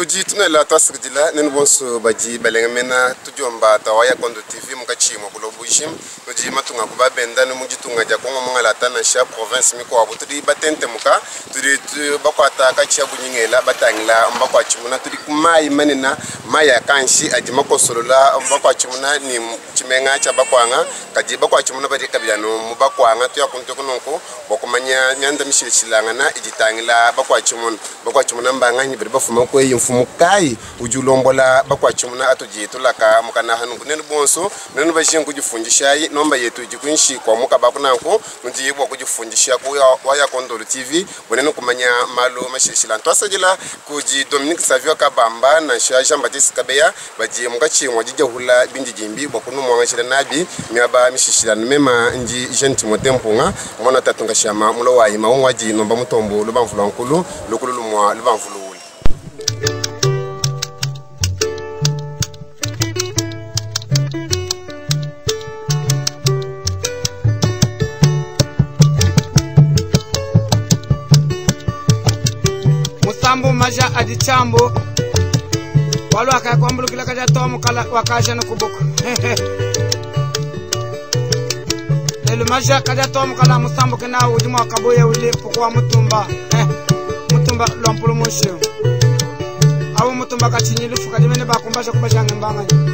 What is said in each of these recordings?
Tudi tunela twasakidila nenu bonso badi balengemena tudiomba twa Waya Kondo TV munkatshi mua buloba bujima. Nudi matunga ku babenda ne mu ditunga dia Kongo mungalata nansha province mikuabu. Tudi batentemuka, tudi bakuata katshia bunyingela batangila mbakuatshimuna. Tudi ku mayi manene, mayi a kanshi adi makosolola mbakuatshimuna ne tshimenga tshia Bakwanga. Kadi bakuatshimuna badi kabidi anu mu Bakwanga. Tuya kuntu eku nunku bua kumanya mianda mishilashilangana idi itangila bakuatshimuna. Bakuatshimuna mbanganyi badi bafuma kueyi? Mfumu kayi udi ulombola bakuatshimuna atudi tulaka mukana nunku? Nenu bonso nenu bajinga kudifundishayi, nomba yetu idi kuinshi kua mukaba kunanku nudi bua kudifundisha ku Waya Kondolo TV bua nenu kumanya malu mashilashilangana. Twasadila kudi Dominique Savio Kabamba nansha Jean Baptiste Kabeya badi munkatshi mua didiahula bindidimbi bua kunumuangashila nabi miaba mishilashilangana. Mema ndi Jean Timothée Mpunga mwana tatu nkashama mulo wayi maungwadi nomba mutombo lubamvu lwa nkulu lukulu lumwa lubamvu luwule. Musambu maja adi chambo walu akakwambulukila kaja tomu kala wakaja nukubuku. Lelu maja kaja tomu kala musambu kena udi mwakabuya uli pukwa mutumba. Mutumba lwampulu mushiu. Awu mutumba kachinyi lufu kajimene bakumbasha kubasha ngembanganya.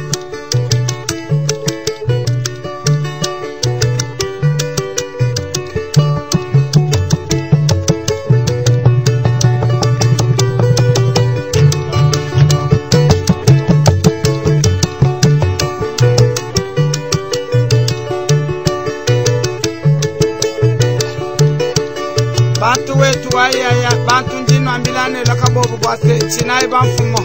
Bantu wetu wayaya, bantu njino ambilane lakabobu bwase chinai bamfumo.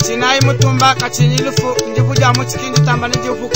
Chinai mutumba kachinyilufu ndibuja muchikindi tamba ndibuku.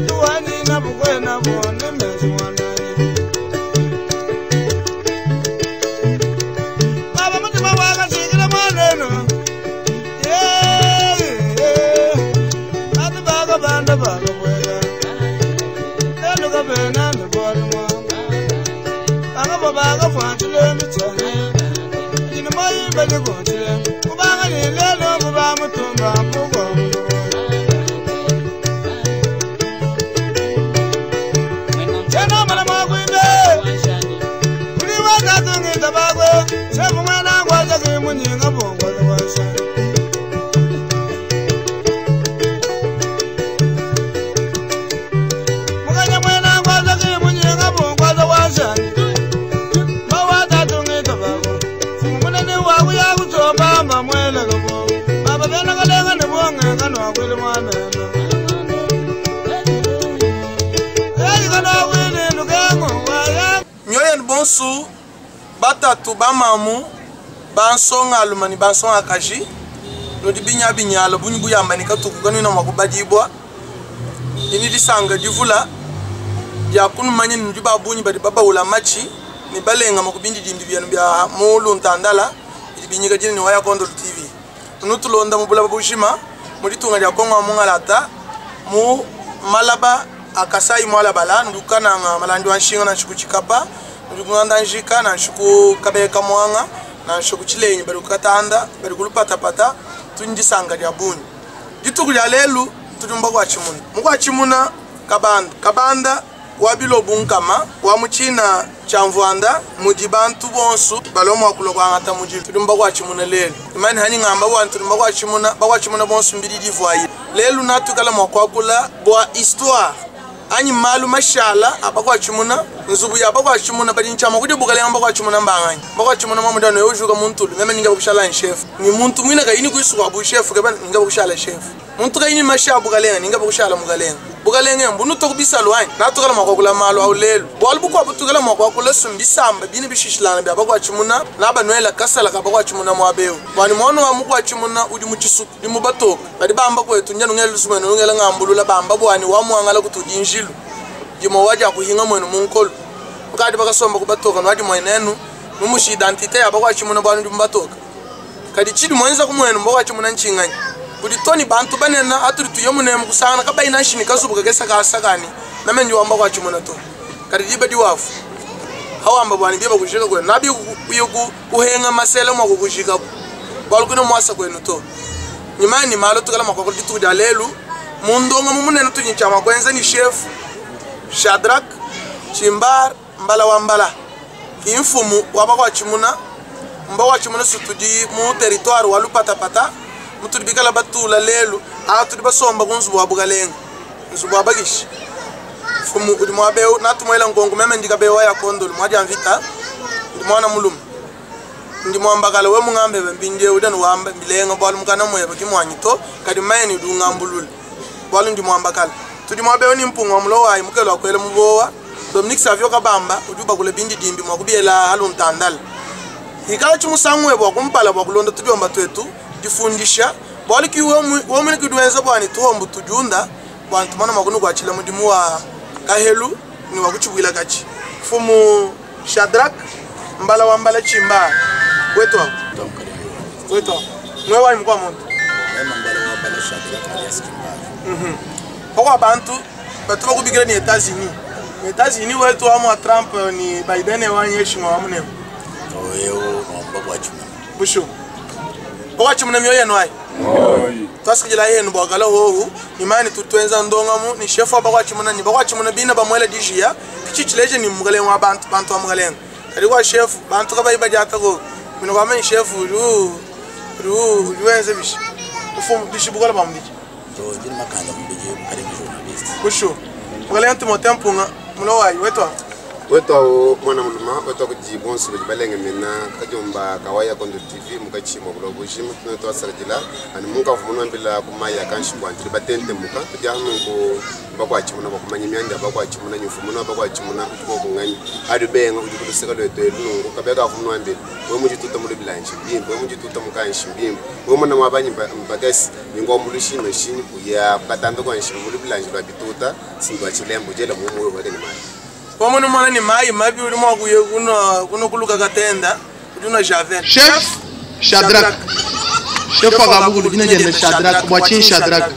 Tuwani na bukwena Mioyo bonsu batatu bamamu bansonga aluma ni bansonga kaji nudi binya binyala bunyi buyamba ni katuku kanwina mwakubadibwa ini disanga divula ya kunumanya nudi babunyi badi babaula machi ni balenga makubindi dimbi byanu bya mulu ntandala ibinyika jini ni waya Kondolo TV nutulonda mubula babushima mulitunga lya Kongo mungalata mu malaba akasai mwala bala ndukana nga malandi wa nshinga na nshikuchikapa ndukunganda njika na nshuku kabeka mwanga na nshuku chilenyi bali kukatanda bali kulupata pata tunjisanga lya bunyi dituku lya lelu tulumba kwa chimuna mukwa chimuna kabanda kabanda wabilo bunkama wa muchina chamvwanda mudibantu bonsu balomo akulokwa ngata muji tulumba kwa chimuna lelu imani hani ngamba wa tulumba kwa chimuna bakwa chimuna bonsu mbili divoyi lelu natukala mwakwakula bwa histoire anyi malu mashala abakwa chimuna nzubu ya bakwa chimuna bali nchama kudi bukale ngamba kwa chimuna mbanganyi bakwa chimuna mamuda no yojuka muntu meme ninga bakushala chef ni muntu mwina kayini kuisuka bu chef kaba ninga bakushala chef muntu kayini mashabu kalenga ninga bakushala mukalenga bukalenga mbunu tokubisa lwanyi natukala mwakwakula malu au lelu bwalu bukwa butukala mwakwakula sumbisamba bini bishishilana bya bakwa chimuna nabanwela kasala kabakwa chimuna mwabeo bwani mwono wa mukwa chimuna udi muchisuku ndi mubatoka bali bamba kwetu njanu ngelo sumeno ngelo ngambulula bamba bwani wa mwangala kutudinjilu jimo waja kuhinga mwenu munkolo mukadi bakasomba kubatoka nwadi mwenenu numushi identite yabakwa chimuna bwani ndi mubatoka kadi chidi mwenza kumwenu mbakwa chimuna nchinganya kuli bantu banena aturi tuyomune mukusana kabaina nshini kazubuka kesa kasakani namenji wamba kwa chimuna to kadi diba diwafu hawamba bwani biba kushika kwenu nabi kuyoku kuhenga masele mwa kukushika balukino mwasa kwenu to nyimani malo tukala makwa ditu dia lelu mundonga mumunene tunyincha makwenza ni chef Shadrack Chimbar Mbala wa Mbala imfumu wabakwa chimuna mbawa chimuna sutudi mu territoire wa Lupatapata mutulibikala batula lelu atuli basomba kunzubu wa bukalenga nzubu wa bagishi fumu udi mwabeo natumwela nkongo meme ndikabewa ya Kondolo mwaja mvita ndi mwana mulume ndi mwambakala we mungambe mbindie udanu wamba milenga bwalu mukana mweba kimwanyito kadi mayeni dungambulule bwalu ndi mwambakala tudi mwabeo ni mpunga mulowa mukelo akwele mubowa Dominique Savio Kabamba ujuba kule bindi dimbi mwakubiela aluntandala ikala chimusangwe bwa kumpala bwa kulonda tudiomba twetu difundisha bwaliki womwe kidwenza bwani tuhombu tujunda bwani tumana makunu kwachila mudimu wa kahelu ni wakuchibwila kachi fumu Shadrack Mbala wa Mbala Chimba wetwa wetwa mwe wa mkwa muntu mwe Mbala wa Mbala Shadrack alias Chimba kwa bantu batu bakubikira ni Etats-Unis Etats-Unis wetu wa Trump ni Biden wa nyeshimwa wa munemo oyo ngomba kwa chimuna bushu kwa chimuna mioyo nwai twasikila yenu bwakala hohu imani tutwenza ndongamu ni chef wa bakwa chimuna ni bakwa chimuna bina bamwela dijia kichichileje ni mugalenga wa bantu bantu wa mugalenga kali kwa chef bantu kabayi bajata ko mino kwa meni chef ru ru ruenze bishi ufumu dishibukola bamudiki to jini makanda mubije mukale journalist bushu mugalenga timote mpunga mulowayi wetwa wetwa mwana muluma wetwa kujibonso balenga mena kajomba kawaya Kondo TV mukachimwa kulobushima tunatwasarajila ani munka vumuna mbila kumaya kanshi bwantri batente muka tujahnu bakwachimuna bakumanya myanda bakwachimuna nyufumuna bakwachimuna utubokungani adu benga ujikuluseka lwetu elungu kabeka vumuna mbila we mujituta muli bilanshi bimbo we mujituta mukanshi bimbo we muna mwabanyi mbakasi ningo mulushima shinyi kuya katando kwanshi muli bilanshi lwa bituta sindwa chilembo jela mumuwe wakeni mali Como mwana ni mai mabi uli mwakuye kuno kuno kuluka katenda uli Javel Chef Shadrack Chef akabuku jina jenda Shadrack bwachin Shadrack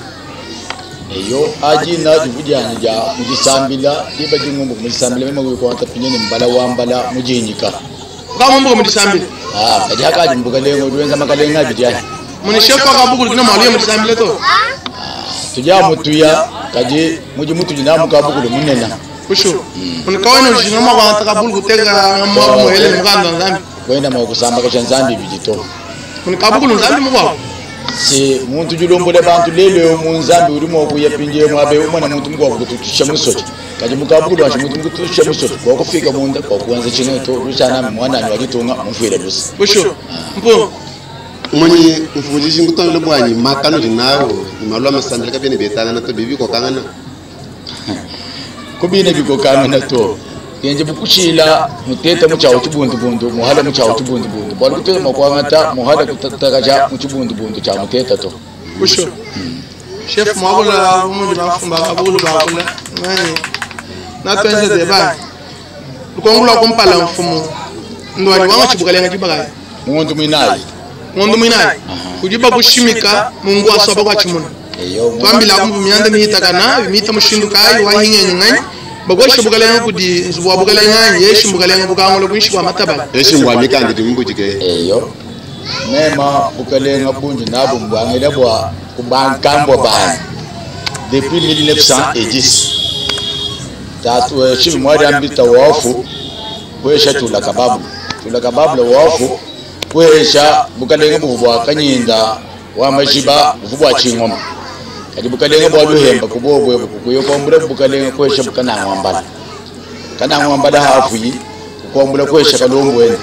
eyo aji na divujana ja mujisambila diba jingumbu mujisambila mema kuyo kwanta pinyene mbala wa mbala mujinyika kama mbuko mujisambila Ah, kadi hakadi mubukalenga udi wenza makalenga abidi anyi? Muni chef wa kabukulu kina mwaluye mutisambila to. Tudi amu tuya kadi mudi mutudi namu kabukulu munena. Kushu. Muni kawena ujinga mwa kwangata kabulu kuteka mwa muhele ni mukanda wa Nzambi. Kwenda mwa kusambakasha Nzambi bidi to. Muni kabukulu Nzambi mukwabo. Si muntu julombola bantu lelo eu mu Nzambi udi mua kuya pindie muabe umona muntu mukuabu kututusha musoti. Kadi mukabukulu wanji muntu mukututusha musoti kwa kufika munda kwa kuanza chino to lushana mwana wa ditunga mumfuile lusa. Kushu. Mpu. Moni mfundisi ngutondele bwanyi makano dinawo ni malwa masambila kabene betangana to bibi kokangana. Kubine bikokangana to. Kenje bukushila muteta muchawo chibundubundu muhala muchawo chibundubundu bwali kuteta makwangata muhala kutatakaja muchibundubundu cha muteta to. Kushu. Chef mwakula umundi bafumba kabulu bakula. Ngani. Na twenze deba. Lukongula kumpala mfumu. Ndwani wanga chibukalenga chibakayi. Muntu mwinayi. Ngondo mwinayi. Kujiba kushimika Mungu asaba kwa chimuna. Eyo Twambila kumbu mianda mihitakana mihita mushindu kayi wahingenye ngani. Bagwesha bukalenga kudi nzubu wa bukalenga yeshi bukalenga bukangola kuishi kwa matabala. Yeshi mbwa mikandi dimbujike. Eyo. Mema bukalenga bunji nabo mbwangela bwa kubankambwa bani. Depuis 1910. Tatu chibi mwari ambita wafu kwesha tula kababu. Tula kababu la wafu kwesha bukalenga buvubwa kanyinda wa majiba buvubwa chingoma. Kadi bukalenga bwa luhemba kubobwe kukuyo kombula bukalenga kwesha bukanangwambala. Kanangwambala hafuyi kukombula kwesha kalombo ene.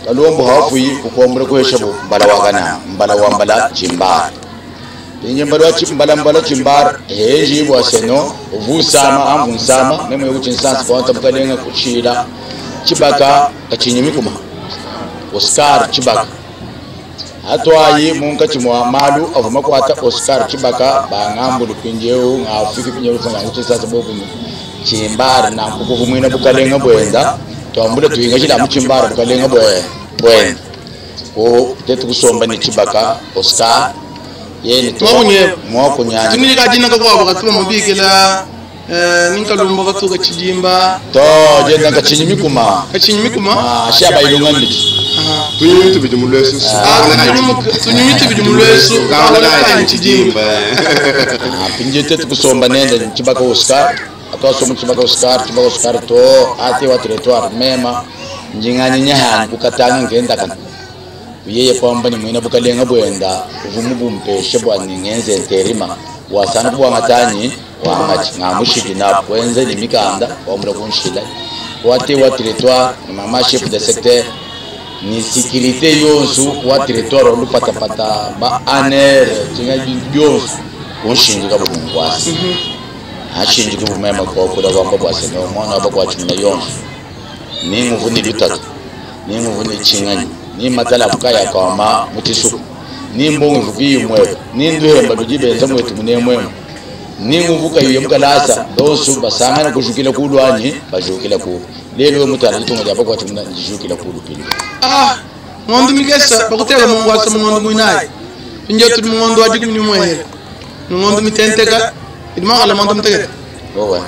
Kalombo hafuyi kukombula kwesha mbala wa kana mbala wa mbala chimbar. Inye mbala wa chimbala mbala chimbar heji bwa seno vusama amvunsama memo yokuchinsansi kwa bukalenga kuchila chibaka kachinyimikuma. Oscar Chibaka. Atwayi munka chimwa malu avuma kwata Oscar Chibaka bangambulu pinjeu ngafiki pinjeu fanya kuchisa sababu chimbara na kukuvumwina bukalenga bwenda twambule tuinga chila muchimbara bukalenga bwe bwenda ko tetu kusomba ni Chibaka Oscar yeni Mwakunye. mwakunyanya Tumili kajina kakwabo katuma mubikila ninkalumba katuka chijimba to jenda kachinyimikuma kachinyimikuma. Ah shaba ilunga ndiki Tunyumi tubidi mulwesu. Tunyumi tubidi mulwesu kangala chijimba. Pinje tetu kusomba nenda Chibaka Oscar atwasoma Chibaka Oscar Chibaka Oscar to ate wa territoire mema njingani nyahani kukatanga ngenda kana yeye kwamba ni mwina bukalenga bwenda uvumu bumpeshe bwa ningenze nterima wasana kubwa matanyi wangachi ngamushiki na kwenze ni mikanda wamula kunshila wate wa territoire ni mama chef de secteur ni sécurité yonsu wa territoire olupatapata ba aner tinga byonsu kunshinjika bukungwasi ashinjika bumema kokula kwamba bwase no mwana abakwachimina yonsu ni nguvu ni lutatu ni nguvu ni chinganyi ni matala bukaya kama mutisuku ni mbongo vukiyi mwepo ni nduhemba lujibenza mwetu munemwemo ni nguvu kayiye mukalasa donsu basangana kushukila kulwanyi bashukila ku lelo mutala litunga lya bakwachimina njishukila kulupili. Ah, ngondo mikesa bakuteka Mungu asa mungondo mwinayi. Inje tuli mungondo wajikumi ni mwehele. Ngondo mitenteka idima kala mondo mtegete. Owe.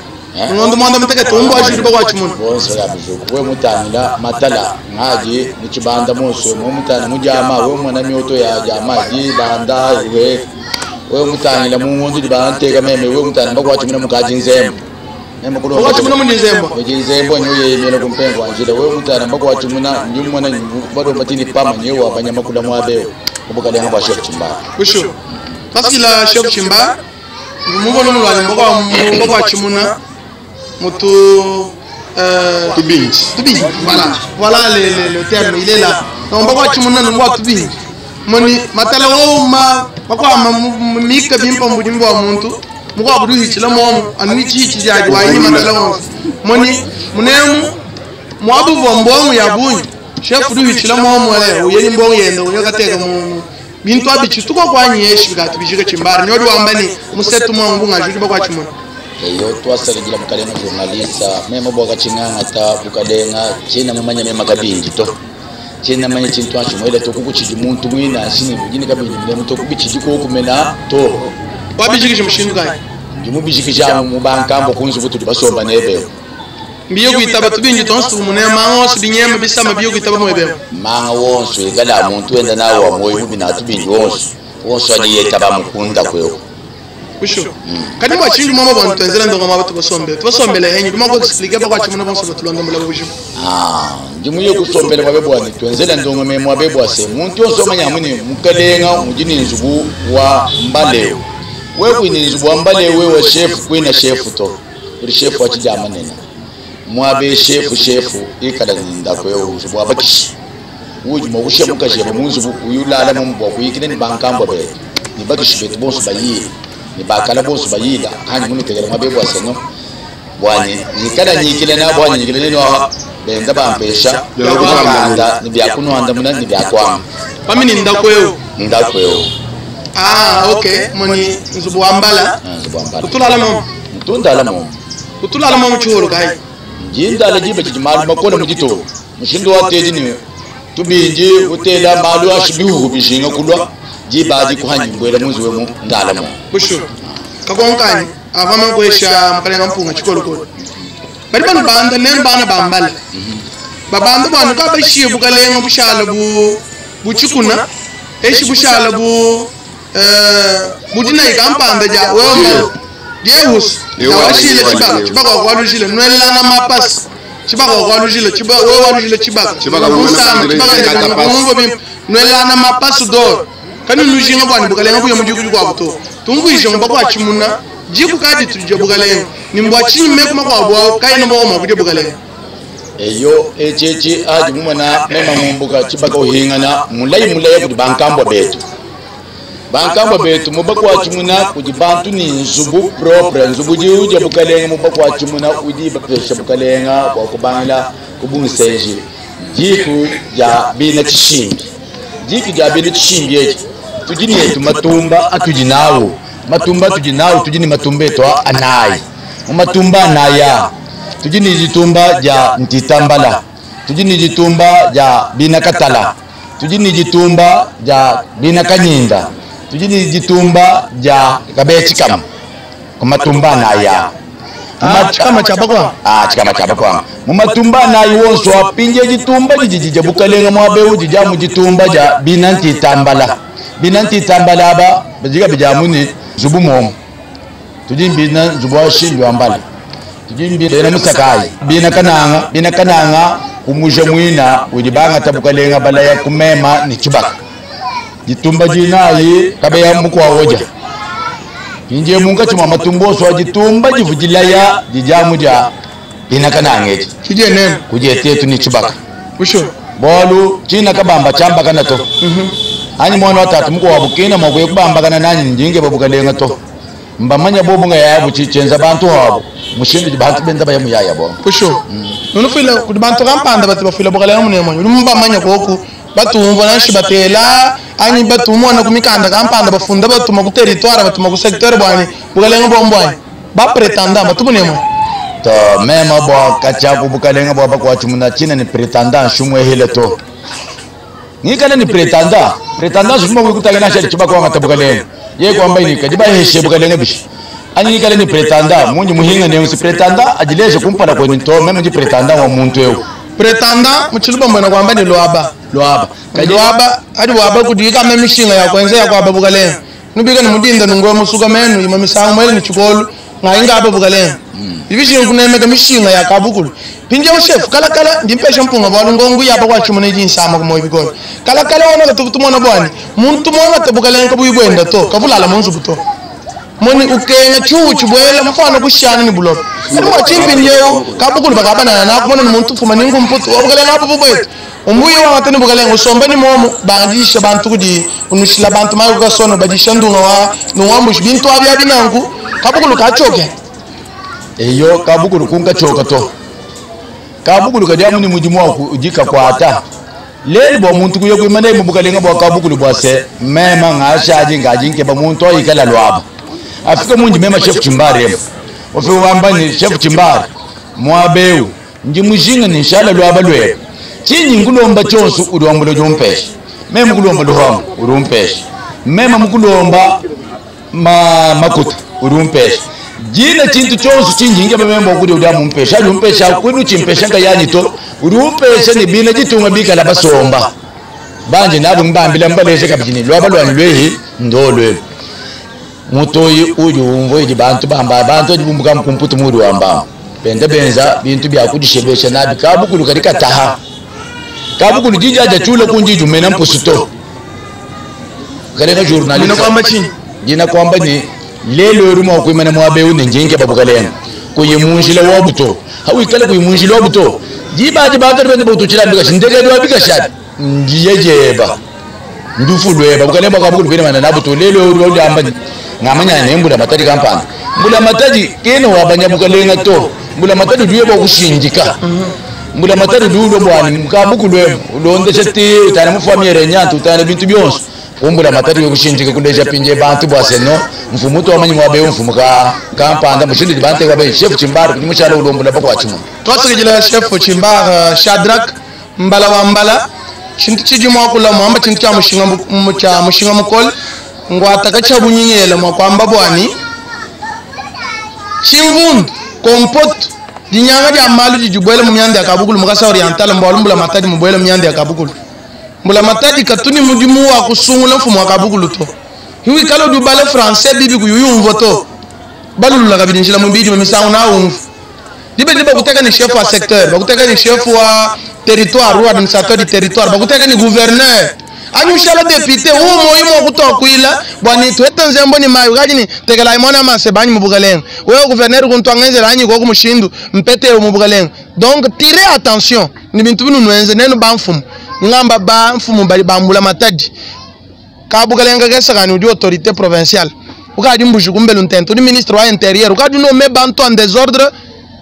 Ngondo mondo mtegete umbo ashuri bakwachimuna. Bonso ya bijuku we mutangila matala ngaji muchibanda muso mu mutana mujama we mwana mioto ya jama ji banda we we mutangila mu ngondo di banteka meme we mutana bakwachimuna mukaji nzembo. Meme kulo Bakwachimuna mu nzembo. Muji nzembo nyoye yemela kumpengo anjira we mutana bakwachimuna nyumwana bado matini pama nyewa abanyama kula mwabeo. Kubukalenga bwa chef Chimba. Kushu. Paskila chef Chimba mubona mulwani mbokwa mbokwa mutu Tubinji. Tubinji. Voilà. Voilà le terme, il est là. Donc mbokwa chimuna mbokwa tubinji. Moni matala wo ma bakwa ma mika bimpa mbudimbo wa muntu. Mukwa budu hichila momu ani chichi jaji wa ni matala wo. Moni munemu mwabu vombongo ya bunyi. Chef budu hichila momu wale uyeni mbongo yendo uyakateka mu bintu abichi tuko kwa nyeshi bikati bijike chimbari nyodi wambani musetu mwangu ngajudi bakwa chimuna. Eyo twasalijila mukalenga journalista mema bwaka chinganga ta bukalenga china mumanya mema kabinji to china manya chintu achimwele to kukuchiji muntu mwina asini bujini kabinji mle mto kubichiji ko kumena to wabijikije mushindu kai ndimubijikija mu bankambo kunzu butu basomba nebe Mbiye kuitaba tubingi tonso tuvumune manga onso binyema bisama biye kuitaba mwebe. Manga wonso ikala muntu wenda nawo wa moyo mubi na tubingi wonso wonso adi yetaba mukunda kweo. Kusho. Kadi mwa chindu mama bantu twenzela ndonga maba tubasombe. Tubasombele henyi duma ko explique ba kwa chimuna bonso batulonda mbula bujimu. Ah, ndimuye kusombela mwabe bwani twenzela ndonga me mwabe bwase muntu yonso manya muni mukalenga mujini nzubu wa mbaleo. We kwini nzubu wa mbaleo we wa chef kwina chef to. Uri chef wa chijama nena. Mwabe chef chef ikala ninda kweo nzubu wa bakishi. Uji mokushe mukashe munzubu uyulala mumbwa kuyikine ni bankambwa be. Ni bakishi betu bonso bayi. Ni bakala bonso bayila kandi munitegela mwabe bwase no. Bwani nikala nyikile na bwani nyikile nino benda bampesha bakanda ni byakunwanda muna ni byakwama. Pamini ndakweo. Ndakweo. Ah, okay. Moni nzubu wa mbala. Nzubu wa mbala. Utulala mo. Mtundala mo. Utulala mo mchuhuru kai. Njindala jibe chimalu makola mujito. Mushindo wa teji ni tubinji utela malu ashibihu bishinga kulwa jibaji kuhanyi mbwela muzi wemu ndala mo. Kusho. Kakonkani avama kwesha mkalenga mpunga chikolokolo. Bali bano banda nenu bana bambala. Babanda bano kabashiye bukalenga bushala bu buchikuna eshi bushala bu budina ikampanda ja wewe Deus washile chibaka chibaka kwalujile nwelana mapasi chibaka kwalujile chibaka wewe walujile chibaka Chibaka chibaka nwelana mapasi do kani nujinga bwana bukalenga buya mujuku kwa buto tumvuishe ngba chimuna jiku kadi tuje bukalenga nimbwa chime kuma kwa bwa kai no mwa buje bukalenga eyo echechi aji mumana mema ngumbuka chibaka uhingana mulai mulai kudi bankambwa betu. Bankambwa betu mubakwa chimuna kudi bantu ni nzubu propre nzubu jiuje bukalenga mubakwa chimuna udi bapesha bukalenga kwa kubangila kubunsenji jiku ja bina chishimbi jiku ja bina chishimbi echi tujini yetu matumba atujinawo matumba tujinawo tujini matumba etu anayi matumba anaya tujini jitumba ja ntitambala tujini jitumba ja bina katala tujini jitumba ja bina kanyinda tujini jitumba ja kabechikam kumatumba naya chikama chabakwa chikama chabakwa mumatumba nayi wonso apinje jitumba jijije bukalenga mwabe ujija mujitumba ja bina ntitambala bina ntitambala aba bajiga bijamuni zubu mom tujini bina zubu ashindwa ambala tujini bina musakai bina kananga kumuje mwina ujibanga tabukalenga balaya kumema ni chibaka jitumba jinayi kabeya mukwa woja inje munga chuma matumbo so jitumba jivujilaya jijamu ja bina kananga kije nene kuje tetu ni chibaka usho bolu china kabamba chamba kana to anyi mwana watatu mukwa wabukina mwakuye kubamba kana nanyi njinge babukalenga to mbamanya bobunga yabu chichenza bantu habo mushindi bantu benda bayamu yaya bo kusho nunufila kudi bantu kampanda bati bafila bukalenga munemwanyi uli koku batumva nanshi batela anyi batumona kumikanda kampanda bafunda batuma ku territoire batuma ku secteur bwani bukalenga bombwani bapretenda batumunemwanyi to mema bo kachaku bukalenga bo bakwachimuna china ni pretenda shumwe hele to nikana ni pretenda pretenda shumwe kutagana shali chibako ngatabukalenga ye kwamba ni kajiba heshe bukalenga bishi anyi kale ni pretenda munji muhinga ne usi pretenda ajileje kumpala kweni to meme ndi pretenda wa muntu eu pretenda muchiluba mbona kwamba ni loaba loaba loaba adi waba kudika memishinga ya kwenza ya kwaba bukalenga nubika ni mudinda nungo musuka menu ima misango mwele ni chikolu ngainga aba bukalenga ibishinga kunemeka mishinga ya kabukulu pinje chef kala kala ndimpesha mpunga bwa ngongu yapa kwa chumune jinsama kumoyo bikolo kala kala wana katutumona bwani muntu mwana tabukalenga kabuyibwenda to kabulala munzu to moni ukenga chuchu bwela mfano kushana ni buloko mwa chimbi nyeyo kabukulu bakabana na kubona muntu fuma ningu mputu obukalenga apo bwetu umbuye wa tani bukalenga usomba ni momo bandisha bantu kudi unushila bantu mayo kasono badisha ndunga wa nuwambush bintu abya binangu kabukulu kachoke eyo kabukulu kunka choka to kabukulu kadya muni mujimu wa ujika kwata leli bo muntu kuyo kuimana mu bukalenga bwa kabukulu bwase mema ngashaji ngajinke ba muntu oyikala lwabo afika munji mema chef chimbare ofe wamba ni chef chimbare mwabeu ndi mujinga ni shala lwaba lwe chinyi ngulomba chonsu ulwambulo jumpesha mema kulomba luhamu urumpesha mema mukulomba makuta urumpesha Dina tshintu tshionso tshindi nkeba meme bua kudia udi amumpesha, adi umpesha kuena utshimpesha nkayanyi to, udi umpesha ne bena ditunga bikala basomba bandi nabu mbambila mbaleje kabidi ne luaba luanyi luehi ndolu elu. Mutoyi udi umvua idi bantu bamba, bantu badi bumbuka mu kumputu muudi wamba benda benza bintu bia kudishebesha nabi kabukulu kadi kataha kabukulu didiadia tshiula kundi idi umena mpusu to kalenga journaliste kwamba tshinyi dina kwamba ni lelo uri mwa kuimana muaba eu ne ndi nkeba bukalenga kuyi mu njila wabu to hawikale kuyi mu njila wabu to diba adi bantu adi bende bakutuchila bikashi ndekedi wa bikashi abi ndiye jeba ndufu lweba bukalenga bwa kabukulu kwina mana nabu to lelo uri uri amba ni ngamanya ne mbula matadi kampani mbula matadi kena wabanya bukalenga to mbula matadi duye bwa kushindika mbula matadi dulo bwani mukabukulu emu ulondesha ti utana mufamire nyantu utana bintu byonso kumbula matadi yokushindika kuleja pinje bantu bwa seno mfumu to amanyi mwabe mfumu ka kampanda mushindi bante kwa be chef Chimbar kuni mushala ulombula bakwa chimu twasukijila chef Chimbar Shadrack Mbala wa Mbala chintu chiji mwakula mwamba chintu cha mushinga cha mushinga mukol ngwataka cha bunyinyela mwakwamba bwani chimvundu kompot dinyanga dia malu didibwele mu myanda ya kabukulu mukasa oriental mbwalu mbula matadi mubwele mu myanda ya kabukulu mbula matadi katuni mudimu wa kusungula mfumu wa kabukulu to hiwi kalo dubale français bibi kuyuyumvo to balulula kabidi njila mubidi misangu na umvu dibe dibe bakuteka ni chef wa secteur bakuteka ni chef wa territoire ou administrateur du territoire bakuteka ni gouverneur anyushala député umo imo kutokwila bwani twete nzembo ni mayu kaji ni tekela imona mase banyi mubukalenga wewe gouverneur kuntwangenzela anyi ko kumushindu mpete mubukalenga donc tirez attention ni bintu binu nwenze nenu ba mfumu ngamba ba mfumu bali bambula matadi kabukalenga kesa kani udi autorité provinciale ukadi mbuji kumbelu ntente udi ministre wa intérieur ukadi nommé bantu en désordre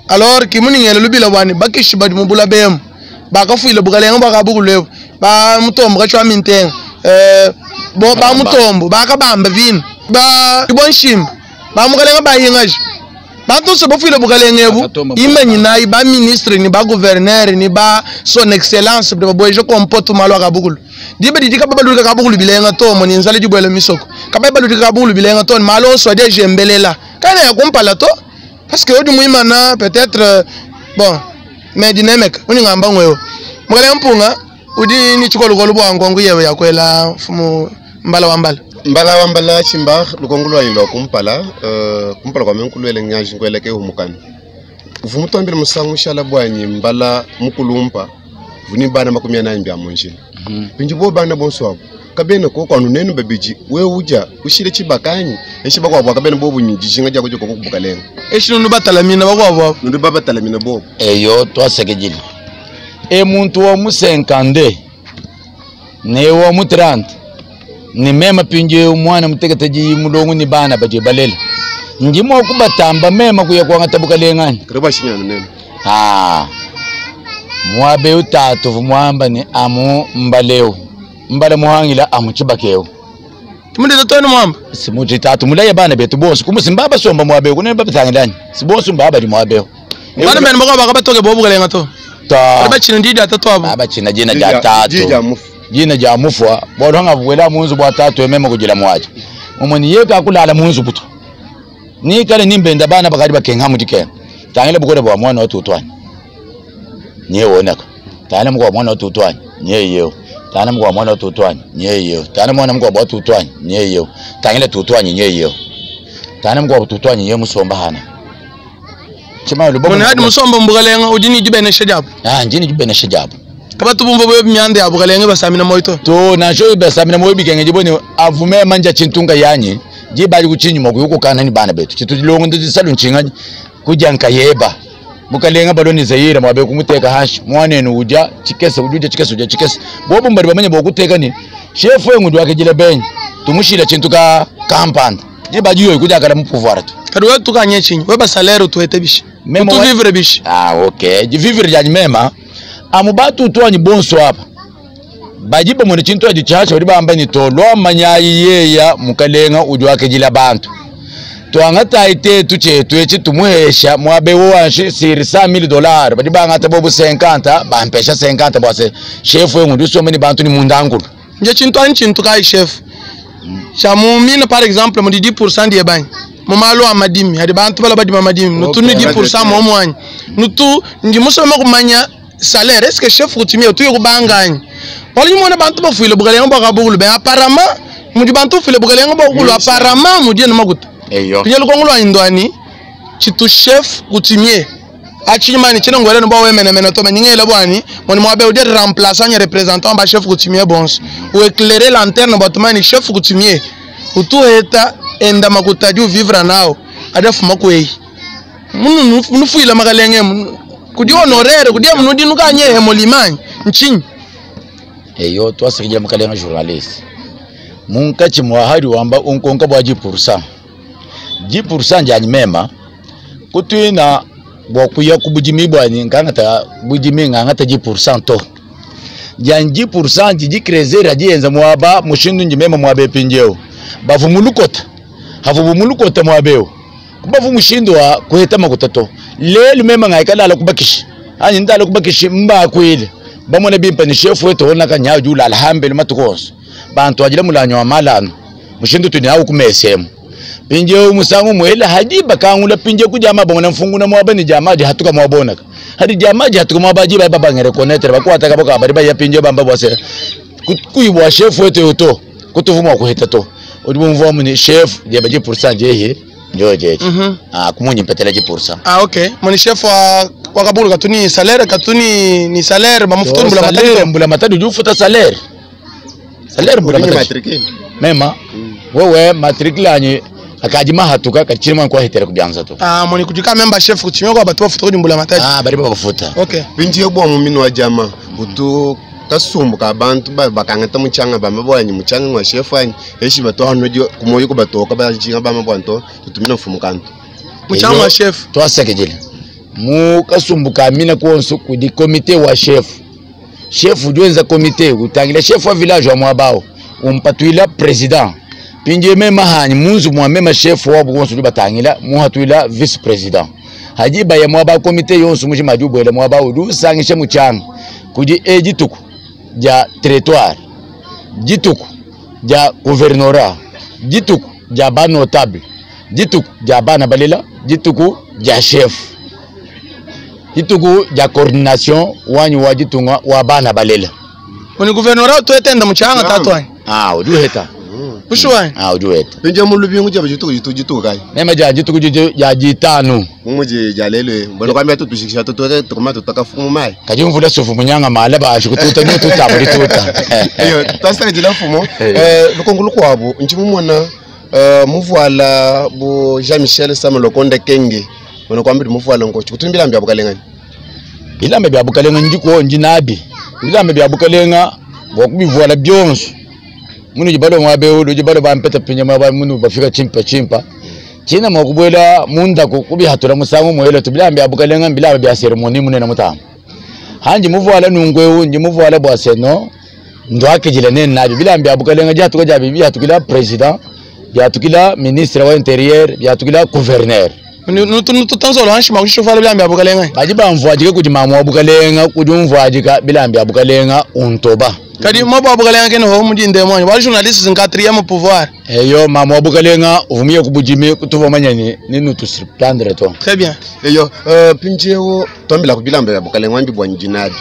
alors kimuningele lubila bwani bakishi badi mubula bemu bakafuile bukalenga bwakabukulebu ba mutombo kachwa mintenga bo ba mutombo bakabamba vini ba bonshimba ba mukalenga bayingaji bantu se bofuile bukalenga ebu imenyi nayi ba ministre ni ba gouverneur ni ba son excellence de baboyeje kompoto malo akabukulu dibe didika babalulika kabukulu bilenga tomo ni nzala dibwele misoko kaba balulika kabukulu bilenga to malo so de jembelela kana ya kumpala to parce que odi muimana peut-être bon mais dynamique uningamba ngwewo mukalenga mpunga udi ni chikolukolu bwangu yewe yakwela mfumu Mbala wa Mbala Mbala wa Mbala Chimbar lukongo lwanyi lwa kumpala kumpala kwa menkulwele nyaji nkweleke humukani mfumu twambile musangu shala bwanyi mbala mukulumpa vuni bana 40 bya munjila pinji bo bana bonso abo kabene ko kwanu nenu babiji we uja ushile chibakanyi eshibakwa bwa kabene bo bunyi jishinga jako joko kubukalenga eshinu batalamina bakwabo ndu baba talamina bo eyo twasekejile e muntu wa mu 52 ne wa mu 30 ni mema pinje mwana muteketaji mulongo ni bana baje balela ndimo kubatamba mema kuya kwanga tabukalengani kriba shinyana nene mwabe utatu vumwamba ni amu mbaleo mbala muhangila amu chibakeo tumudita tonu mwamba simuti tatu mulaya bana betu bonso kumusimba basomba mwabeo kunene babitangilani sibonso mbaba di mwabeo bana bene bakwa bakabatoke bobukalenga to ta bachina ndidi atatu abo abachina jina ja tatu jina ja mufwa bwalonga bwela munzu bwa tatu emema kujila mwaje umoni yeka kulala munzu buto ni kale nimbenda bana bakali bakenga mutike tangile bukole bwa mwana watutwani nye wonaka tangile mukwa mwana watutwani nye yeo tangile mukwa mwana watutwani nye yeo tangile mwana mukwa watutwani nye yeo tangile tutwani nye yeo tangile mukwa tutwani nye musomba hana chima lubo mona hadi musomba mbukalenga udini jibenesha jabo njini jibenesha jabo kabatu bumva bwe myanda ya bukalenga basamina moito to na sho basamina moyo bikenge jibone avume manja chintunga yanyi jibali kuchinyuma kuyuko kana ni bana betu chitu longo ndisalu nchinga kujanka yeba bukalenga baloni zaira mwabe kumuteka hashi mwanenu uja chikese ujuja chikese uja chikese bobo mbali bamenye bokuteka ni chef wengu ndwakejile benyi tumushira chintu ka kampanda jibaji yoyo kuja kala mpuvara tu kadwe tukanye chinyi we basalero tuete bishi tu vivre bishi okay vivre janyi mema amubatu utwanyi bonso hapa bajiba mwene chintu ajichacha bali bamba ni to lwa yeya mukalenga ujwakejila bantu twangata ite tuchetu echi tumuhesha mwabe wanshi siri $100,000 bali bangata bobu 50 bampesha 50 bwase chef wengu ndusome ni bantu ni mundangulu nje chintu ani chintu kai chef cha mumina par exemple mudi 10% die banyi Mu malu a madimi adi bantu bala badima madimi nutu ni 10% momo anyi? Nutu ndi musoma kumanya salaire, est-ce que chef coutumier utu kubanga anyi? Wali mona bantu bafuile bukalenga bwa kabukulu be apparemment mudi bantu fuile bukalenga bwa kabukulu apparemment mudi ne makuta. Eyo. Pinye lukongo lwa indwani chitu chef coutumier achinyimani chino ngwele no bawe mene mene to menyingela bwani moni mwabe udi remplaçant ni représentant ba chef coutumier bons ou éclairer lanterne batumani chef coutumier utuheta enda makuta ju vivre nao adafuma kwei munu nufuila makalenge kudi honoraire kudi munudi nukanye hemolimanyi nchinyi. Eyo twasakijira mukalenga journaliste munkachi mwahari wamba unkonka bwa 10% 10% janyi mema kutwina bwa kuya kubujimi bwanyi nkangata bujimi ngangata 10% to janyi 10% jiji crezera jienza mwaba mushindu njimema mwabe pinjeo bavu mulukota havu mulukota mwabeo kubavu mushindu wa kuheta makutato lelu mema ngaikala ala kubakishi anyi ndala kubakishi mba kwile bamone bimpa ni chef wetu ona kanya jula alhambe matukoso bantu ajira mulanyo wa malano mushindu tuni au kumesemu pinje umusangu mwela hadi bakangula pinje kujama bamona mfungu na mwaba ni jama di hatuka mwabona hadi jama di hatuka mwaba ji baba bangere konetere bakwata kaboka bari baya pinje bamba bwase kuibwa chef wetu uto kutuvuma kuheta to udibumvwa muni chef je baji pourcent jehe njoje. Ah kumunyi mpetela ji pourcent. Ah okay moni chef wa wakabulu katuni salaire katuni ni salaire bamufutuni mbula matadi salaire mbula matadi jufuta salaire salaire mbula matadi matricule mema wewe matricule anyi akaji mahatuka kachirima kwa hitera kubyanza to. Ah moni kujika member chef kutimia kwa batu bafuta mbula matadi. Ah bari bafuta. Okay pinjiye bwa mumino wa jama utu kasumbuka abantu bakangata muchanga bamba bwanyi muchanga ngwa chef anyi eshi bato hano kumoyo kubatoka bajinga bamba bwanto tutumina mfumu kanto muchanga wa chef twasakejele mu kasumbuka mina kuonso kudi komite wa chef chef ujuenza komite utangila chef wa village wa mwabao umpatuila president pinje mema hanyi munzu mwa mema chef wa buonso batangila muhatuila vice president hajiba ya mwaba komite yonso mujima jubwele mwaba udu sangishe muchanga kudi ejituku ja territoire jituku ja gouvernorat jituku ja ba notable jituku ja bana balela jituku ja chef jituku ja coordination wanyu wa jitunga wa bana balela moni gouvernorat tuetenda muchanga tatu anyi ah ujuheta ushuwa ah ujuheta pinje mulubingu ja jituku jituku jituku kai mema ja jituku ja jitanu mumuji jalele mbona kwambia tutushikisha tutoke tukuma tutaka fumu mai kaji mvula sofu munyanga mala ba shikututa ni tuta buri tuta eyo twasaka jila fumo lukongulu kwabo nchimumona muvuala bu Jean Michel Sama Lokonde Kenge mbona kwambia muvuala ngochi kutumbila mbya bukalenga bilamba bya bukalenga njiko njinabi bilamba bya bukalenga bwakubivuala byonso munu jibalo mwabe ulo jibalo bampeta pinya mwaba munu bafika chimpa chimpa china mwakubwela munda kubihatura musangu mwele tubilamba bya bukalenga bilamba bya ceremony munene mutama hanji muvuala nungwewu nji muvuala bwaseno ndwakijile nene nabi bilamba bya bukalenga jatuka jabi byatukila president byatukila ministre wa intérieur byatukila gouverneur nututanzola hanshi makushuvala bilamba bya bukalenga baji bamvuajika kuti mama wa bukalenga kuti umvuajika bilamba bya bukalenga untoba kadi mabo wa bukalenga kene ho mudinde mwanyi ba journalistes en quatrième pouvoir eyo mama wa bukalenga uvumie kubujimi kutuva manyani ninu tusiplandre to. Très bien eyo pinjewo twambila kubilamba bya bukalenga wambi bwanyi jinabi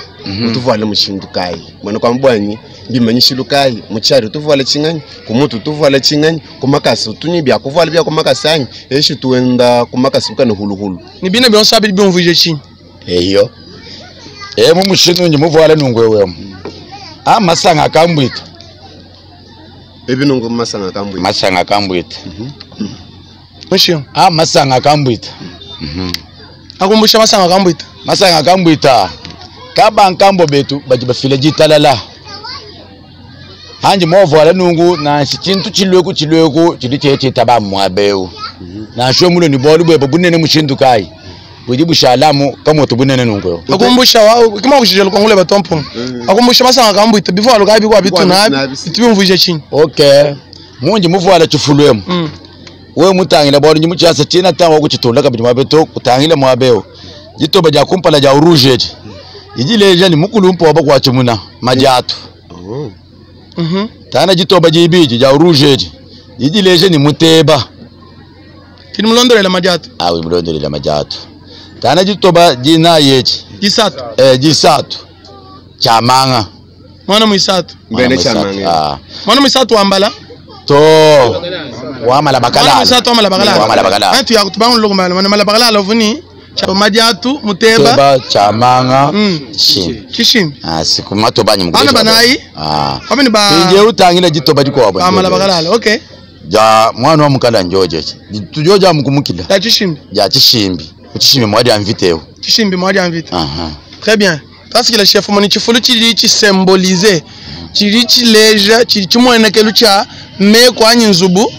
utuvuala mushindu kai mwana kwa mbwanyi mbimanyishilu kai muchari utuvuala ching'anyi kumutu utuvuala ching'anyi kumakasi utunyi bya kuvuala bya kumakasi anyi eshi tuenda kumakasi ukane huluhulu ni bina byonso abili byumvuje chinyi eyo emu mushindu nji muvuala nungwewemu amasanga akambwita ebinungu masanga akambwita masanga akambwita mushindu amasanga akambwita akumbusha masanga akambwita masanga akambwita kaba nkambo betu baji bafile jitalala hanji movuala nungu nansi chintu chilweku chilweku chili chechita bamwabeu nansho mulo ni bolu bwebo bunene mushindu kai budi bushalamu kamoto bunene nungu akumbusha wa kima kushije lukongule batompo akumbusha masanga akambwita before alukabi kwa bitu nabi bitubimvuje chinyi okay munji muvuala chifulwemu we mutangila bolu nyimuchasa china tawa kuchitunda kabidi mwabeto kutangila mwabeo jitoba ja kumpala ja rouge ijileja ni mukulumpo waba kwa chimuna majatu tana jitoba jibiji ja rouge ijileje ni muteba Kini mulondolela madiatu. Ah udi mulondolela madiatu. Tana ditoba dinayi eci. Disatu. Eh disatu. Tshiamanga. Mwana muisatu. Mbene tshiamanga. Ah. Mwana muisatu wambala. To wamala bakalala. Mwana muisatu wamala bakalala. Wamala bakalala. Antu ya kutubangu loko mala mala bakalala vuni. Madiatu muteba. Teba tshiamanga. Chishimbi. Chishimbi. Ah siku matoba nyi Bana banayi. Ah. Wamini ba. Inje utangila ditoba dikuabo. Bamala bakalala. Okay. Ja mwana wa mukala njoje. Tujoja mukumukila. Ja chishimbi. Ja chishimbi. Chishimbi mwadi amviteo. Chishimbi mwadi amvite. Aha. Très bien. Parce que le chef moni chifulu chili chisymboliser chili chileja chili chimwenekelu cha meko anyi nzubu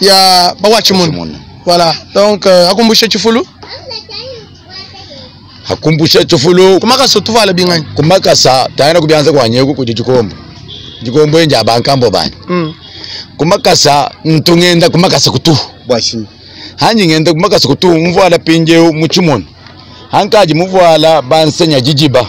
ya bawachimun. Voilà. Donc akumbusha chifulu. Akumbusha chifulu. Kumakasa tuvala bingani. Kumakasa tayana kubianza kwa nyeko kuti chikombo. Chikombo enja abankambo bani. Kumakasa ntungenda kumakasa kutu. Bwachini. Hanyi ngenda kumakasa kutu mvuala pinje muchimono. Hankaji muvuala bansenya jijiba.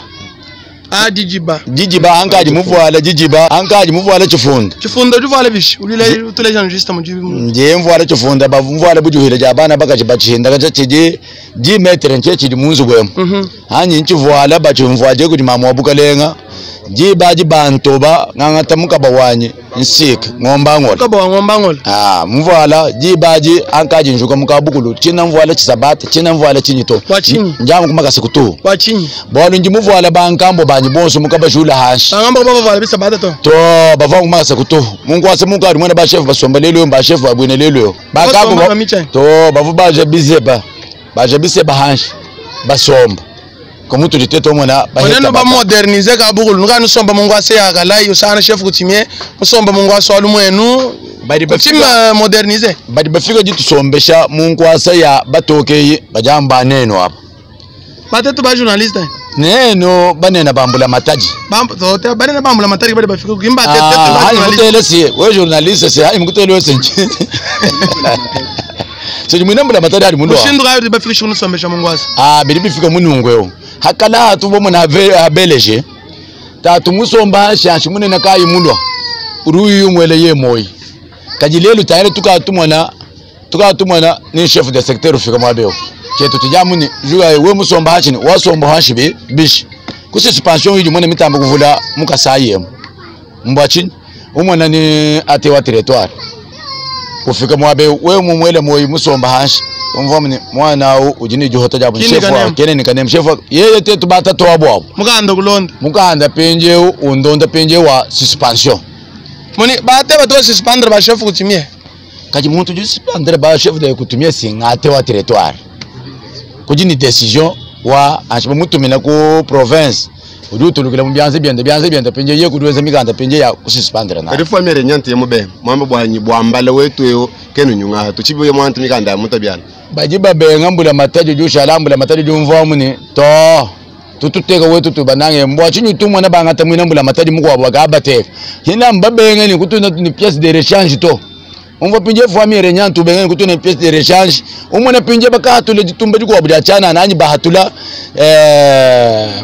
Ah jijiba. Jijiba hankaji muvuala jijiba hankaji muvuala chifunda. Chifunda uvuala bishi. Ulile tuleja njista mujibu. Nje mvuala chifunda ba mvuala bujuhile jabana bakaji bachinda kacha chiji ji metre nche chidi munzu gwemu. Hanyi nchivuala bachimvuaje kuti mama wabukalenga. Jiba jibantoba ngangata mukaba wanyi nsika ngomba ngola. Mukaba wa ngomba ngola. Ah mvuala jibaji ankaji njuka mukabukulu china mvuala chisabata china mvuala chinyito. Wachinyi. Njamu kumakasi kutu. Wachinyi. Bwalu nji muvuala bankambo banyi bonso mukaba shula hashi. Bangambo baba vuala bisabata to. To bava kumakasi kutu. Mungu wase mungu ari mwana ba chef basomba lelo ba chef babwine lelo. Bakambo to bavu baje bizeba. Baje biseba hashi. Basomba. Komutu liteto mwana baheta ba moderniser ka bukulu nuka nusomba mungu ase yakalai usana chef coutumier musomba mungu aswalu mwenu bali bafika moderniser bali bafika jitusombesha mungu ase ya batokeye bajamba neno hapa batetu ba journaliste neno banena bambula mataji bambu zote banena bambula mataji bali bafika kuimba tetu ba journaliste mkutele si we journaliste si hai mkutele we senji so mwina mbula mataji ali mundu mushindu kayo bafika shunu sombesha mungu ase ah bili bifika munungweo hakala atu bomona abeleje tatu musomba shanshi munene kayi mulwa uruyu mwele ye moyi kajilelu tayari tukatumona ni chef de secteur ufika mwabeo chetu tujamuni juga we musomba hachini wasomba hashi bi bishi kususpension yiji mwene mitambo kuvula mukasayemo mbwachini umwana ni atewa territoire kufika mwabeo we mumwele moyi musomba hashi umvamni mwana u ujini juhota jabu chef wa kene ni kanem chef yeye tetu batatu wabo mukanda kulonda mukanda penje undonda penje wa suspension muni bate batu suspendre ba chef coutumier kaji muntu ju suspendre ba chef de coutumier singate wa territoire kujini decision wa ashiba mutumina ku province ujutulukila mubyanze byende byanze byende penje ye kuduweza mikanda penje ya kususpendre na kadi famere nyanti yemube mwamba bwanyi bwambale wetu yo kenu nyunga tuchibiye mwantu mikanda ya mutabyana baji babenga mbula mataji jushala mbula mataji jumva muni to tututeka wetu tubanange mbwa chinyu tumwana bangata mwina mbula mataji mukwabo bakabateka hina mbabenga ni kutuna ni pièce de rechange to umva pinje famere nyantu benga kutuna pièce de rechange umwana pinje bakatule ditumba dikwabo dyachana nanyi bahatula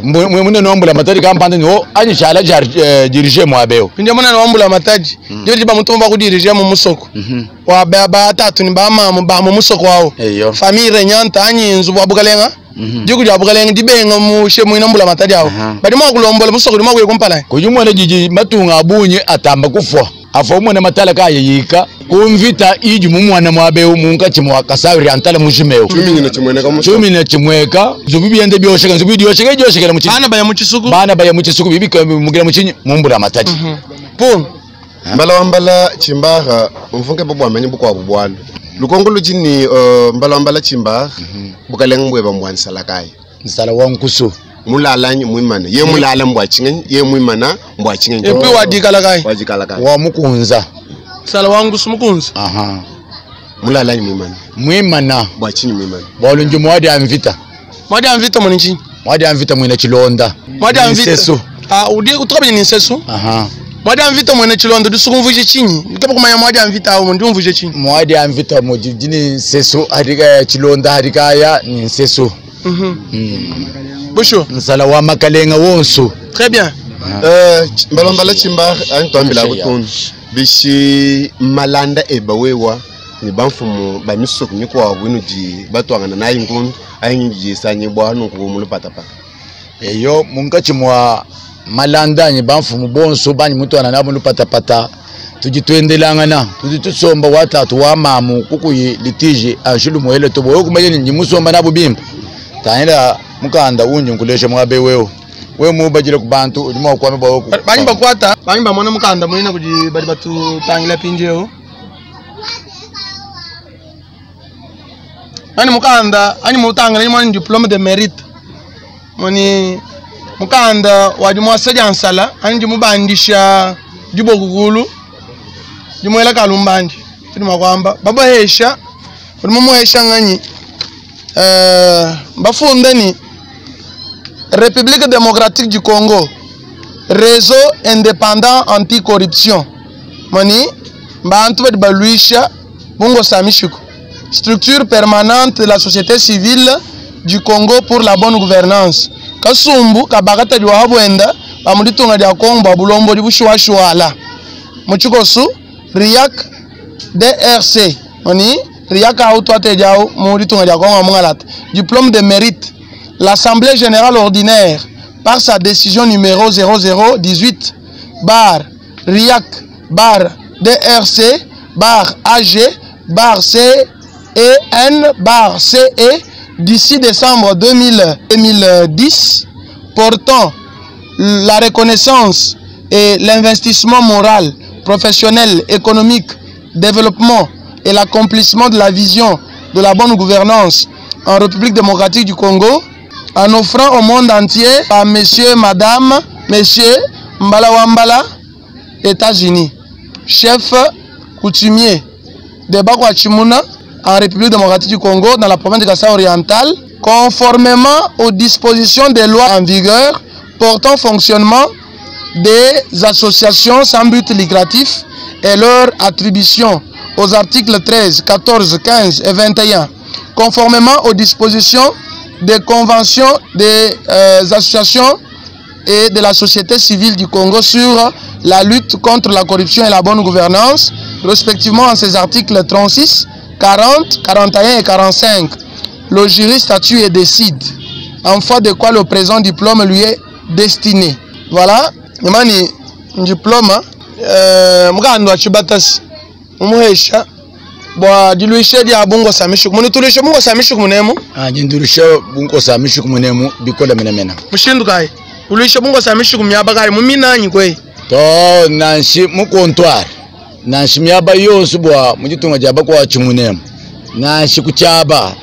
mwe nombula mataji kampanda ni o anyi shala jar dirige mwabeo pinje mwana nombula mataji diyo ba mutumba kudirige mu musoko wa ba batatu ni ba mamu ba mu musoko wawo famille renyanta anyi nzu bwa bukalenga diku dya bukalenga dibenga mu shemu inombula mataji awo bali mwa kulombola musoko limo kuye kumpala kujumwana jiji matunga abunye atamba kufwa afa umwana matala kayeyika kumvita iji mumwana mwabeu munkachi mwakasawiri antala mujimeo chumi chimweka zubi byende byosheka zubi byosheka byoshekera mu bana baya mu chisuku bana baya mu chisuku bibika mugira mu chinyi mumbula mataji pum mbala wambala chimbaha mfunke bobwa amenye bukwabo bwalo lukongo luchini mbala wambala chimbaha bukalenga mbwe bambwanisala kai nsala wankusu mulala mwimana ye mulala mbwachinga ye mwimana mbwachinga epi wadikala kai wadikala kai wa mukunza sala wangu sumukunza aha mulala mwimana mwimana bwachinyi mwimana bwalunji mwadi amvita mwadi amvita munichi mwadi amvita mwina chilonda mwadi amvita ah udi kutoka ni nsesu aha mwadi amvita mwene chilonda dusukumvuje chinyi ndikapa kumanya mwadi amvita awo ndumvuje chinyi mwadi amvita mujini nsesu harika chilonda harikaya ni nsesu Bonjour. Nsala wa makalenga wonso. Très bien. Mbala mbala chimba antwambila kutundu. Bishi malanda eba wewa Ne bamfumu ba misoko mikuabu inudi batuangana nayi nkundu anyi idi isangibua nunku mu lupatapata? Eyo, munkatshi mua malanda anyi bamfumu bonso banyi mutuana nabu lupatapata, tudi tuendelangana, tudi tusomba wa tatu wa mamu kukuyi litiji anshi lumuele to. Wewe kumanya ne ndi musomba nabu bimpe, tangila mukanda undi nkulesha muaba eu. Wewe mubadile ku bantu udi mua kuamba bua wewe ku- Banyi bakuata, banyi bamona mukanda muina kudi badi batutangila mpindieu. Anyi mukanda anyi mutangila anyi diplome de merite moni mukanda wa dimuasa dia nsala anyi dimubandisha diboko kulu dimuela kalumbandi tudi mua kuamba babahesha udi mumuhesha nganyi bafunda ni République démocratique du Congo réseau indépendant anticorruption moni bantu badi baluisha bungosa mishiku structure permanente de la société civile du Congo pour la bonne gouvernance kasumbu kabakatadi wa bwenda ba mu ditunga dia Congo bwa bulombodi bushuwashuwala mu tshikosu RIAC DRC moni RIAC au twatediao mu ditunga dia Congo mungalata diplôme de mérite. L'Assemblée générale ordinaire, par sa décision numéro 0018 barre RIAC barre DRC barre AG barre C E N barre CE d'ici décembre 2010 portant la reconnaissance et l'investissement moral, professionnel, économique, développement et l'accomplissement de la vision de la bonne gouvernance en République démocratique du Congo, en offrant au monde entier à monsieur, madame, monsieur Mbala Wambala, États-Unis, chef coutumier de Bakwachimuna en République démocratique du Congo dans la province de Kasaï oriental, conformément aux dispositions des lois en vigueur portant fonctionnement des associations sans but lucratif et leur attribution aux articles 13, 14, 15 et 21, conformément aux dispositions des conventions des associations et de la société civile du Congo sur la lutte contre la corruption et la bonne gouvernance, respectivement en ces articles 36, 40, 41 et 45. Le jury statue et décide, en foi de quoi le présent diplôme lui est destiné. Voilà, imani diplôme mukanda wa chibatasi mumuhesha bwa diluisha dia bungosa mishuku munitulisha bungosa mishuku munemu Ndulisha bungosa mishuku munemu bikola menamena mushindu kai uluisha bungosa mishuku myaba kai muminanyi kwe to nanshi mu comptoir nanshi myaba yonso bwa muditunga dia bakwachi munemu nanshi kuchaba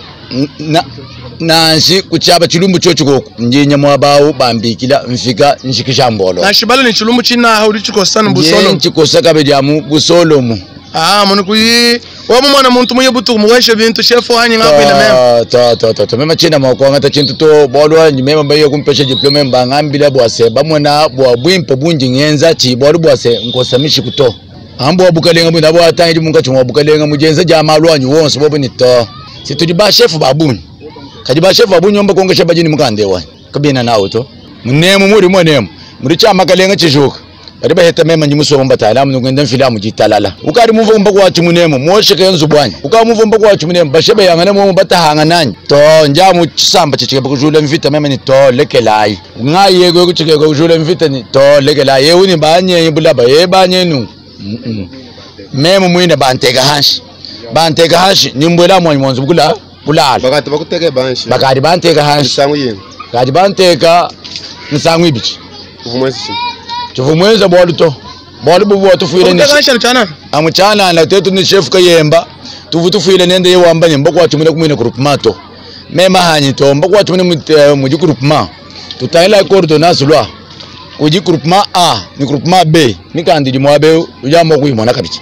nanshi kuchaba chilumbu chochikoko njinya mwabawu bambikila mfika nshikisha mbolo nanshi balo ni chilumbu chinaha uli chikosa ni busolo nchikosa kabedi mu busolomu munu kuyi wa mumwana muntu muye butuku muweshe bintu chef wanyi ngakwile mema ta ta ta ta mema china makwanga ta chintu to bwalu wanyi mema baye kumpesha diplome mbangambila bwase bamona bwa bwimpe bunji ngenza chi bwalu bwase nkosa mishiku to ambo wabukalenga mwina bwa tangi munga chumwa bukalenga mujenza jama lwanyu wonse bobo ni to situdi ba chef babuni kadi ba chef babuni omba kongesha bajini mukande wanyi kabina nawo to munemu muri monemu muri chama kalenga chijuka bari baheta mema nyimusomba tala mu ngenda mfila mu jitalala ukari muvumba kwa chimunemo mwosheke nzubwanya ukari muvumba kwa chimunemo bashebe yangana mu batahanga nanyi to njamu chisamba chichike kujula mvita mema ni to lekelai ngaye go kuchike kujula mvita ni to lekelai yeuni banye bulaba ye banye nu mema mwine banteka hanshi banteka hanshi nimbwela mwanyi mwanzu bukula bulala bakati bakuteke banshi bakati banteka hanshi nsangu yini kati banteka nsangu ibichi uvumwezi chivumwenza bwalu to bwalu bubu watufuile ni chana amuchana na tetu ni chef kayemba tuvu tufuile nende yewamba nyimba kwa chumule kumwine groupement to mema hanyi to mba kwa chumule muji groupement tutayela coordonnance lwa kuji groupement A ni groupement B mikandi di mwabe ujambo kuimona kabichi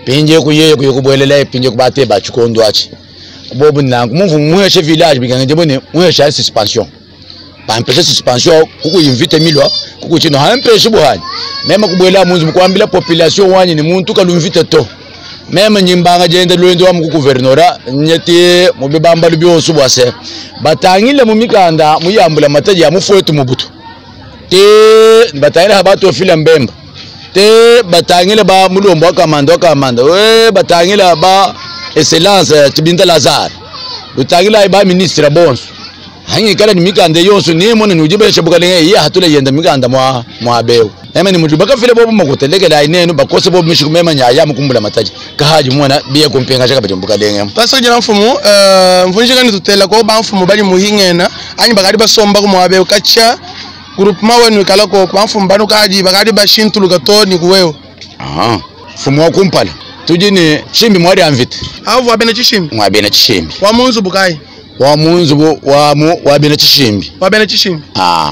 pinje kuyeye kuye kubwelela pinje kubate bachikondo achi bobu nangu mumvu mweshe village biganje bone mweshe suspension bampeshe suspension kuku invite milwa kuku chino hampeshe buhani mema kubwela munzu mukwambila population wanyi ni muntu kalumvite to mema nyimbanga jende lwendo wa muku guvernora nyeti mubibamba lubyonso bwase batangile mu mikanda muyambula mataji ya mufwetu mubutu te batangile habato fila mbemba te batangile ba mulombo akamanda akamanda we batangile ba Excellence Tshibinda Lazare lutangila ba ministre bonso hangikala ni mikanda yonso nimona ni ujibesha bukalenge iya hatula yenda mikanda mwa mwabewu ema ni mutu bakafile bobo makutelekela inenu bakose bobo mishiku mema nyaya mukumbula mataji kahaji mwana biye kumpenga shaka bati bukalenge. Twasojera mfumu mvunjika ni tutela ko ba mfumu bali muhingena anyi bakali basomba ku mwabewu kacha groupement wenu ikala ko ba mfumu banu kaji bakali bashintuluka to ni kuwewe. Aha, mfumu wa kumpala tuji ni shimbi mwari amvite. Avu wabena chishimbi. Mwabena chishimbi. Wa munzu bukai. Wa munzu wa mu wabena chishimbi. Wabena chishimbi. Ah,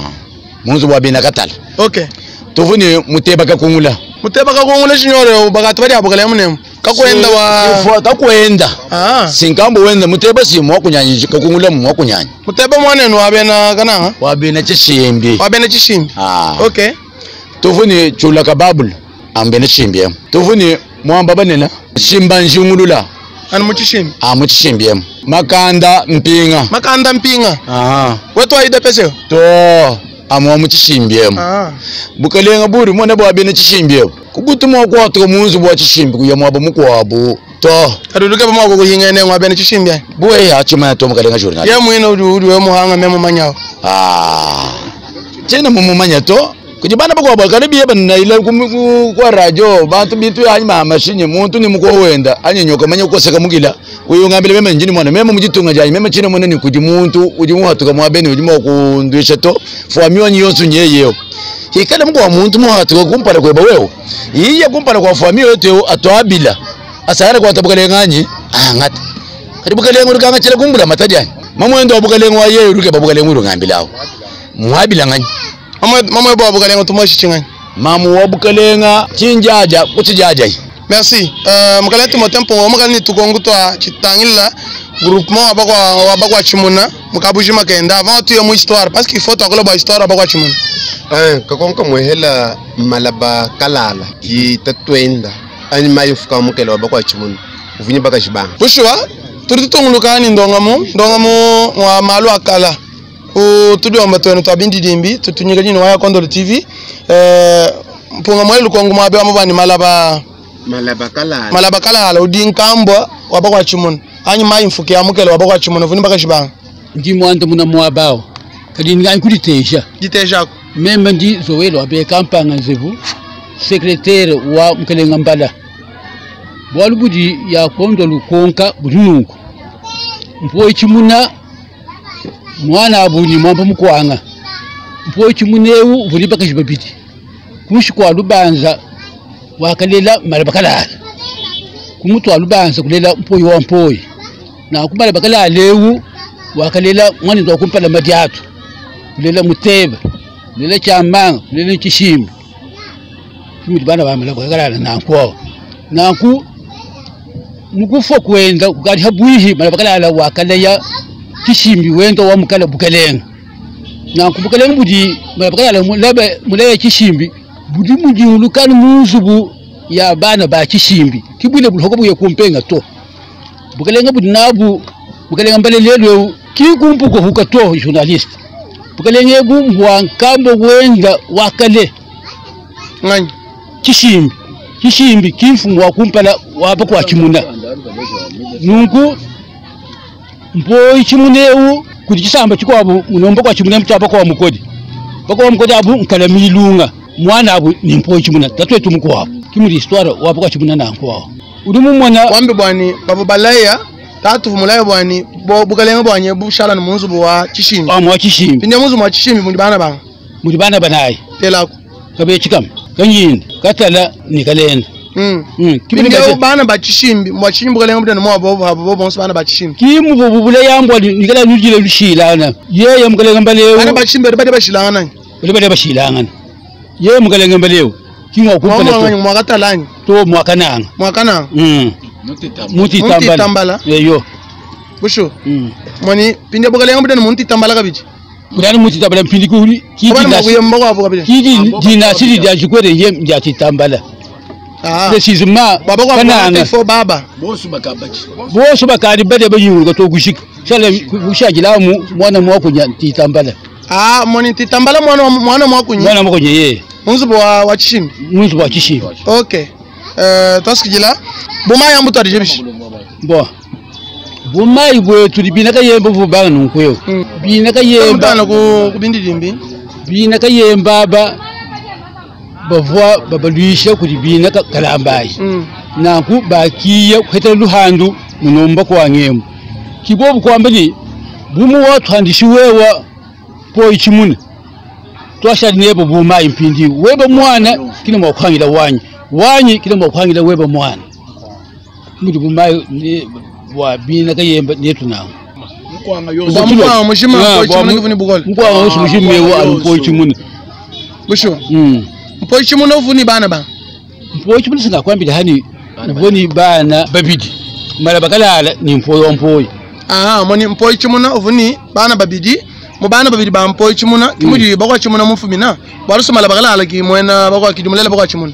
munzu wabena katala. Okay. Tuvuni muteba kakungula. Muteba kakungula shinyore bakati bali abukale munemu. Kakwenda wa Ifwa kakwenda. Ah. Sinkambo wenda muteba si mwakunyanyi kakungula mwakunyanyi. Muteba mwanenu wabena kananga. Wabena chishimbi. Wabena chishimbi. Ah. Okay. Tuvuni chula kababul ambena chishimbi. Tuvuni mwamba banena shimba njungulula. Ani muchishimbi. Ah, muchishimbi. Makanda mpinga. Makanda mpinga. Aha. Wetu aida pese. To amwa muchishimbi. Ah. Bukalenga buri mwana bwa bene chishimbi. Kubutuma kwa to munzu bwa chishimbi kuya mwabo mukwabu. To. Kaduduke ba mwako kuhingene mwa bene chishimbi. Buwe ya chuma to mukalenga journal. Ye mwino uri uri we muhanga memo manyawo. Ah. Chena mumumanya to. Kujibana bakwa bakaribi yeba na ila kwa radio bantu bitu ya hanyuma mashinye muntu ni mukwa wenda anyenyoka manya ukoseka mugila uyu ngambile meme njini mwana meme mujitunga jayi meme chine mwana ni kuji muntu uji muhatuka mwabene uji mukundwisha to fwamiwa nyonso nyeyeo hikale mukwa muntu muhatuka kumpala kweba wewe iye kumpala kwa fwamiwa yote atwabila asara kwa tabukale nganyi angata karibu kale nguru kanga chile kumbula matajani mamwendo wabukale ngwa yeye ruke babukale nguru ngambilao mwabila nganyi. Mama bo abukalenga tumoshi chingani. Mamu wabukalenga chinjaja kuchijaja. Merci. Mukale tumo tempo mukale ni tukongu twa chitangila groupement abakwa abakwa chimuna mukabuji makenda avant tu mu histoire parce qu'il faut twakola ba histoire abakwa chimuna. Kakonka mwehela malaba kalala ki tatwenda ani mayo fuka mukela abakwa chimuna uvinyi baka jibanga. Bushwa turi tutunguluka ni ndongamu ndongamu wa malu akala. Tudiomba twenu twabindi dimbi tutunyika nyino waya Kondolo TV mpunga mwelu lukongo mwabe wamubani malaba malaba kalala malaba kalala udinkambwa wabakwa chimuna anyi mayi mfuke amukele wabakwa chimuna vuni baka jibanga ndi mwanda muna mwabao kadi ngai kulitesha ditesha meme ndi zowelo abe kampanga nzevu secrétaire wa mkelenga mbala bwalubudi ya kondo lukonka bulungu mpo chimuna mwana abuni mwamba mukwanga mpo chimuneu vuli bakajibabidi kushi kwa lubanza wakalela malabakalala kumutu alubanza kulela mpoyi wa mpoyi na kumala bakalala lewu wakalela mwana ndo kumpala madiatu kulela muteba kulela chamanga kulela chishimbi kimudi bana bamala bakalala nanko nanku mukufo kwenda kali habwihi malabakalala wakalaya chishimbi wendo wa mukala bukalenga na kubukalenga budi malabakalala mulebe muleye chishimbi budi mujingulukani muzubu ya bana ba chishimbi kibwile bulhoko buye kumpenga to bukalenga budi nabu bukalenga mbalelelwe kikumpuko huka to journaliste bukalenga bumbwa nkambo wenda wakale nganyi chishimbi chishimbi kimfumu wa kumpala wapa kwa chimuna nunku mpo chimuneu kuti chisamba chikwabo munomba kwa chimuna mchapa kwa mukodi bakwa mukodi abu nkala milunga mwana abu ni mpo chimuna tatwetu mukwabo kimuli histoire wapo kwa chimuna nanko uri mumwana wambe bwani babo balaya tatu mulaya bwani bo bukalenga bwanye bushala no munzu wa chishimbi wa chishimbi pinde munzu wa chishimbi muri bana banga muri bana banayi telako kabe chikam kanyindi katala ni kalenda kimbe bana ba chishimbi mwa chishimbi bukalenga budana mwa bo bo bonso bana ba chishimbi kimu bo bubule yambwa nikala nujile lushilana yeye mukalenga mbalewo bana ba chishimbi bade bashilana bade bashilana yeye mukalenga mbalewo kimwa kumpala to mwakatalani to mwakananga mwakananga mutitambala eyo busho mwani pinde bukalenga budana mutitambala kabiji kudani mutitambala mpindi kuli kidi kidi dinasiri dia jikwere ye ndiatitambala. Précisément baba kwa kananga fo baba bosu bakabachi bosu bakali bade bayinguluka to kushika sale kushajila mu mwana mwakunya titambala. Ah, mwani titambala mwana mwana mwakunya mwana mwakunya ye munzu wa wa chishimbi munzu wa chishimbi. Okay. Tosikijila boma yambu tadijebishi Bon bumayi bwetu libina kayemba bubanga nunkuyo bina kayemba mutana ku kubindidimbi bina kayemba ba bavwa babalwisha kuli bina kalambayi nanku bakiya kuhetela luhandu munomba kwangemu kibobu kwamba ni bumu wathandisi wewa po ichimuna twashali nebo bumayi mpindi weba mwana kila mwakuhangila wanyi wanyi kila mwakuhangila weba mwana mudi bumayi ni bwa bina kayemba netu nawo bwa mukwanga mushima mpoyi chimuna kivuni bukole mukwanga wose mushimewo ali mpoyi chimuna bushuwa mpoyi chimuna uvuni bana ba mpoyi chimuna singakwambila hani uvuni bana babidi mala bakalala ni mpoyi wa mpoyi aha moni mpoyi chimuna uvuni bana babidi mu bana babidi ba mpoyi chimuna kimudi bakwa chimuna mufumina bwaluso mala bakalala ki mwena bakwa kidimulela bakwa chimuna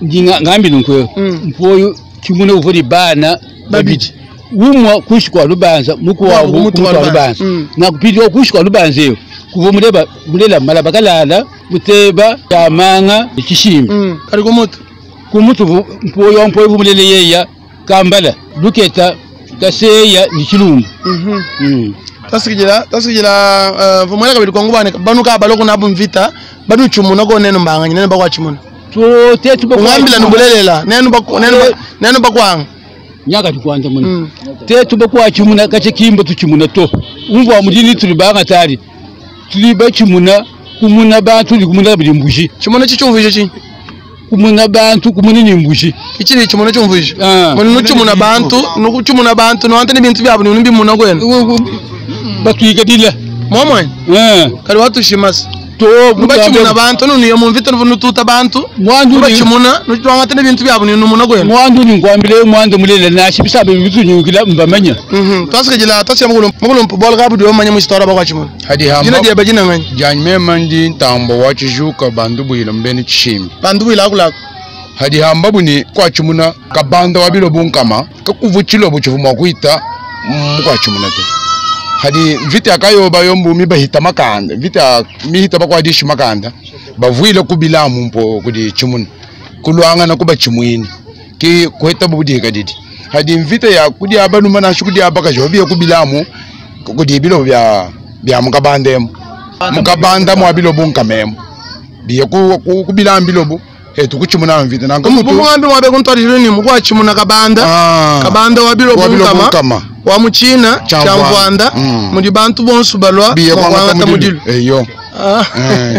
ndinga ngambi nkweyo mpoyi chimuna uvuni bana babidi umwa kushikwa lubanza mukuwabu Mutu wa kumutu wa lubanza. lubanza nakupidi kushikwa lubanza eyo kuva muleba mulela mala bakalala buteba kamanga ekishimbi kali kumutu kumutu mpoyi wa mpoyi vumulele yeya kambala luketa kaseya ni chilumbu tasikijila tasikijila vumwela kabili kwangu bane banuka baloko nabu mvita badu chimuna ko neno mbanga neno bakwa chimuna tote tuba ungambila nubulelela neno bakwa neno neno bakwanga nyaka tukwanda muno te tuba kwa chimuna kache kimba tuchimuna to umva mudini tuli banga tali tuli bachimuna kumuna bantu li kumuna buli mbuji chimuna chichumvije chi kumuna bantu kumuna ni mbuji ichiri chimuna chumvije muni nuchimuna bantu nukuchimuna bantu no antene bintu byabo ni mbimuna kwenu batwigadila momwe kali watushimasa to nubachimuna bantu nuniye mumvita nututa bantu mwandu nubachimuna nuchitwanga tene bintu byabo ni numuna kwenu mwandu ni nkwambile mwandu mulela nashi bisambe bitunyukila mbamanya twasikijila twasira mukulu mukulu mpubol kabu diwo manya mushitora bakwa chimuna hadi hamba jina dieba jina ngani janyi mema ndi ntambo wa chijuka bandu bwila mbene chishimbi bandu bwila akulako hadi hamba buni kwa chimuna kabanda wa bilo bunkama kakuvu chilobo chivuma kuita mukwa chimuna te hadi vita akayoba yombu mibahita makanda vita mihita bakwadishi makanda bavuile kubilamu mpo kudi chimuna kulwangana kuba chimwini ki kuheta bubudika didi hadi mvita ya kudi abanuma nashu kudi abakaji babiye kubilamu kudi bilo bya bya mukabandemo mukabanda mwa bilo bunkamemo biye ku kubilamu bilobu hetu kuchimuna mvita nanka mutu mugambi mwabe kuntwarijire ni mukwa chimuna kabanda kabanda wa bilo bunkama wa muchina chamvwanda mudi bantu bonsu balwa biye kwangata kwangata mudilu eyo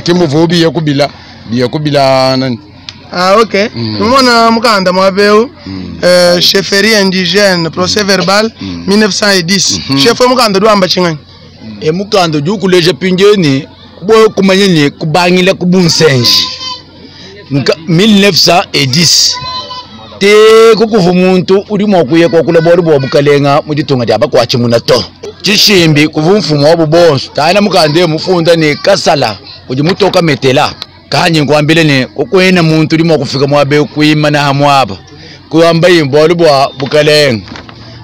kimuvu biye kubila nani Ah, ok. Numona mukanda mwabeu chefferie indigène procès verbal 1910. Chef mukanda duamba chingani. E mukanda jukuleja pinjeni kuboyo kumanyeni kubangila kubunsenji. 1910 te kukuva muntu uli mwakuye kwakula bwali bwa bukalenga muditunga dia bakwachimuna to chishimbi kuva mfumo wa bubonso tana mukanda mufunda ni kasala udi mutoka metela kanye nkwambile ne kukwena muntu uli mwakufika mwabe kuima na hamwaba kuyamba bwali bwa bukalenga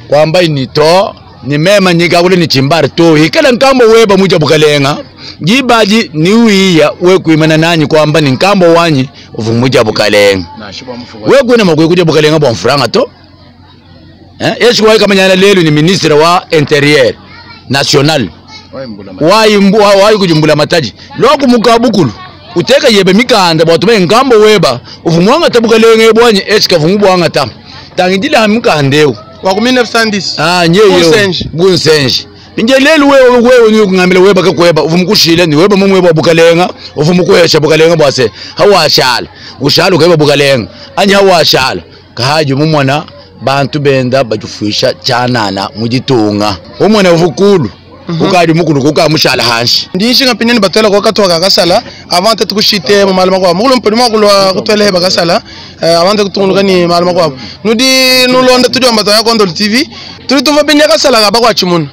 kwamba ni to ni mema nyika kule ni chimbari to ikala nkambo weba muja bukalenga jibaji ni wiya we kuimana nanyi kwamba ni nkambo wanyi uvumuja bukalenga we kwena makwe kuja bukalenga bwa mfuranga to yesu kwa kamanyana lelu ni ministre wa interieur national wayi kujumbula mataji loku mukabukulu uteka yebe mikanda bwatume nkambo weba uvumwanga tabukalenga ebwanyi eshika vumubwanga ta tangidila mukandeu wa 1910 ah nyeyo Bunsenji. bunsenji inje lelu wewe wewe ni kungambila weba kakweba uvumukushile ni weba mumwe bwa bukalenga uvumukwesha bukalenga bwase hawashala ushala ukeba bukalenga anya hawashala kahaji mumwana bantu benda bajufisha chanana mujitunga umwana uvukulu ukali mukulu kukamushala hanshi Ndinshinga pinene batwela kwa katwa kasala avant te tukushite mu malama kwa mukulu mpedi mwakulwa kutwele heba kasala avant te kutungunuka ni malama kwa nudi nulonda tudi amba toya Kondolo TV tuli tuva binya kasala ka bakwa chimuna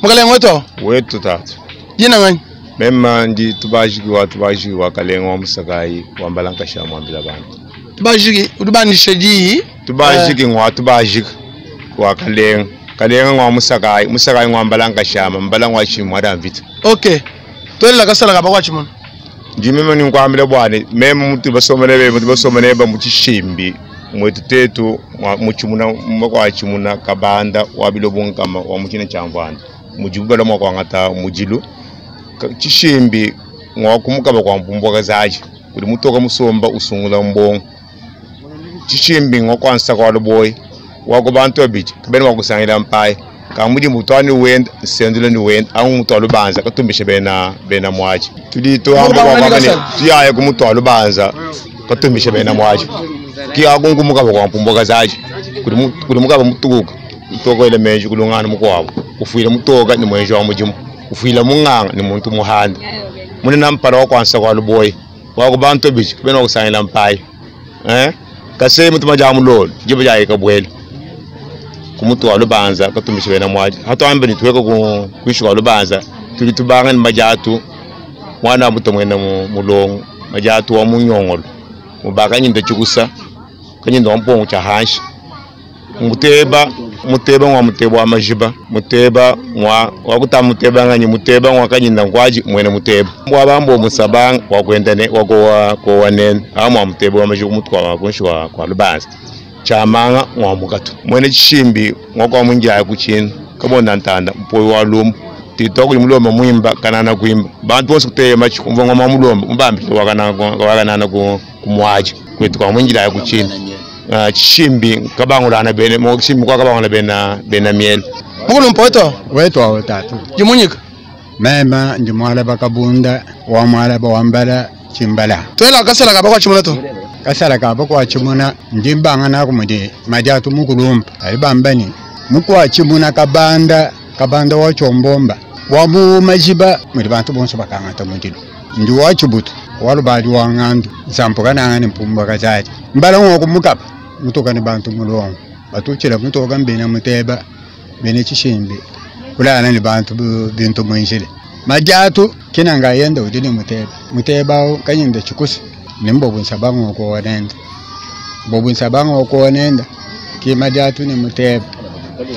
mukalenga wetu wetu tatu jina ngani mema ndi tubajiki wa kalenga wa musakayi wambalankasha mwambila bantu tubajiki udubanishe diyi tubajiki ngwa tubajiki wa kalenga kalenga ngwa musakayi musakayi ngwa mbalankashama mbala ngwa chimwa da mvita okay twelela kasala ka bakwa chimuna ndi mema ni nkwambile bwane mema mutu basomene be mutu basomene ba muchishimbi Mwetu tetu mutshimuna mukwatshimuna kabanda wa bilobo nkama wa mutshina tshia mvanda mudibu bala mua kuangata mudilu tshishimbi ngwa kumukaba kwa mpumbwa kazaji kudi mutoka musomba usungula mbongo tshishimbi ngwa kwansa kwa luboyi wako bantu abidi kabena wakusangila mpayi kamudi mutwani wenda nsendule ni wenda angu mutwa lubanza katumbisha bena bena mwaji tudi tuhamba kwa kwamba tuyaya kumutwa lubanza katumbisha bena mwaji kiyakunkumuka kwa mpumbwa kazaji kudi mukaba mutukuka mutoka ile menji kulungana mukwabo ufuile mutoka ni mwenji wa mujimu ufuile mung'anga ni muntu muhanda mune nampala wakwansa kwa luboyi wako bantu abidi kabena wakusangila mpayi kase mutuma ja mulolo jiba ja ikabwela kumutu wa lubanza katumisha bena mwaji hatu ambe ni tuweka ku kuishi wa lubanza tuli tubanga ni majatu mwana mutomwena mulongo majatu wa munyongolo mubaka nyinda chikusa kanyinda wa mpongo cha hanshi muteba muteba mwa muteba wa majiba muteba mwa wakuta muteba nganyi muteba mwa kanyinda ngwaji mwene muteba mwa bambo musabang wa kwendane wa kwa kwa wanene amwa muteba wa majiba mutwa wa kunshi wa kwa lubanza chamanga mwa mukatu mwene chishimbi mwa kwa munjaya kuchina kabonda ntanda mpoyi wa lumbu tito kuli mulomba mwimba kanana kuimba bantu bose kuteye machi kumva ngoma mulomba mbambi wakana wakanana ku kumwaji kwetu kwa munjira kuchina chishimbi kabangulana bene mo chishimbi kwa kabangula bena bena miel mukulu mpoto wetu tatu jimunyika mema ndi mwala bakabunda wa mwala bawambala chimbala twela kasala kaba kwa chimuna to kasala kaba kwa chimuna ndi mbanga na kumudi majatu mukulumba ayibambani mukwa chimuna kabanda kabanda wa chombomba wa mu majiba muri bantu bonso bakangata mudilo ndi wa chibutu walubali wa ngandu zampuka nangani mpumba kazaji mbala ngoko mukapa mutoka ni bantu mulongo batuchila mutoka mbena muteba bene chishimbi kulana ni bantu bintu mwinjile majatu kinanga yenda udini muteba muteba kanyinda chikusi nimbo bunsa ngoko wanenda bobunsa ngoko wanenda ki majatu ni muteba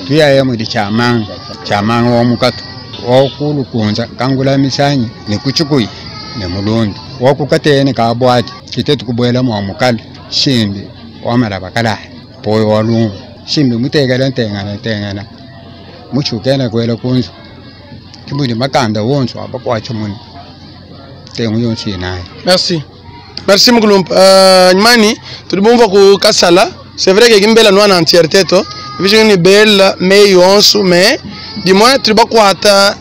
tuyaye mudi chamanga chamanga wa mukato wakulukunza kangula misanyi ni kuchikuyi ni mulundu wakukatene kabwati kite tukubwela mwa mukali shimbi wamala bakala poyo walungu shimbi mutegala ntengana tengana muchukena kwela kunzu kimuli makanda wonso abakwacha muni tengu yonso inaye. Merci. Merci mukulumpa. Nyamani tulibumva ku kasala c'est vrai que kimbela nwana entièreté to vision ni belle mais yonso mais du moins tulibakwata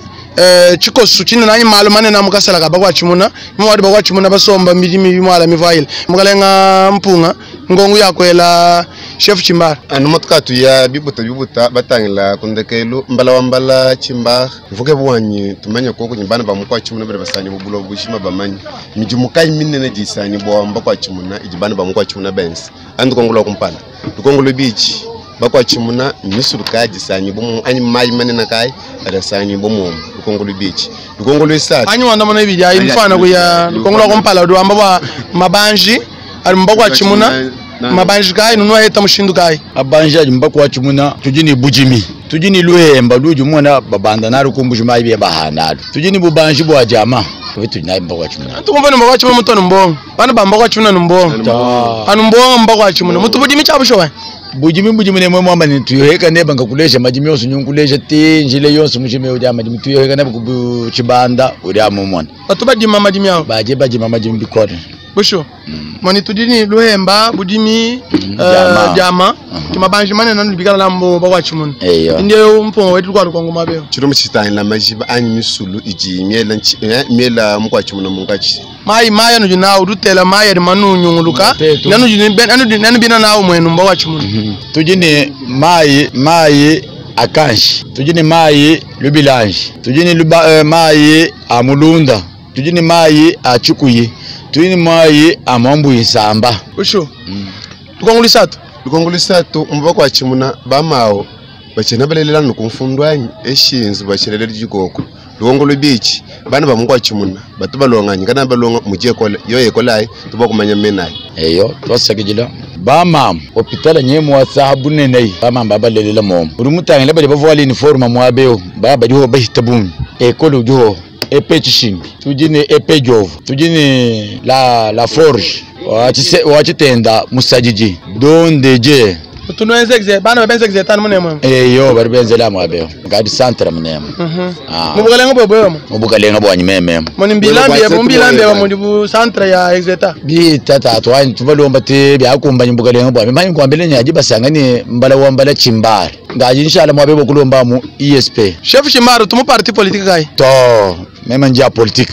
chikosu chino nanyi malo manene amukasala kaba kwachimuna mwadi bakwachimuna basomba milimi mwala mivaile mukalenga mpunga ngongu yakwela chef Chimbara anu motoka ya bibuta bibuta batangila kundekelu mbala wambala Chimbara mvuke bwanyi tumanye koko nyimbana bamukwa chimuna bale basanyi bubulo bushima bamanyi mijimukai minene jisanyi bwa kwa chimuna ijibana bamukwa chimuna bensi andu kongolo kumpala lukongolo beach bakwa chimuna misuluka jisanyi bomu anyi mayi manene kai adasanyi bomu lukongolo beach lukongolo isati anyi wanda mona ibidi ayi mfana kuya lukongolo kumpala duamba ba mabanji ali mbakwa chimuna mabanji kai nunua heta mushindu kai mabanji ali mbakwa chimuna tujini bujimi tujini luhemba luju mwana babanda naru kumbuju mayi bye bahanalu tujini bubanji bwa jama vitu nayi mbakwa chimuna tukumva mbakwa chimuna mutoni mbongo bana bambakwa chimuna numbongo anu mbongo mbakwa chimuna mutu budimi chabusho wa bujimi bujimi ne mwamba ni tuyoheka neba ngakulesha majimi yonso nyunkulesha tinjile yonso mujimi uja majimi tuyoheka neba kuchibanda uri amumona batu badima majimi yao baje bajima majimi bikore busho moni tudini luhemba budimi jama kimabanji manene nanu bikala lambo bakwa chimuna ndiyo mpongo wetu kwa lukongo mabeo chiro muchitangila majiba anyi misulu iji miela miela mukwa chimuna mungachi mai mai anu jina udutela mai eri manu nyunguluka nanu jini ben anu nanu bina nawo mwenu mbakwa chimuna tujini mai mai akanshi tujini mai lubilanji tujini luba, mai amulunda tujini mai achikuyi tujini mai amambu isamba usho lukongulisatu lukongulisatu mbakwa chimuna bamao bachena balelela nukumfundwanyi eshinzu bachelele jikoko lukongolo beach bana bamukwa chimuna batu balonganyi kana balonga mujekole yoyekolai tubakumanya menayi eyo twasakijila bamama hopitala nyemu wa sahabu nenei bamama babalelela momo uri mutangila bali bavuala uniforme mwabeo baba diho bahita bumi ekolo diho epe chishimbi tujini epe jovu tujini la forge Wa tshitenda musadidi dondeje. Tunuenze exe bana babenze exe tanu munemu. Eyo bari benzela mwabeho ngadi santra munemu. Ah. Mubukalenga bwebwemo. Mubukalenga bwanyi mememo. Moni mbilambi yebo mbilambi yebo muri bu centre ya exeta. Bita tatu wanyi tubalomba te byakumbanya mubukalenga bwami manyi nkwambele nyaji basanga ni mbala wa mbala chimbari ngaji inshallah mwabebo kulomba mu ISP. Chef Chimbari tumu parti politique kai. To mema njia politique.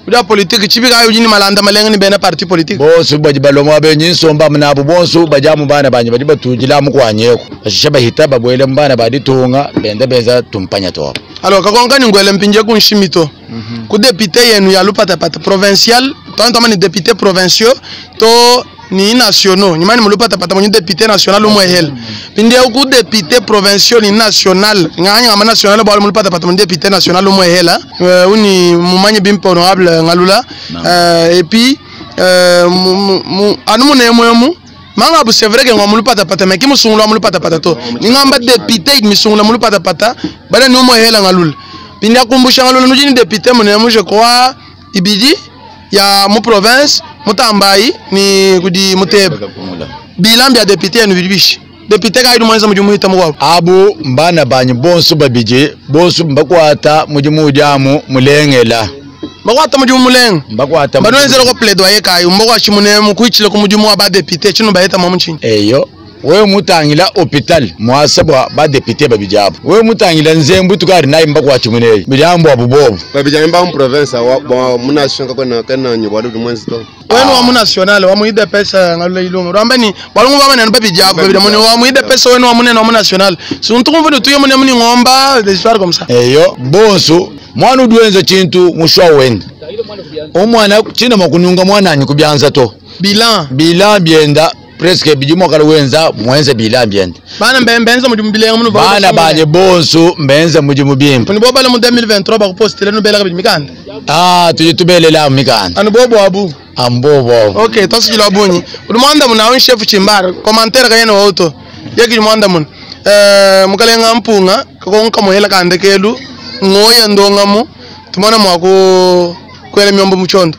Uja politique chibi kai ujini malanda malenga ni bena parti politique. Bonsu baji balomwa be nyinsomba munabo bonsu bajamu bana banye badi batujila mukwanyeko bashisha bahita babwele mbana baditunga benda benza tumpanya to. Alors kakonka ni ngwele mpinje ku nshimito. Ku député yenu ya lupatapata provincial, tanto ni député provinciaux to ni nationaux. Nyimani mulupatapata mwenye député national umwehel. Pinde ku député provincial ni national. Nganya ngama national bwa mulupatapata mwenye député national umwehela. Uni mumanye bimpe honorable Ngalula. Et puis anu munemu manga bu c'est vrai que ngwa mulupatapata mais ki musungula mulupatapata to. Ningamba député misungula mulupatapata bana ni umwehela Ngalula. Pinde akumbusha Ngalula nujini député munemu je crois ibidi ya mu province mutambayi ni kudi mutebe bilambi ya député yenu bibishi député ka mwenza muji muhita mukwabo. Abu mbana banyi bonsu babije bonsu mbakwata muji mujamu mulengela. Bakwata muji mulenga. Mbakwata. Banwenzela ko plaidoyer kayi mbokwa chimune kuichile ku muji wa ba député chino bayeta mu mchini. Eyo wewe mutangila hopital mwasabwa ba député babijabo wewe mutangila nzembu tukari nayi mbakwa chimuneyi milambo abubobo babijabo mba mu province wa mu nation kana kana nyibwa du mwenzi to. Wenu wa mu national wa mu UDPS Ngalula ilunga rwamba ni balungu ba maneno babijabo babida mune wa mu UDPS wenu wa munene wa mu national suntu kumvudu tuye mune muni ngomba des histoires comme ça. Eyo bonsu mwana udwenza chintu mushwa wenda omwana china makununga mwana kubyanza to. Bilan. Bilan byenda presque bijimo kala wenza mwenza bilan byenda. Bana mbenza muji mubilenga muno. Bana banye bonsu mbenza muji mubimpa. Ni boba mu 2023 bakupostile no bela kabidi mikanda. Ah tuje tubelela mikanda. Anu bobo abu. Ambobo. Okay tosijila bunyi. Uri mwanda muna on chef Chimbari commentaire kayene auto. Yeki mwanda mun. Mukalenga mpunga kakonka muhela kande kelu ngoya ndongamu tumona mwako kwele myombo muchondo.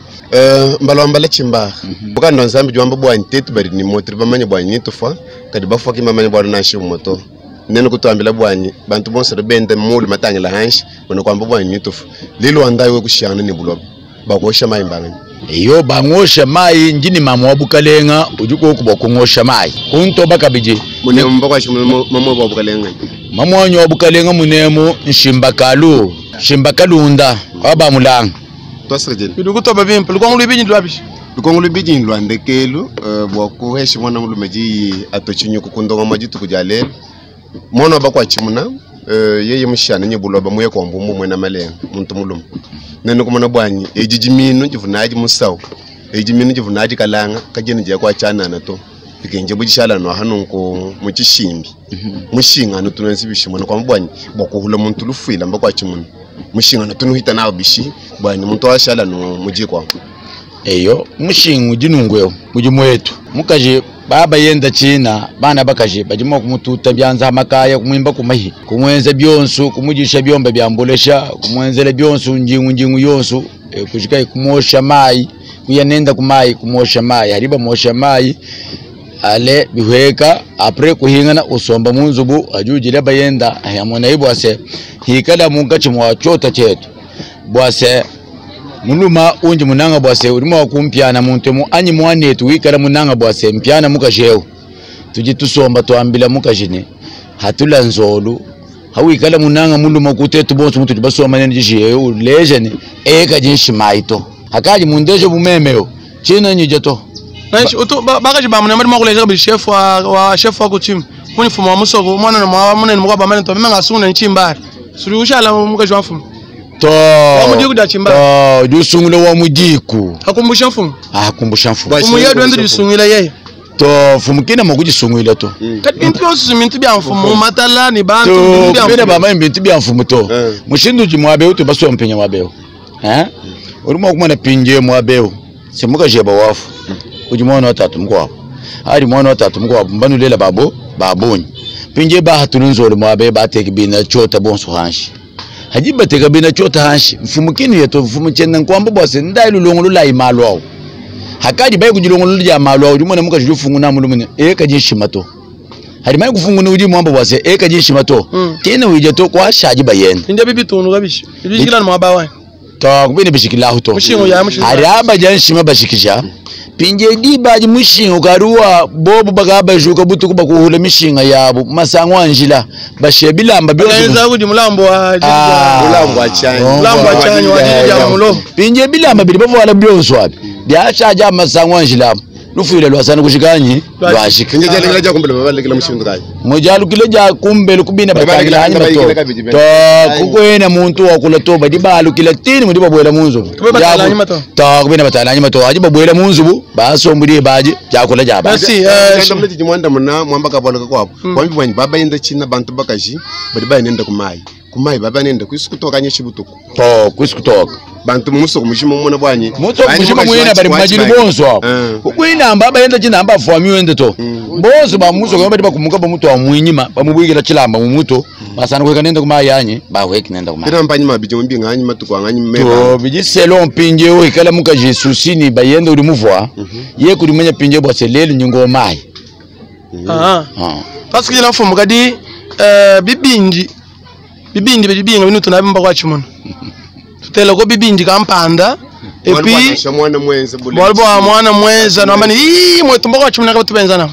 Mbala mbala Chimbari. Bukando nzambi jwamba bwa ntetu bari ni motri bamanye bwa nyitu fa kadi bafwa ki mamanye bwa na shi moto. Nene kutwambila bwanyi bantu bonse bende mulu matangila hanshi bono kwamba bwa nyitu fa. Lilo andaye we kushana ni buloba. Bakosha mai mbangani. Iyo bangosha mai njini mama wa bukalenga ujuko kubwa kungosha mai. Kunto bakabiji. Munemu mbakwa shi mama wa bukalenga. Mama wanyu wa bukalenga munemu nshimba kalu, shimba kalunda kwa mulanga. Twasirjeni. Bidukuto babimpe lukongo lubinyi lwabishi. Lukongo lubinyi lwandekelu bwa kuhesha mwana mulumeji atochinyu kukundonga majitu kujalele. Mwana bakwa chimuna yeye mushana nyebuloba muye kwa mbumu mwena malenga muntu mulume. Nene kumona bwanyi ejijimino jivunaji musawo. Ejijimino jivunaji kalanga kajeni je kwa chana na to. Bikenje bujishala no hano nko muchishimbi. Mushinga no tunenzi bishimo no kwa mbwanyi bwa kuhula muntu lufuila mbakwa chimuna. Mushinga no tunuhita nawo bishi bwanyi muntu washala no mujikwa. Eyo mushinga ujinungweo muji mwetu. Mukaje baba yenda china bana bakaje bajimo kumututa byanza makaya kumwimba kumahi kumwenza byonsu kumujisha byomba byambolesha kumwenzela byonsu njingu njingu yonsu kushika kumosha mai kuyanenda kumai kumosha mai hariba mosha mai ale bihweka apre kuhingana usomba munzubu ajujile bayenda yamona ibwase hikala mungachi mwa chota chetu bwase muluma unji munanga bwase urimo wakumpyana muntu mu anyi mwanetu wikala munanga bwase mpyana mukasheo tuji tusomba twambila mukashine hatula nzolu hawikala munanga muluma kutetu bonso mutu basoma nene jishiye ulejene eka jinshi maito hakaji mundeje bumemeo china nyije to. Naishi utu bakaji ba munema makuleja bi chef wa chef wa kuchim kuni fumo wa musoko mwana na mwa munene mwa ba manene to menga sungune nchimbari suri ushala mukaji wa mfumo. To. Wa mudiku da chimbari. To jusungule wa mudiku. Akumbusha mfumo. Akumbusha mfumo. Mfumo yedu ndo jusungule yeye. To mfumo kina mokujisungule to. Kati bintu byose bintu bya mfumo matala ni bantu bintu bya mfumo. Bena bama bintu bya mfumo to. Mushindu jimwabe utu baswa mpenya mwabeo. Urimo kumana pinje mwabeo. Semuka jeba wafu. Uji mwana watatu mkwabo. Ari mwana watatu mkwabo mbanulela babo babonyi. Pinje ba hatulunzole mwabe bateke bina chota bonso hanshi. Hajiba teka bina chota hanshi. Mfumo kini yeto mfumo chenda nkwamba bwase ndai lulongo lulai malwao. Hakadi baye kudilongolola dia malu awu, udi mona mukaji udi ufunguna mulume ne e kadi nshima to. Hadi maye kufunguna udi muamba bua se e kadi nshima to. Kena uyidia to kuashadi bayenda. India bibi tunu kabishi. Ibishikila ni mwaba wanyi. To kubene bishikilahu to. Mushinga ya mushinga. Hari abadia nshima bashikisha. Pinje diba adi mushinga ukaruwa bobu bakabajuka butuku bakuhula mishinga yabu masango anjila bashe bilamba byonso. Kaenza kudi mulambo wa Ah. Mulambo wa chanyi. Mulambo wa chanyi wa dili dia mulo. Pinje bilamba bili bavuala byonso abi. Byashaja masango anjila. Lufuile lwasana kushikanyi lwashika. Kinje jalekela jakumbele babalekela mushindu kayi. Mujalukile ja kumbelu kubina batangila hanyi Babalekela bato. kabidi bene. To kukwena muntu wakula to badi balukila tini mudi babwela munzubu. Kube batala hanyi mato. To kubina batala hanyi mato haji babwela munzubu basombuli baji jakula jaba. Merci. Ndamula tshidi mwanda muna mwamba kabwalaka kwabo. Wambi bwanyi baba yenda china bantu bakaji badi bayenenda kumayi. Kumayi baba nenda kuisukutoka nyeshe butuku. To kuisukutoka. Bantu musoko mushimo muna bwanyi. Musoko mushimo mwina bali mumajili bonso abo. Kukwina amba bayenda china amba afwami wende to. Bonso ba musoko badi bakumuka bamutu wa mwinyima bamubwikila chilamba mumuto. Basana kweka nenda kumayi anyi bahweki nenda kumayi. Tena mpanyi mabiji mbi nganyi matuku anganyi meba. To bijiselo mpinje wikala mukaji susini bayenda uli muvwa. Ye kuli manya pinje bwa selelu nyingo mayi. Ah. Ah. Parce que mfumu kadi bibindi bibindi bidi binga binu tunabimba kwa chimono. Tutela ko bibindi kampanda et puis mwana mwenza bule. bwali bwa mwana mwenza namba ni ii mwetu mbako chimono ka tubenza na.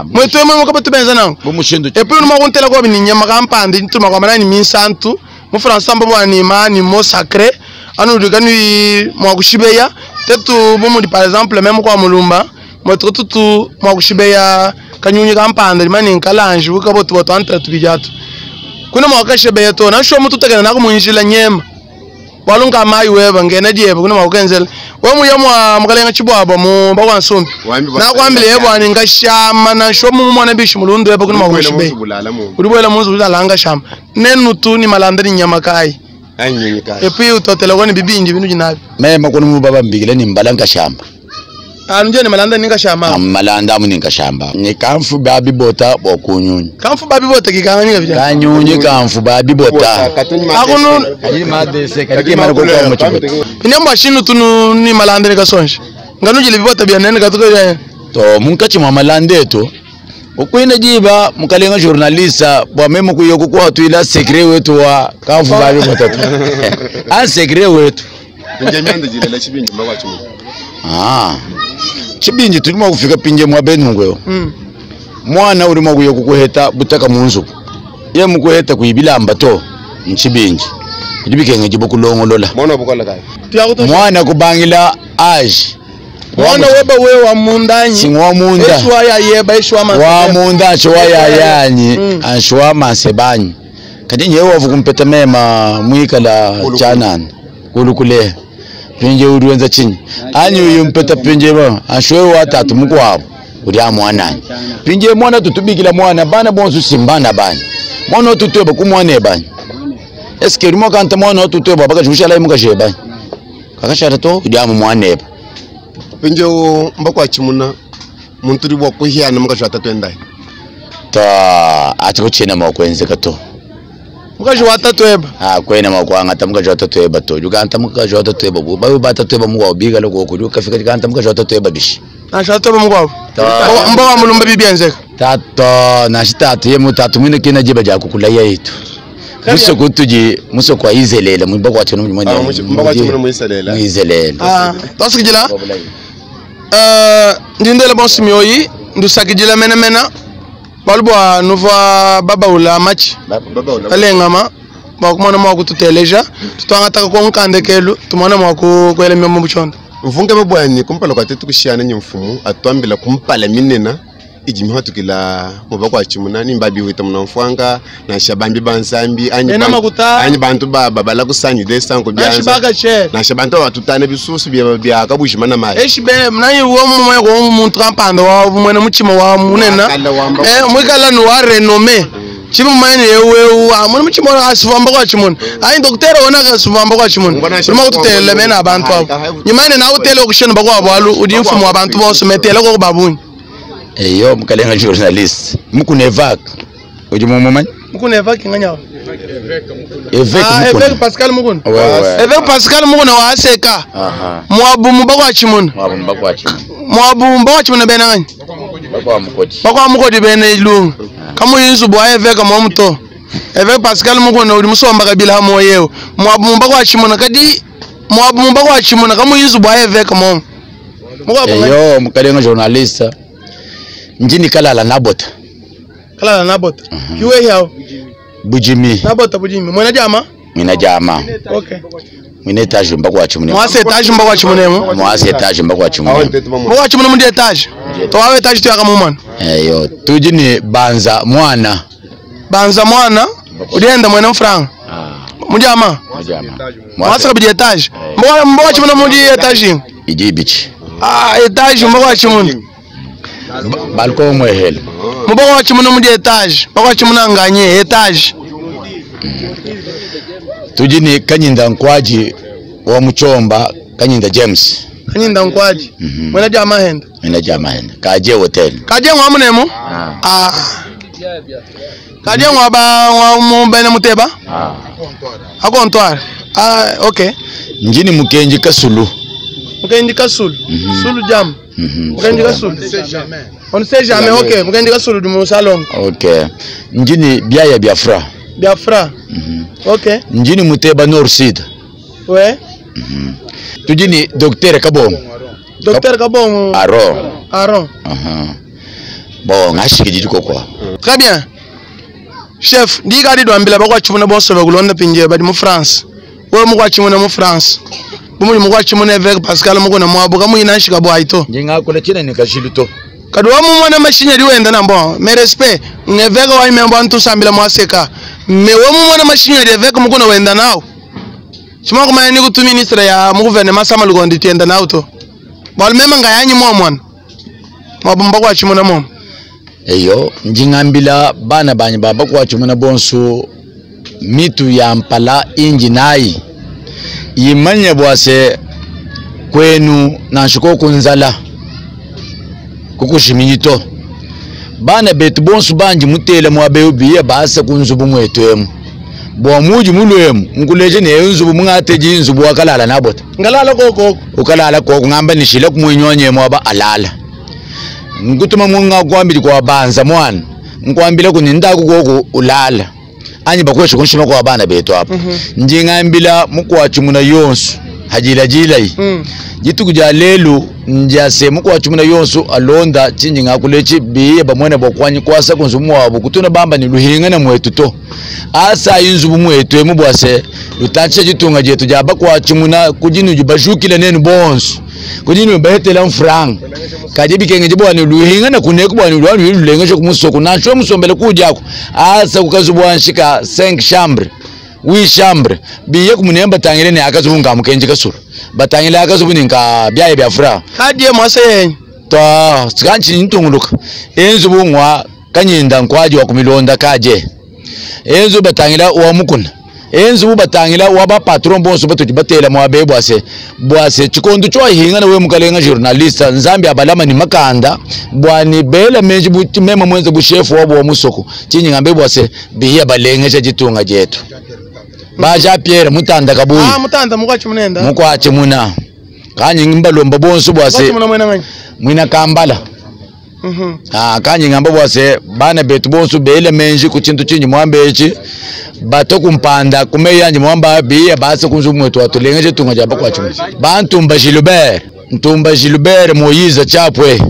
Mwetu emwe ka tubenza na. Bomushindo. Et puis numa kuntela ko bini nyama kampanda ntuma kwa manani minsantu mu français mbo bwa ni mani mo sacré anu dukani mwa kushibeya tetu bomudi par exemple même kwa mulumba mwetu tutu mwa kushibeya kanyunyi kampanda limani nkalanje bukabotu botu antra tubijatu kuna mwakashebeya to nasho mutu takana nakumunjila nyema walunga mayi weba ngena dieba kuna mwakukenzela we muya mwa mukalenga chibwabwa mu bakwansumbi nakwambile yebwani ngashama nasho mumwana bishi mulundu weba kuna mwakushibeya bulala mu. ulibwela munzu ulala ngashama nenutu ni malanda ni nyama kayi Anyinyi kayi. epi utotela koni bibindi binu jinabi Mema kuno mubaba mbigile ni mbala nkashamba. anuje ni malanda ni ngashama Malanda amu ni nkashamba. Ni kamfu babi bota bokunyunyi. kamfu babi bote kikanganyika vijana Kanyunyi kamfu babi bota. akunu Kajiri madese kajiri mara kwa mchibota. inemba shinu tunu ni malanda ni kasonje nganujile bibota bya nene katuko ya To munkachi mwa malanda eto. Ukwina jiba mukalenga journalista bwa memo kuyoku kwa tuila secret wetu wa kamfu babi bota. An secret wetu. Nje myanda jilela chibinji mbakwa chimo. Ah. Chibinji tulimo kufika pinje mwa benungweyo. Mwana ulimo kuyo kukuheta butaka munzu. Ye mukuheta kuibilamba to nchibinji. Ibikenge jibo kulongolola. Mwana bukola kayi. Mwana kubangila age. mwana weba we wa mundanyi Singwa munda. eshwa ya yeba eshwa ma Wa munda ashwa ya yanyi ashwa masebanyi. Kadi nyewe wavukumpeta mema mwikala chanana kulukule. Pinje uruenza chinyi. Anyi uyu mpeta pinje ba ashwe watatu mukwabo. Uri amwananyi. Pinje mwana tutubikila mwana bana bonso simbana bana. Mwana otutweba kumwana ebani. Eske urimo kanta mwana otutweba bakajushala imukasheba. Kakashara to uri amwana eba. Pinje mbakwa chimuna muntu uri bwa kuhiana mukaji watatu endayi. Ta atikuchena makwenzeka to. mukaji watatu eba Ah kwena makwanga mukaji watatu eba to. Jukanta mukaji watatu eba bu. Bayo batatu eba mugwa biga loko ko kafika kanta mukaji watatu eba bishi. nasha toba mukwabo Ta mba wa mulumba bibyenzeka tato nashi tatu ye mutatu mwine kina jiba ja kukulaya itu. Musoko tuji musoko aizelela mwiba kwa chono mwine. Mbakwa chimuna muiselela. Muizelela. ah tosikijila ndindele bon simioyi ndusakijila mena mena balubwa nuva babaula machi balengama bakumona mwa kututeleja tutwangataka ko nkandekelu tumona mwa kukwela miomo buchondo Mvunge mabwanyi kumpala kwa tetu kushiyana nyi mfumu atwambila kumpala minena iji mihatukila muba kwa chimuna nimba biwita muna mfwanga na shabambi bansambi anyi Ena makuta. anyi bantu baba bala kusanyu desanko byanza nashibaga che na shabantu batutane bisusu bya bya kabushima na mayi eshibe nanyi wo mumwe ko muntu kampanda wa mwene muchima wa munena Wakala wamba- eh mwikala ni wa renome chibi mumene yewewu amuna muchima wa asivamba kwa chimuna ayi dokotela wona kasivamba kwa chimuna Mbona ulima kututele mena abantu abo nyimane nawe utele okushena bakwa alu udi mfumu wa bantu bonso metele ko babunyi Eyo mukalenga journalist. Mukunevak. Uje mumumanya? mukuneva kinganyawo Évêque ah Mukuna. évêque Pascal Mukuna Ouais, ouais. évêque Pascal Mukuna wa aseka Aha. mwabu mubakwa chimuna Mwabu mbakwa chimuna. Mwabu mbawachimuna bena nganyi? Bakwa mukodi bena ilunga. Kamuyi nzubu wa eveka momuto. Eveka Pascal mukona udi musomba kabila ha moyo. Mwabu mbakwachimuna kadi mwabu mbakwachimuna kamuyi nzubu wa eveka momu. Mukwabu nganyi? Eyo mukalenga journaliste njini kalala nabota. Kalala nabota. Kiwe yao. Bujimi. Nabota bujimi. Mwena jama? Mwina jama. Okay. Mwina etage mbakwachimuna. Mwase etage mbakwachimuna emo. Mwase etage mbakwachimuna. Mbakwachimuna mundi etage. Towawe etage tuyaka mumwana. Eyo tuji ni banza mwana. Banza mwana ulienda mwena mfranga. Mujama. Mujama. Mwase kabidi etage. Mbwa mbakwachimuna mundi etage. Ijibichi. Ah etage mbakwachimuna. Balko mwehele. Mbakwachimuna mundi etage. Mbakwachimuna nganye etage. Tuji ni kanyinda nkwaji wa muchomba kanyinda James. Kanyinda nkwaji. Mwena jama henda. Mwena jama henda. Kaje hotel. Kaje mwa munemo? Ah. Kaje mwa ba mwa mu bene muteba? Ah. Akontware. Ah okay. Njini mukenji kasulu. Mukenji kasulu. Sulu jam. Mukenji kasulu. On ne sait jamais. Okay, mukenji kasulu du musalong. Okay. Njini biaya Biafra. Biafra. Okay. Njini muteba Nord Sud. Ouais. Tujini docteur Kabongo. Docteur Kabongo. Aro. Aaron. Aha. Bon, ngashikiji kokwa. Très bien. Chef, ndi kadi dwambila bakwachimuna bonso bakulonda pinje badi mu France. Wewe mukwachimuna mu France. Bumuli mukwachimuna évêque Pascal mukuna mwabu kamuyina nshika bwaito. Ndingakula china nikashiluto. Kadi wa mumwana mashinya liwenda na bon, mes respect, ngeveka wa membo antusambila mwaseka. Me wa mumwana mashinya évêque mukuna wenda nao. Chima kumanya ni kutu ministre ya mu gouvernement sama lugondi tienda nao to. Bal mema ngayanyi mwa mwana. Mwabu mbakwachimuna mwa. Eyo njingambila bana banyi baba kwachimuna bonso mitu ya mpala inji nayi yimanye bwase kwenu nanshiko kunzala kukushiminito bana betu bonso banji mutele mwabe biye basa kunzubu mwetwemu bwa muji mulwemu nkuleje ne nzubu mungateji nzubu wakalala nabota ngalala koko ukalala koko ngamba nishile kumwinyonye mwaba alala ngutuma munga kwambili kwa banza mwana nkwambile kunindaku koko ulala anyi bakwesha kunshima kwa bana betu apa njingambila mukwachumuna yonso hajila jilai jituku ja lelu njase mukwachumuna yonso alonda chinji ngakulechi biye bamwene bokwanyi kwasa kunzumu wabo kutuna bamba ni luhinga na mwetu to asa inzubu mwetu emu bwase lutanche jitunga jetu ja bakwachumuna kujinu jibashukile nenu bonso kujinu bahetela mfrang kaje bikenge jibwani luhinga na kuneku bwani lwani lulengesho kumusoko nasho musombele kujako asa kukazubwanshika 5 chambre wi chambre biye kumunemba tangile ne akazubunga mukenji kasulu batangile akazubuninka byaye biafra kadiye mwase yenyu ta sikanchi ntunguluka enzu bungwa kanyinda nkwaji wa kumilonda kaje enzu batangila wa mukuna enzu batangila wa ba patron bonso batuti batela mwabe bwase bwase chikondo chwa hinga na we mukalenga journalista nzambi abalama ni makanda bwani bela menji buti mema mwenze bushefu wabo wa musoko chinyi ngambe bwase biya balengesha jitunga jetu baja Pierre mutanda kabuyi Ah mutanda mukwachimunenda. mukwachimuna kanyi mbalomba bonso bwase Mukwachimuna mwena nganyi. mwina kambala Ah, kanyi ngamba bwase bana betu bonso bele menji kuchintu chinyi mwambe echi bato kumpanda kumeyanji mwamba biya base kunzu mwetu atulengeje tunga jaba kwachimu bantu mba Gilbert ntumba Gilbert moyiza chapwe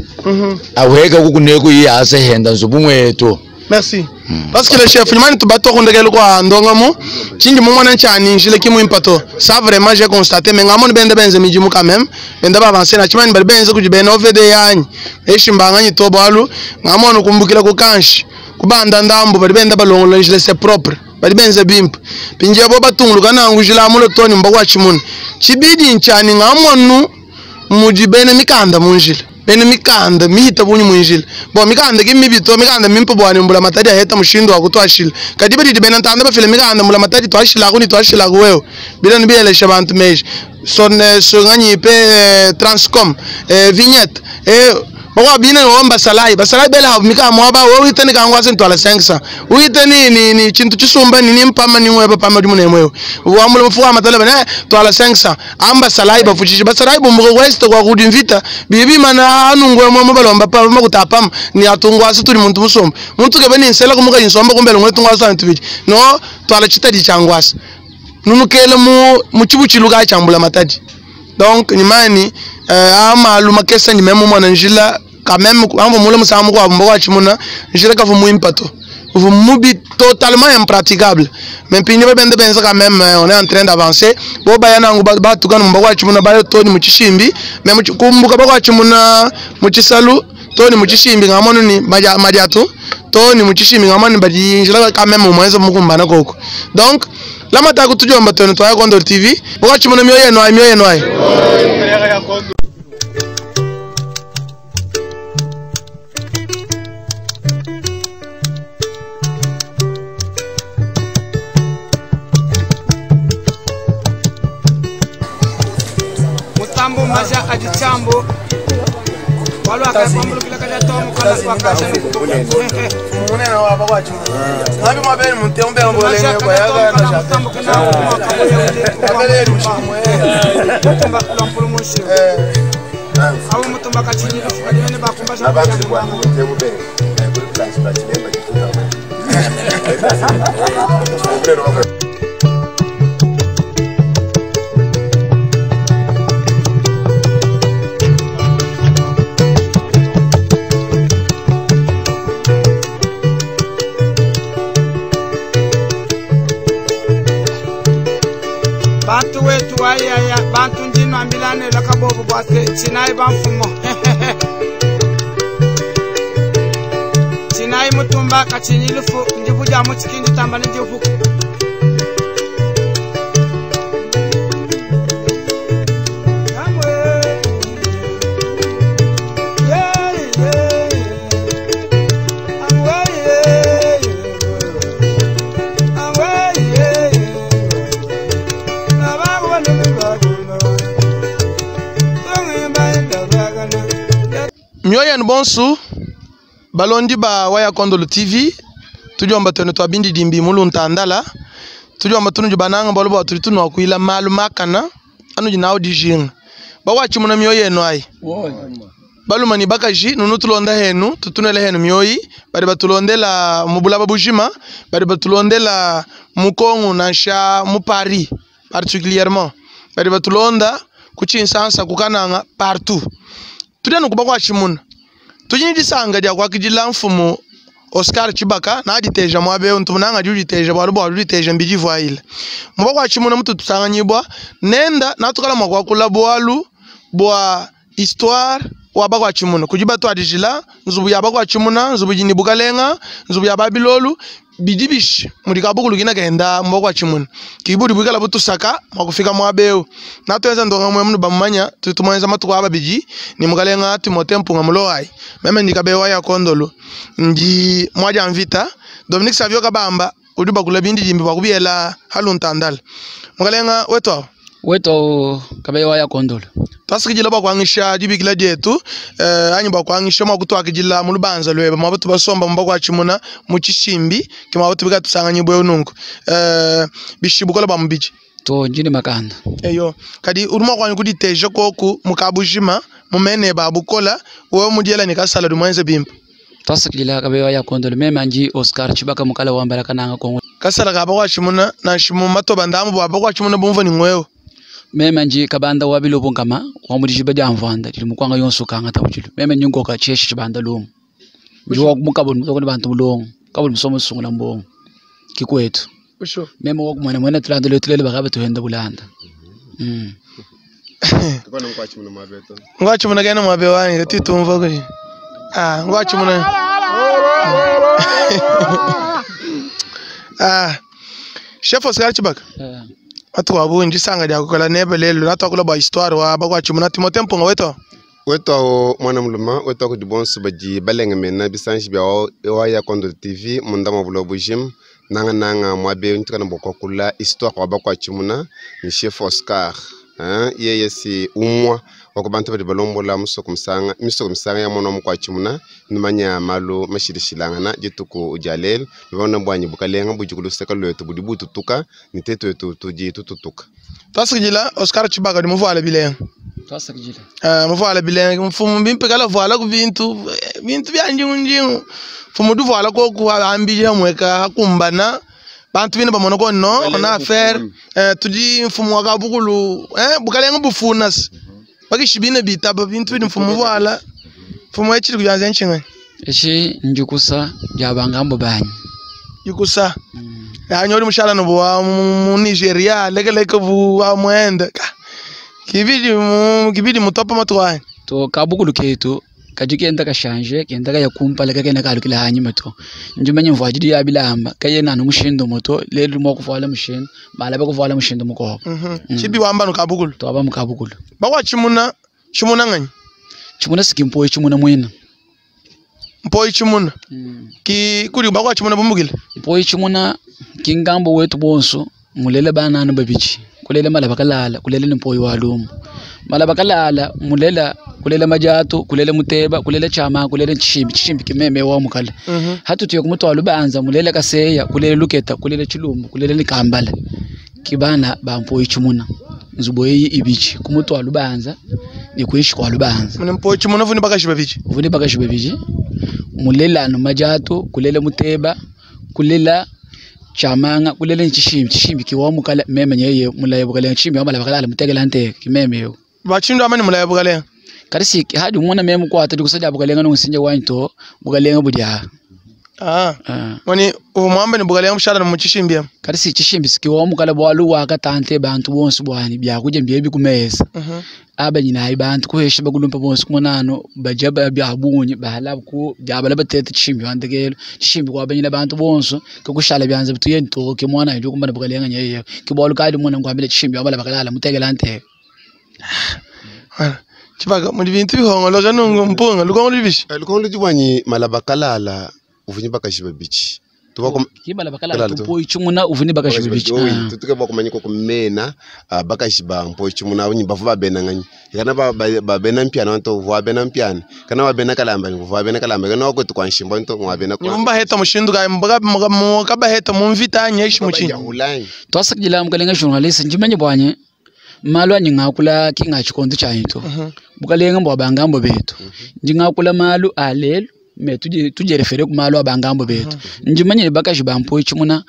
aweka kukuneku iya ase henda nzubu mwetu Merci. Parce que le chef, nyumani tubato kundekele kwa ndonga mu chinji mumwana nchani njile kimu impato. Ça vraiment j'ai constaté mais ngamoni bende benze mijimu quand même. Bende ba avancer na chimani bali benze kujibena OVD yanyi. Eshimbanga nyi to balu ngamoni kumbukila kukanshi. Kubanda ndambo bali bende balongolo njile c'est propre. Bali benze bimp. Pinje bo batunguluka nangu jila mulo toni mbakwa chimuni. Chibidi nchani ngamonu mujibene mikanda munjile. Bene mikanda mihita bunyu mwinjila bo mikanda ki mibito mikanda mimpo bwani mbula matadi aheta mushindo wa kutwashila kadi badi bene ntanda bafile mikanda mbula matadi twashila kuni twashila kuwewe bila nibielesha bantu meji son songanyi pe transcom vignette Bakwa bina ni wamba salai basalai bela habu mika mwaba we wite ni kangwa sen twala 500 wite ni ni ni chintu chisumba ni ni mpama ni mweba pama dimu ne mwewe wamule mfuwa matala bana twala 500 amba salai bafuchishi basalai bumbuko west kwa kudi mvita bibi mana anungwe mwe balomba pa makutapam ni atungwa asa tuli muntu musomba muntu kebe ni nsela kumuka insomba kumbele ngwe tungwa asa ntubiji no twala chitadi changwasa nunukele mu muchibuchiluka chambula matadi. Donc nimani amalu makesa ni memo mwana njila quand même ambo mule musamu kwa mbo chimuna njila ka vumu impato vumubi totalement impraticable. Mais pini ba bende benza quand même on est en train d'avancer. Bo bayana ngu ba tukana mbo kwa chimuna ba toni muchishimbi mais kumbuka ba kwa chimuna muchisalu toni muchishimbi ngamono ni majatu toni muchishimbi ngamono badi njila quand même mwanzo mukumbana koko. Donc lama ta kutujomba toni twaya Kondo TV bwa chimuna mioyo yenu ay mioyo yenu ay. Mutambo maja adichambo walo akambulukila kala tomu kala wakasha Munene wa bakwa chimuna ngabi mwabeni muntembe mbolenge kwa yaga na mutambo kana abele rushimwe mutumba lompulumushe awu mutumba kachinyi lufukadimene bakumbasha Abantu kwa mutemu be kuri plans bachilemba kituta. Bantu wetu wayaya bantu ndino ambilane lakabobo bwase chinayi bamfumo chinayi mutumba kachinyilufu ndibuja muchikindi tamba ndivuku. Mioyo ni bonsu balondi ba waya Kondolo TV tujomba tone twabindi dimbi muluntandala tujomba tunu bananga balo ba tuli tunu akuila malu makana anu jinawo dijinga ba wachi muna mioyo yenu ai baluma ni bakaji nunu tulonda henu tutunele henu mioyi bari batulondela mubulaba bujima bari batulondela mukongo nansha mu Paris particulièrement bari batulonda kuchinsansa kukananga partout. Tudia nukuba kwa chimuna tujini disanga dia kwa kijila mfumu Oscar Chibaka na aditeja mwabe ntumunanga juditeja bwalu bwalu diteja mbiji vaile muba kwa chimuna mutu tusanganyibwa nenda natukala mwa kula bwalu bwa histoire wa bakwa chimuna kujiba twadijila nzubu ya bakwa chimuna nzubu jini bukalenga nzubu ya babilolu bidibish muri kabukulu kina kenda muba kwa chimuna kiburi bukala butusaka mwakufika mwabeo natwenza ndonga mwe mnu bamanya tutumwenza matuko ababiji ni mukalenga Timothée Mpunga muloai meme ndikabewa ya Kondolo ndi mwaja mvita Dominique Savio Kabamba udi bakula bindi dimbi bakubiela haluntandala mukalenga weto weto kabewa ya Kondolo twasikijila bakwangisha dibikila dietu anyi bakwangisha mwakutwakijila mulubanza lweba mwabatu basomba mubakwa chimuna muchishimbi kimwabatu bikatusanganyibwe unungu bishibukola bamubiji to njini makanda eyo kadi uruma kwanyu kuditeja koku mukabujima mumene babukola wewe mudiela nikasala dumwenze bimpa twasikijila kabewa ya Kondolo meme anji Oscar Chibaka mukala wambala kananga Kongo kasala ka bakwa chimuna na shimu matoba ndamu bwa bakwa chimuna bumva ni ngwewe meme nji kabanda wabilobo nkama wamudishiba dia mvanda dili mukwanga yonso kanga tabuchilu meme nyingoka cheshi chibanda lumu nji mukaboni mutokoni bantu mulongo kaboni musomo sungula mbongo kikwetu usho meme wakumwana mwene tulanda lwetulele bakabe tuhenda bulanda Tukona mkwachimuna mwabeto. ngwachimuna kena mwabe wange titumva kuli ngwachimuna chef Oscar Chibaka atu wabunji sanga dia kukola nebe lelo natwakula bwa histoire wa bakwachimuna Timothée Mpunga weto weto awo mwana muluma weto ako dibonso badi balenga mena bisanji bia wa ya Kondo TV munda mwa bulo bujim nanga nanga mwabe ntukana bokwa histoire wa bakwachimuna ni chef Oscar yeye si umwa Wa ku bantu badi balombola musoko musanga misoko misanga ya mwana wa mukwatshimuna numanya malu mashilashilangana dituku dia lelu nubona bwanyi bukalenga budi ku luseka lwetu budi bututuka ne tetu tudi tututuka. Twasakidila Oscar Tshibaka udi muvuala bilenga. Twasakidila. Muvuala bilenga mfumu bimpe kala vuala ku bintu bintu bia ndingu ndingu mfumu udi uvuala koku ambidi amweka akumbana bantu bine bamona ko no on a affaire tudi mfumu wa kabukulu bukalenga bufuna se bakishi bine bitaba bintu bidi mfumu uvuala mfumu etshi kuyanza nchinga Eshi njikusa dia bangambo banyi. Jikusa anyori mushala no wa mu Nigeria lekeleke bu wa mwenda kibidi mu kibidi mutopa matwani To kabukulu ketu kadi kenda kashanje kenda kaya kumpala kakena kalukila hanyuma to njimanye mvua didi ya bilamba kayena anu mushindu moto lelu mwa kuvuala mushindu bala bakuvuala mushindu mukobo. Chibi wamba no kabukulu to aba mukabukulu bakwa chimuna chimuna ngani chimuna sikimpo chimuna mwina mpo chimuna ki kuli bakwa chimuna bumbukile mpo chimuna kingambo wetu bonso mulele banana babichi kulele malaba kalala kulele ni mpoyi wa lumu malaba kalala mulela kulela majato kulele muteba kulele chama kulele chishimbi chishimbi kimeme wa mukala hatu tuye kumutwa lubanza mulele kaseya kulele luketa kulele chilumbu kulele likambala kibana ba mpoyi chimuna nzubo iyi ibichi kumutwa lubanza ni kuishi kwa lubanza mune mpoyi chimuna vuni bakashi babichi vuni bakashi babichi mulela no majato kulele muteba kulela chamanga kulele chishimbi chishimbi kiwa mukala meme nyeye mulaye bukale chishimbi amala bakala mutegela nte kimeme yo bachindu amani mulaye bukale karisi hadi umona meme kwa atadi kusaja bukalenga no nsinje wanto bukalenga budya moni umwambe ni bukalenga mushala no muchishimbi karisi chishimbi sikiwa mukala bwalu wakatante bantu bonse bwani byakuja mbyebi kumeza aba nyina ayi bantu kuhesha bakulumpa bonse kumonano bajaba byabunye bahala ku byabala batete chishimbi wandekelo chishimbi kwabanyina bantu bonse kukushala byanze butuye ntoke mwana nje kumbana bukalenga nyeye kibwalu kali mwana ngwambile chishimbi wabala bakalala mutegela nte Chibaka muri bintu bihongolo kanungu mpunga lukongo lubishi Lukongo lujibwanyi malaba kalala uvunyi bakashi babichi kibala bakalala tumpoyi chimuna uvuni bakashi babichi tutuke bakumanya ko kumena bakashi ba mpoyi chimuna unyi bavu babena nganyi kana ba bena mpiana nto vwa bena mpiana kana wa bena kalamba vwa bena kalamba kana wa kwetu kwa nshimbo nto mwa bena kwa nyumba heta mushindu kai mbaga mukaba heta mumvita nyeshi muchinyi twasakijila mukalenga journalist njimanye bwanye malu anyi ngakula kinga chikondo chanyi to bukalenga mbwa bangambo betu njingakula malu alelu me tujerefere ku malu abangambo betu njimanye bakaji bampo chimuna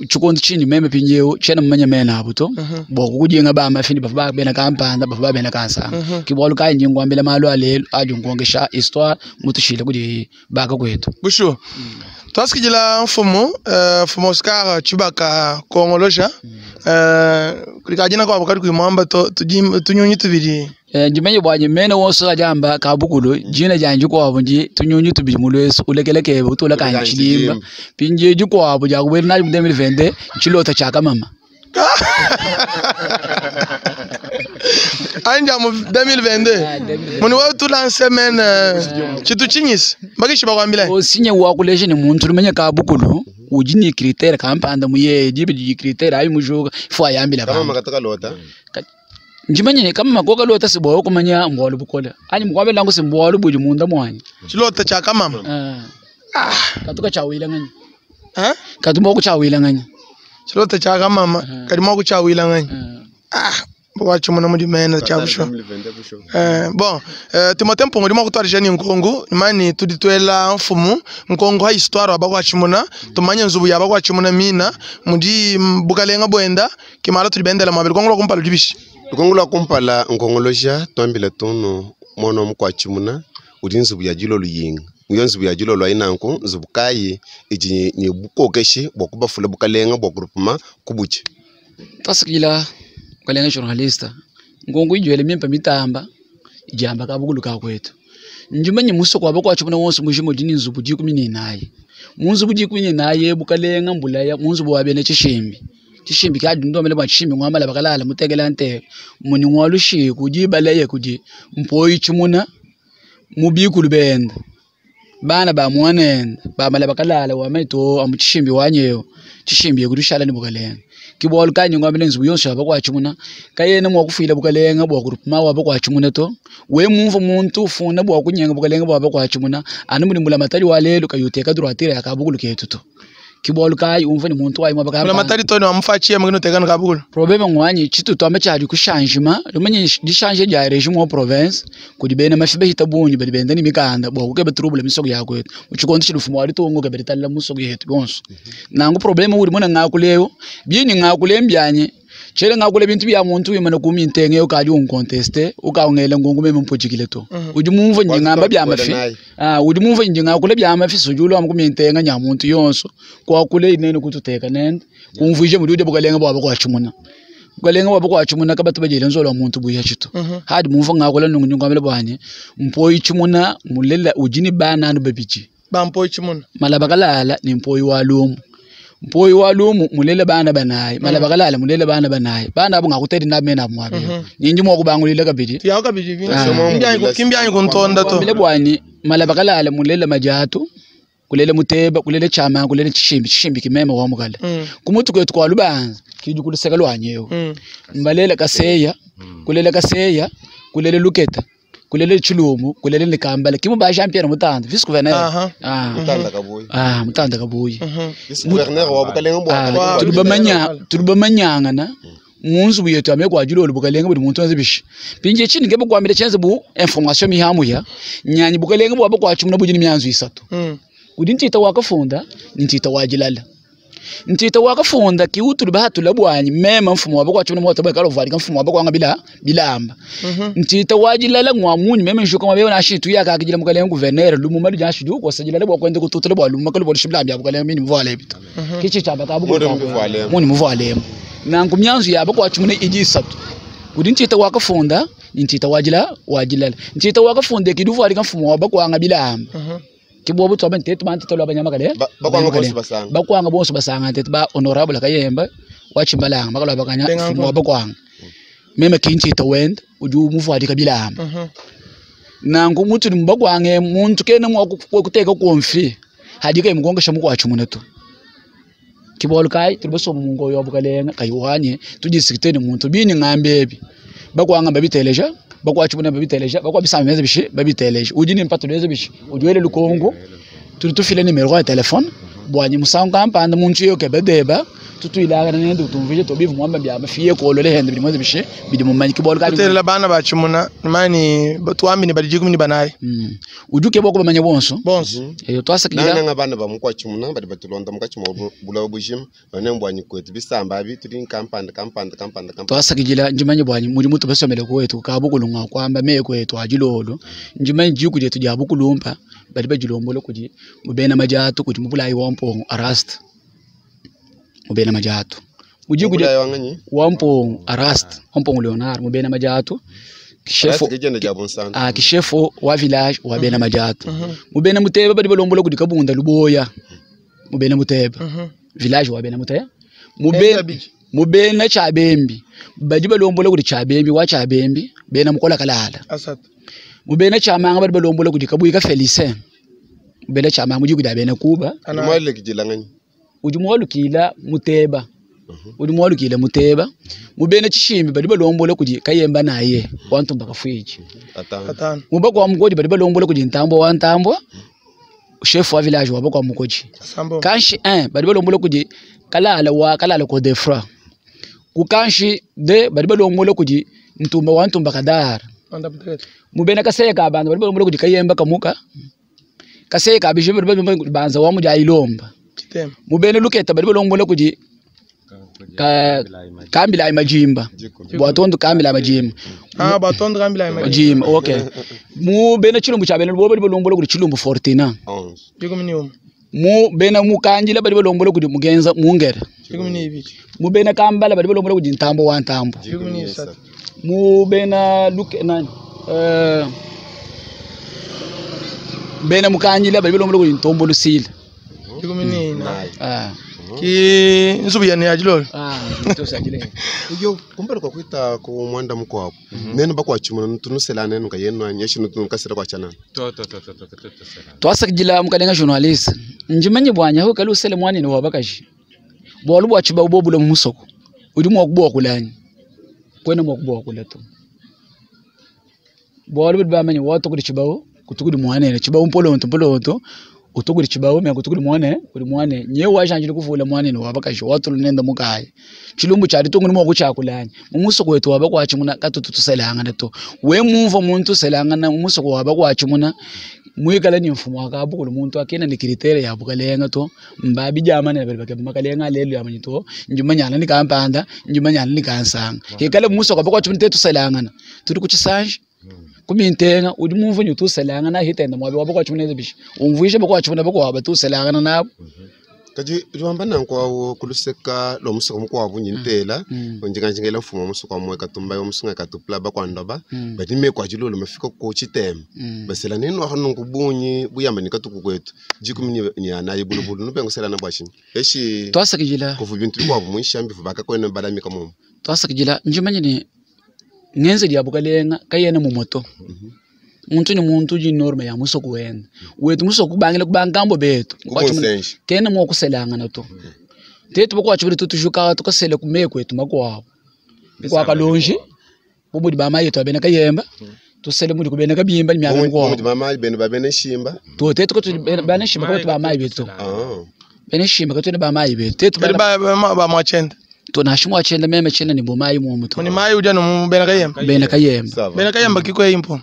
chikondo chini meme pinjeo chena mmanya mena abuto boko kujenga ba mafini bafa bena kampanda bafa bena kansa kibwalu kai njingwambela malu alelu ajungongesha histoire mutushile kudi baka kwetu bushu twasikijila mfumu mfumu Oscar Tshibaka kongolosha kulikajina kwa bukali kuimwamba to tunyunyi tubiri njimanye bwanye mene wonso ajamba kabukulu jina janje kwabo nji tunyunyi tubiri mulweso ulekeleke utula kanje chilimba pinje jikwabo jakubwera nali mu 2020 chilota chaka mama anja mu 2022 muni wa tula semaine chitu chinyisi bakishi bakwambila osinye wakuleshe ni muntu lumenya kabukulu uji ni critère kampanda muye jibe ji critère ayi mujuka ifo ayambila kama makataka lota njimanye kama makoka lota siboyo kumanya mbwalu bukola anyi mkwabela langu simbwalu buli munda mwanyi chilota cha kamama katuka chawila ngani katumba kuchawila ngani chilota cha kamama kalimo kuchawila ngani wachimuna muri mena cha busho bon Timothée Mpongo ndimo kutwarija ni nkongo mani tuditwela mfumu nkongo ha histoire abakwachimuna tumanye nzubu yabakwachimuna mina muri bukalenga bwenda kimala tulibendela mabele kongo kumpala dibishi lukongo lwa kumpala nkongolosha twambila tono mwana mukwachimuna udi nzubu ya jilo luyinga iyo nzubu ya jilo lwa inanku nzubu kayi iji ni bukokeshi bwa kubafula bukalenga bwa kurupuma kubuche tasikila kalenga journalista ngongo ijwele mimpa mitamba ijamba kabukulu kakwetu njimanye muso kwaba kwachimuna wonse mujimo dini nzubu jikumi ninaye munzubu jikumi ninaye bukalenga mbulaya munzubu wabene chishimbi chishimbi kadi ndomele bwa chishimbi ngwamala bakalala mutegela nte muni ngwalushiku jibaleye kudi mpoyi chimuna mubikulu benda Bana ba muanende bamala bakalala wamanya to amu tshishimbi wanyi eu tshishimbi eku tushala ne bukalenga. Ke bualu kayi ndi ngambila nzubu yonso ya bakuatshimuna kayena mua kufuila bukalenga bua groupement wa bakuatshimuna to. We mumvua muntu ufunda bua kunyenga bukalenga bua bakuatshimuna anu mudi mbulamatadi wa lelu kayi uteka droiture ya kabukulu ketu to. Ke bualu kayi umvua ne muntu wayi muaba kampanda. Mbulamatadi to ne wa mufatshiye mukina uteka ne kabukulu. Probleme ngwanyi tshitu tuamba tshiadi kushanjima lumanye dishanje dia regime wa province kudi bena mafi bahita bungi badi benda ne mikanda bua kukeba trouble misoko ya kwetu mu tshikondo tshidi mfumu wa ditunga ukeba ditalala mu misoko yetu yonso. Nanku probleme udi mona ngakula eu bini ngakula mbianyi tshiena ngakula bintu bia muntu wimana ku mintenga eu kadi unkonteste ukangela ngongo meme mpujikile to. Udi mumvue ndi ngamba bia mafi udi mumvue ndi ngakula bia mafi sudi ulua ku mintenga nya muntu yonso kuakula nene kututeka nende kumvuija mudi udia bukalenga bua bakuatshimuna. Bukalenga bua bakuatshimuna kabatu badiela nzolo wa muntu buya tshitu. Hadi mumvue ngakula nunku ndi ngambila buanyi mpoyi tshimuna mulela udi ne bana anu babidi. Ba mpoyi tshimuna. Malaba kalala ne mpoyi wa lumu. Mpoyi wa lumu mulela bana banayi, malaba kalala mulela bana banayi. Bana abo ngakutedi nabu mena abu muaba eu. Nindi mua kubangulila kabidi. Tuyaku kabidi. Kimbianyi kuntonda to. Ngambile buanyi malaba kalala mulela madiatu kulela muteba kulela tshiamanga kulela tshishimbi tshishimbi ki meme wa mukala. Ku mutu kuetu kua lubanza kidi ku luseke luanyi eu. Mbalela kaseya kulela kaseya kulela luketa kulela tshilumbu kulela ne kambala kimu ba Jean Pierre Mutanda vice gouverneur. Mutanda Kabuyi. Mutanda Kabuyi. Vice gouverneur wa bukalenga bua Tuli bamanya tuli bamanyangana mu nzubu yetu ya meku a dilolo bukalenga budi muntu wenza bishi. Mpindieu tshindi ngeba kuambila tshienze bu information mihamuya nyanyi bukalenga bua bakuatshimuna budi ne mianzu isatu. Kudi ntita wa kafunda ne ntita wa dilala. Ntita wa kafunda ki utuli bahatula buanyi meme mfumu wa bakuatshimuna muota bua uvuadika mfumu wa bakuanga bila bilamba. Ntita wa dilala ngua munyi meme njuka mwa bena shi tuya kakidila mukalenga gouverneur lumuma ludi anshi ukosa dilala bua kuenda kututula bua lumuma kalu bua bilamba bia bukalenga mini muvuale bitu. Kichi tshiamba kabu muni muvualemu. Nanku mianzu ya bakuatshimuna idi isatu. Kudi ntita wa kafunda ne ntita wa dila wa dilala. Ntita wa kafunda kidi uvuadika mfumu wa bakuanga bilamba. Ke bobu tuamba ntetu bantu tolwa banyama kale. Bakuanga bonso basanga. Bakuanga bonso basanga ntetu ba honorable kayemba wa chimbalanga bakalwa bakanya mfumu wa bakuanga. Meme ki ntita wenda udi umuvuadika bilamba. Nanku mutudi mubakuange muntu kena mua kuteka konfi hadi kayi mukonkesha mukuatshimuna to. Ke bualu kayi tudi basombe mu nkoyo wa bukalenga kayi wanye tudisikite ne muntu bini ngambe ebi bakuanga babiteleja bakuatshimuna babiteleja bakuabisamba benza bishi babiteleja udi ne mpatu benza bishi udi wele lukongo tudi tufila numero ya telefone buanyi musangu kampanda muntu yo kebe deba tutuilangana nende utumvije to bivu muamba bia mafiye kolole hende bidi muenze bishi bidi mumanyi ke bualu kayi Tutelela bana ba tshimuna mani tuambi ne badi dikumi ne banayi. Udi ukeba kubamanya bonso. Bonso. Eyo twasakidila. Nananga bana ba mukuatshimuna badi batulonda mukatshi mua buloba bujima bane mbuanyi kwetu bisamba abi tudi kampanda kampanda kampanda kampanda. Twasakidila ndimanye buanyi mudi mutu basomele kwetu ka bukulu ngua kuamba meku etu a dilolo ndimanye diku dietu dia bukulumpa badi badilombola kudi mubena madiatu kudi mubulayi wa mpongo arast mubena madiatu mudiku Mubulayi wa nganyi? wa mpongo arast wa mpongo Leonard mubena madiatu Arast ke dienda dia bunsantu. Kishefu wa village wa bena madiatu mubena muteba badi balombola kudi kabunda luboya mubena muteba village wa bena muteba mubena tshiabembi badi balombola kudi tshiabembi wa tshiabembi bena mukola kalala mubena tshiamanga badi balombola kudi kabuyi ka Felicien mubena tshiamanga mudiku dia bena Kuba Udi mualukila nganyi? Udi mualukila muteba udi mualukila muteba mubena tshishimbi badi balombola kudi kayemba naye wa ntumba kafuiji mubakwa mukodi badi balombola kudi ntambwa wa ntambwa chef wa village wa bakwa mukodi kanshi 1 badi balombola kudi kalala wa kalala ko defra ku kanshi 2 badi balombola kudi ntumba wa ntumba kadara mubena kaseye ka bantu badi balombola kudi kayemba kamuka kaseye ka bishi badi balombola kudi banza wa mudi ayilomba mubena luketa badi balombola kudi kambila majimba bwatondo kambila majimba bwatondo kambila majimba okay mu bena chilumbu cha bena bo badi balombola kudi chilumbu fortina mu bena mukanjila badi balombola kudi mugenza mungere mu bena kambala badi balombola kudi ntambo wa ntambo mu bena luke nani bena mukanjila badi balombola kudi ntombo lusila. Ki nzubu yene ya dilolo. Iyo kumpala kwa kwita ku mwanda mukwabo nenu bakwachimuna nutunusela nenu kayenu anyeshi nutunukasira kwachanana. To to to to to to to sela. Twasakidila mukalenga journaliste njimanye bwanya ho kali usele mwanene wa bakaji bwalu bwa chiba bobula mu musoko udi mwa kubowa kulani kwena mwa kubowa kula to bwalu budi bamanye watu kudi chibawo kutukudi mwanene chibawo mpolonto mpolonto utukudi chibawo mya kutukudi mwane kudi mwane nye wajanjili kuvula mwanene wa bakaji watu lunenda mukaya chilumbu chali tungu mwa kuchakulanya mu musoko wetu wa bakwachimuna katutu tuselangana to we mumva muntu selangana mu musoko wa bakwachimuna mwikala ni mfumo akabukula muntu akena ni kritere ya bukalenga to mbabi jamana bali bakeba makalenga lelo ya manyito njumanyana ni kampanda njumanyana ni kansanga hikale muso kwa kwa chumte tuselangana turi kuchisanje kumintenga udi mumvu nyu tuselangana hitenda mwabe wabo kwa chumne bishi umvuishe bakwa chumne bakwa batuselangana nabo. Kaji riwamba nankwawo kuluseka lo musoko mukwabo nyintela onjinganjingela mfumo wa musoko wa moyo katumba yo musunga katupla bakwandoba badi mekwa jilolo mafika ko chitema basela nenu aho nungu bunyi buyamba ni katuku kwetu jikumi ni ni anayi bulubulu nupengo sela na bwashin eshi Twasakijila. kuvu bintu bikwabo muishambi vubaka kwene balamika mumu. Twasakijila njimanye ni ngenze lya bukalenga kayena mu moto muntu ni muntu ji norma ya musoko wena wetu musoko kubangila kubangambo betu Kukonsenshi. kena mwa kuselangana to tetu bakwa chibuli tutushuka tukasele kumekwe tumakwabo kwa kalonji bubudi bama yetu abena kayemba tusele muri kubena kabimba ni myaka Bumudi mkwabo bama benu babene shimba. To tetu ko bana shimba ko bama yetu bene shimba ko tuna bama yetu tetu Bali ba ba ba mwachenda. To na shimwa chenda meme chenda ni bomayi mu muto. Muni mayi uja no bena kayemba. Bena kayemba. Bena kayemba kiko impo.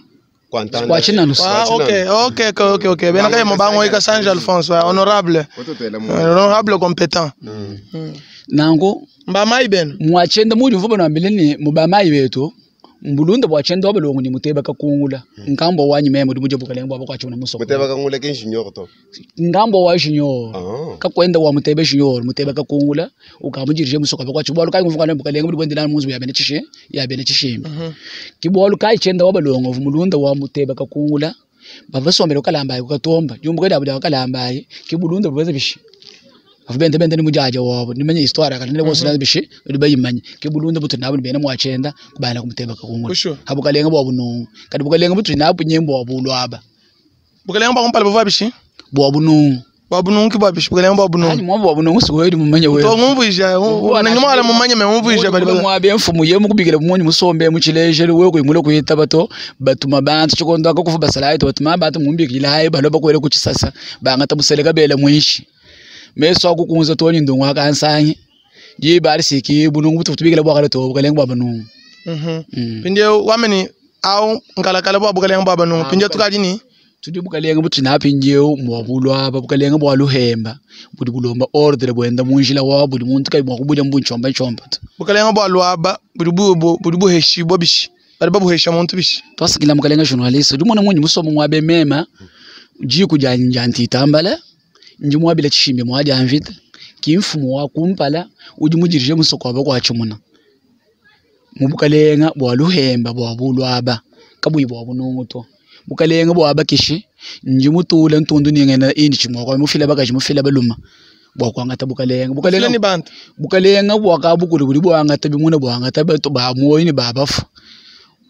Kwa china nusu. Ah, okay, okay, okay, okay, okay. Bena kayemba bango ika Sange Alphonse, ouais, honorable. Honorable compétent. Nango mbamayi benu. Mwachenda muri vuba na mbilini mubamayi betu. Mbulunda bwachenda wabalongo ni muteba kakungula. Nkambo wanyi meme muri muje bukalenga bwa kwachuna musoko. Muteba kakungula ke junior to. Ngambo wa junior. Kakwenda wa mutebe junior, muteba kakungula ukamujirije musoko bwa kwachibwa lukai nguvuka na bukalenga muri bwendela munzu ya bene chishe, ya bene chishimba. Kibwa lukai chenda wabalongo vumulunda wa muteba kakungula. Bavasombera kalambaye kukatomba. Jumbuka dabu kalambaye kibulunda bweze bishi. Afu bende bende ni mujaja wabo nimenye histoire kana nile bose bishi uri bayimanye kibulunda butu nabo bene mwachenda kubana kumuteba kakungula. Habukalenga bwa bunungu. Kadi bukalenga butu nabo nyembo wa bulwaba. Bukalenga bwa kumpala bwa bishi? Bwa bunungu. Bwa bunungu ki bwa bishi bukalenga bwa bunungu. Hani mwabo bwa bunungu siwe mumanye wewe. To ngumvuisha, na nyuma mumanye me ngumvuisha bali bali. Mwabe mfumu ye mukubikira munyi musombe muchileje wewe kuyimule kuyita bato batuma bantu chikondo akakufa basalayi batuma bantu mumbikira hayi baloba kwele kuchisasa bangata museleka bele mwishi. Meso akukunza toni ndongo akansanyi. Jiba alisiki bunungu butubikira bwa kale to bukalenga bwa bunungu. Pinde wameni au nkalakala bwa bukalenga bwa bunungu. Pinde tukali ni tudi bukalenga buti napinjeo mwabulwa bukalenga bwa luhemba budi bulomba ordre bwenda munjila wa budi muntu kai mwa kubuja mbunchomba chomba. Bukalenga bwa lwaba budi bu budi buheshi bwa bishi. Bali babuhesha muntu bishi. Twasikila mukalenga journalist udi mwana munyi musomo mwabe mema jiku janja ntitambala nji mwabila chishimbe mwaja mvita kimfumo wa kumpala udi mujirije musoko wa kwa chimuna mubukalenga bwa luhemba bwa bulwaba kabuyi bwa bunungu to bukalenga bwa bakishi nji mutule ntundu ningena indi chimwa kwa mufila bakaji mufila baluma bwa kwangata bukalenga bukalenga ni bantu bukalenga bwa kabukulu buli bwangata bimuna bwangata bato ba moyo ni babafu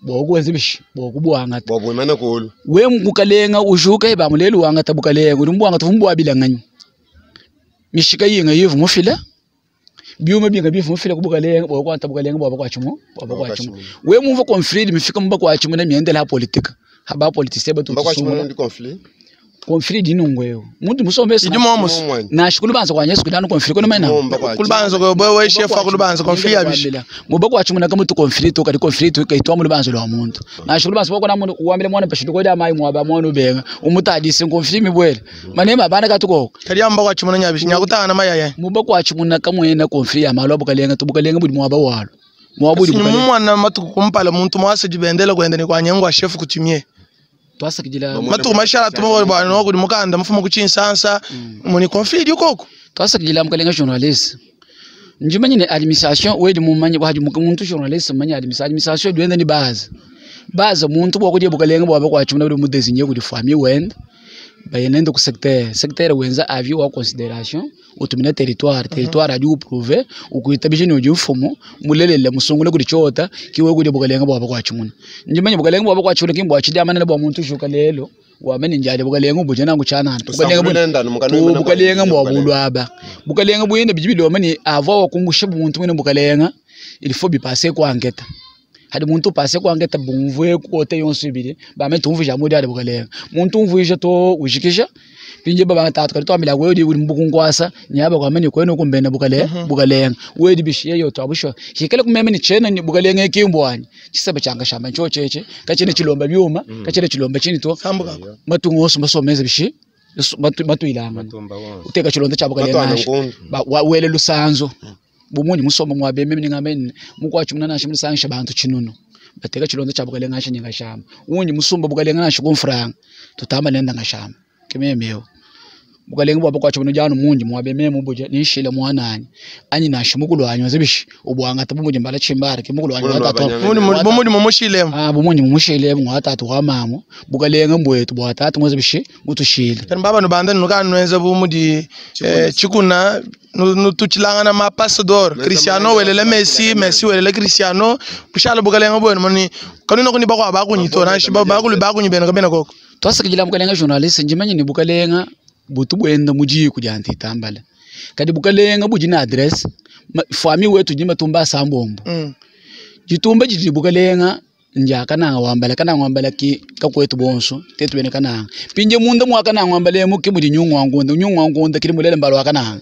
bwa kuwenza bishi bwa kubwangata bwa bwemana kulu we mukalenga ushuka ba mulelu wangata bukalenga uri mbwangata vumbwa bilanganyi mishika yinga yivu mufila byuma binga bivu mufila kubukalenga bwa kwanta bukalenga bwa kwachumo bwa kwachumo we mumva conflit mifika mba kwachumo na miendela ha politika haba politicien batu Mba ndi conflit conflit dinongweyo muntu musombesa Idi momus. Na shikulu banza kwa Yesu kudano conflit kono mena Kulubanza ko boy we chef kulubanza conflit abishi muba kwa chimuna kama tu conflit kali conflit kaitwa mu lubanza lwa muntu na shikulu banza bako na muntu uwambile mwana peshidu koda mai mwaba mwana ubenga umutadise conflit mibwele manema bana katuko kali amba kwa chimuna nyabishi nyakutana mayaya muba kwa chimuna kamwena conflit ya malo bukalenga tubukalenga budi mwaba walo mwabudi bukalenga mwana matuku kumpala muntu mwase jibendela kwenda ni kwa nyengwa chef kutumie twasakijila matuku mashara tumo bwana no kuli mukanda mfumo kuchinsansa muni conflit yukoko twasakijila mukalenga journalist njimanye ne administration wedi mumanye bwa muntu journalist manye administration dwenda ni baza baza muntu bwa kudye bukalenga bwa kwa chimuna budi mudezinye kudi fami wenda Baye nende ku secteur, secteur wenza avis wa consideration utumina territoire, territoire adi uprouve ukuitabisha ni udi mfumu mulelele musungule kudi chota kiwe kudi bukalenga bwa bakwachimuna. Njimanye bukalenga bwa bakwachimuna kimbo achidiamana bwa muntu shuka lelo wamene njale bukalenga buje nangu chanana. Bukalenga Usangulule ndanu, mukanu tu wena bukalenga bwa bwa bulwaba. Bukalenga buyende bijibili wamene ava wakumbusha muntu mwene bukalenga il faut bipase kwa enquête. Hadi muntu pase kwa enquête bumvwe kote yonso ibili bame tumvija mudi ali bukalenga. Muntu umvija to ujikisha pinje baba tatu kali twambila wedi uri mbukunkwasa nyaba kwa mene kwenu kumbena bukale bukalenga wedi bishiye yo twabusho hikale kumeme ni chena ni bukalenga ekimbwani chisebe changa shamba ncho cheche kachine chilomba byuma kachine chilomba chini to matungo oso masomeze bishi batu ilanga uteka chilonda cha bukalenga Matwana nasho. nkundu. Wele lusanzo bumunyi musoma mwabe meme ningamene mukwachu munana shimusanisha bantu chinuno bateka chilonda cha bukalenga nasho nyinga shamba unyi musumba bukalenga nasho kumfranga tutamba nenda ngashamba kimemeo bukalenga bwa bakwacho buno jano munji mwabe meme buje nishile mwanani anyi nasho mukulu wanyu zibishi ubwanga tabumuje mbala chimbara kimukulu wanyu Muno watatu abanyanga. Bumudi mumushile ah bumunji mumushile mwatatu wa mamo bukalenga mbwetu bwatatu mwezibishi mutushile Kani baba nubanda nukanwenza bumudi chikuna nutuchilangana ma passador Cristiano welele Messi Messi welele Cristiano bushala bukalenga bwenu mani kanuna kuni bakwa bakunyi to nashi bakuli bakunyi bena kabena koko twasikijila bukalenga journalist njimanye ni bukalenga butu bwenda mujiku lya ntitambala kadi bukalenga buji na address fami wetu jima tumba sambombo jitumba jidi bukalenga nja kananga wambala kananga wambala ki kakwetu bonso tetu bene kananga pinje munda mwa kananga wambala mu kimudi nyungwa ngunda nyungwa ngunda kiri mulele mbalo wa kananga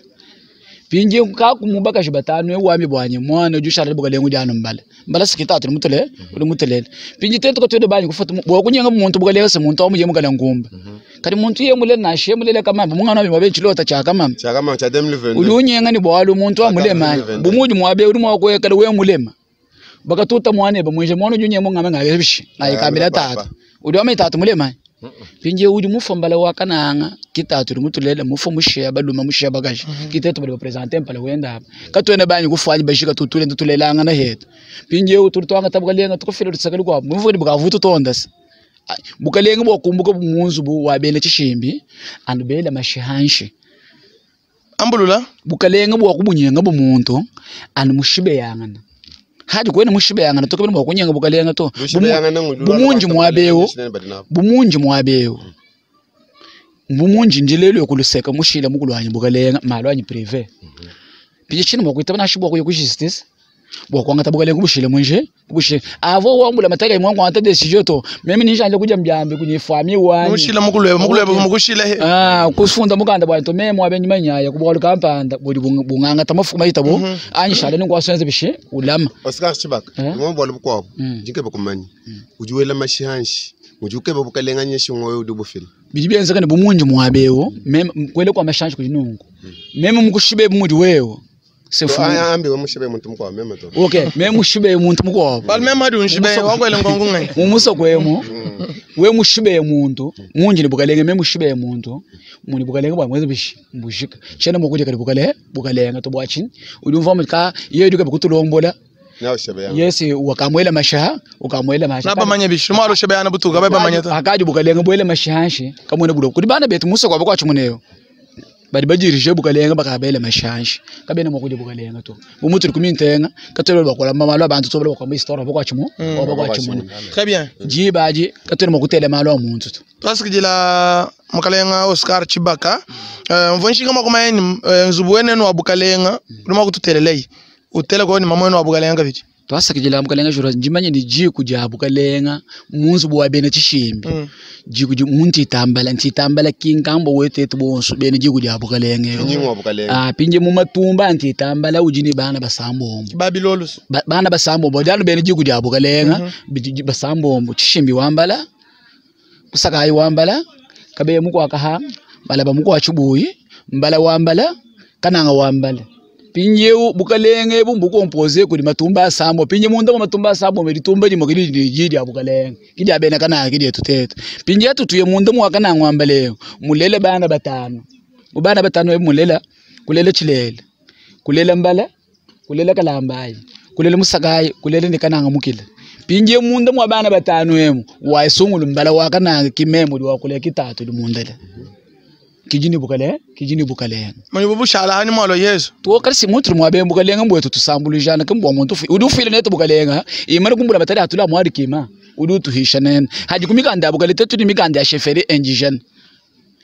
pinje ka kumubaka shibatanu wami bwanye mwana ujushala bukalenga jano mbala mbala sikitatu ni mutule uli mutulele pinje tetu katwede banyi kufata bwa kunyenga muntu bukalenga se muntu amuje mukala ngumba kadi muntu ye mulele na she mulele kama mungana wami wabe chilota cha kama Cha kama cha 2022. uli unyenga ni bwalu muntu amulema bumuji mwabe uli mwakwekala we mulema bakatuta mwane bamwije mwana junye mungame ngabe bishi ngayikamila tatu uli wame tatu mulema pinje udi mufombala wakananga kitatu uli mutulele mufo musheya baluma musheya bakaji kitetu bali bapresente mpala wenda apa katwene banyi kufanyi bashika tutule tutulelanga na hetu pinje utuli twanga tabukalenga tukufile lusakali kwa mufo bukavutu tondasa bukalenga bwakumbuka munzu bu wabele chishimbi andu bela mashihanshi ambulula bukalenga bwakubunyenga bumuntu anu mushibe yangana hadi kwene mushibe yangana tokabena bwakunyenga bukalenga to Mushibe yangana ngudula bumunji abantu mwabewo bali bali nabo. bumunji mwabewo bumunji ndilelo kuluseka mushila mukulwanyi bukalenga malwanyi privé pije chini mwakuita bana shibwa kuyo kujustice bwakwanga tabukalenga kubushile mwinje kubushile avo wambula mataka imwangu ata decision to mimi ninjanje kuja mbyambe kunyifami wanyi mushila mukulweba mukulweba mukushile he Ah, kufunda mukanda bwa to meme wabe nyuma nyaya kubwa kampanda buli bunganga tamafu maita bo anyishale ningwasenze bishe ulama Oscar Chibaka ngomba bwalo bukwabo jinkebe kumanyi udi wela mashihanshi udi ukebe bukalenga nyeshi ngoyo udi bufila bidi byenzeka ne bumunji mwabewo meme kwele kwa mashanje kujinungu meme mukushibe mudi wewo sefu ambi we mushibe muntu mukwa meme to okay meme mushibe muntu mukwabo bali meme hadi unshibe wakwele ngongo ngai mumuso kwemo we mushibe muntu munji ni bukalenge meme mushibe muntu muni bukalenge bwa mwezi bishi mbushika chena mukuje kali bukale bukalenga to bwachin udi umva muka yedu kabukutulombola nawe shebe yanga yesi wakamwela mashaha ukamwela mashaha nabamanya bishi mwalo shebe yana butuka bae bamanya ta akaji bukalenga bwele mashahanshi kamwene bulo kuli bana betu muso kwabo kwachimuneyo bali bajirije bukalenga bakabele mashahanshi kabene mwakuja bukalenga to bumuturi kumintenga katwele bakola mamalo abantu to bakola histoire bakwachimu bakwachimuna Très bien. jibaji katwele mwakutele malo amuntu to twasikijila mukalenga Oscar Chibaka mvonshinga makumaeni nzubu wenenu wa bukalenga uli mwakututelelei utele ko ni mamwenu wa bukalenga kabidi twasakijila mukalenga jura njimanye ni jiku ja bukalenga munzu bwa bene chishimbi jiku ji muntu itambala ntitambala kinkambo wetetu bonso bene jiku ja bukalenga eyo. Nyingo wa bukalenga. Ah, pinje mu matumba ntitambala uji ni bana basambombo babilolus bana basambombo jalo bene jiku ja bukalenga basambombo chishimbi wambala kusakayi wambala kabe mukwakaha mbala bamukwa chibuyi mbala wambala kananga wambala pinjeu bukalenge bu mbukompoze kuli matumba asambo pinje munda mu matumba asambo meritumba limo kili liji lya bukalenge kili abena kana kili etutetu pinje atutuye munda mu akana ngwambale mulele bana batano mu bana batano mulela kulela chilele kulela mbala kulela kalambayi kulela musakayi kulela nikananga mukila Pinje munda mwa bana batanu emu waisungulu mbala wakananga kimemo udi wakule kitatu di mundele. Kijini bukale, kijini bukale. Mani bubushala hani mwalo Yesu. To kalsi mutru mwa be bukalenga mbwetu tusambulujana kumbwa muntu udi ufile netu bukalenga imara kumbula batari atula mwari kima udi utuhisha nene haji kumikanda bukale tetu ni mikanda ya chefferie indigène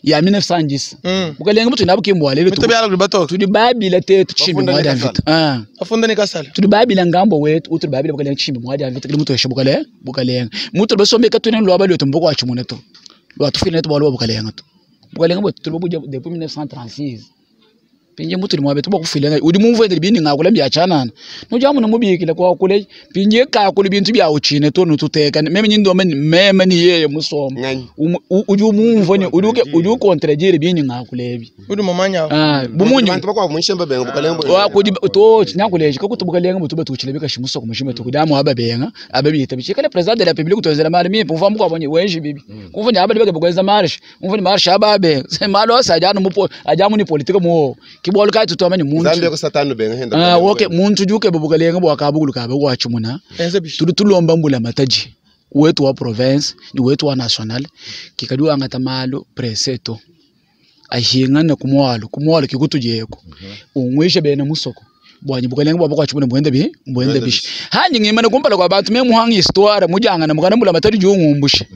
ya 1910 bukalenga mutu nabu kimbwa lele tu tudi babila tetu chimbi mwadi mvita ah afunda ni kasala tudi babila ngambo wetu utu babila bukalenga chimbi mwadi mvita kili mutu yeshe bukale bukalenga mutu basombe katune lwa bali wetu mboko achimune to lwa tufile netu bwalo bukalenga to bukalenga bwetu tuli buja depuis 1936 pinje mutu ni mwabe tuba kufilenga udi mumvu ndiri bini ngakula byachanana nujamu numubikile kwa kule pinje ka kule bintu bya uchine to nututeka meme nyindo meme ni yeye musoma udi mumvu ni udi udi kontradire bini ngakula ebi udi mamanya ah bumunyi bantu bakwa mushemba benga bukalenga wa kudi to nyakuleje ko kutubukalenga mutuba tuchile bikashi musoko mushime tukudamu ababenga ababita bichikale president de la republique tozela mali mi pumva mukwa bonye wenji bibi kumva ni abali bake marche umva ni marche ababe malo asajana mupo ajamu ni politika mu kibwalu kai tutama ni muntu Zambia ko satanu benga henda ah okay muntu juke bubukalenga bwakabugulu kabe gwachimuna tuli tulomba mbula mataji wetu wa province ni wetu wa national kikadiwa ngata malo preseto ahingana kumwalo kumwalo kikutujeko ungwishe bene musoko bwanyi bukalenga bwabo kwachimuna mbwende bi mbwende bishi hanyi ngimana kumpala kwa bantu me muhanga histoire mujangana mukana mbula matari jungumbushe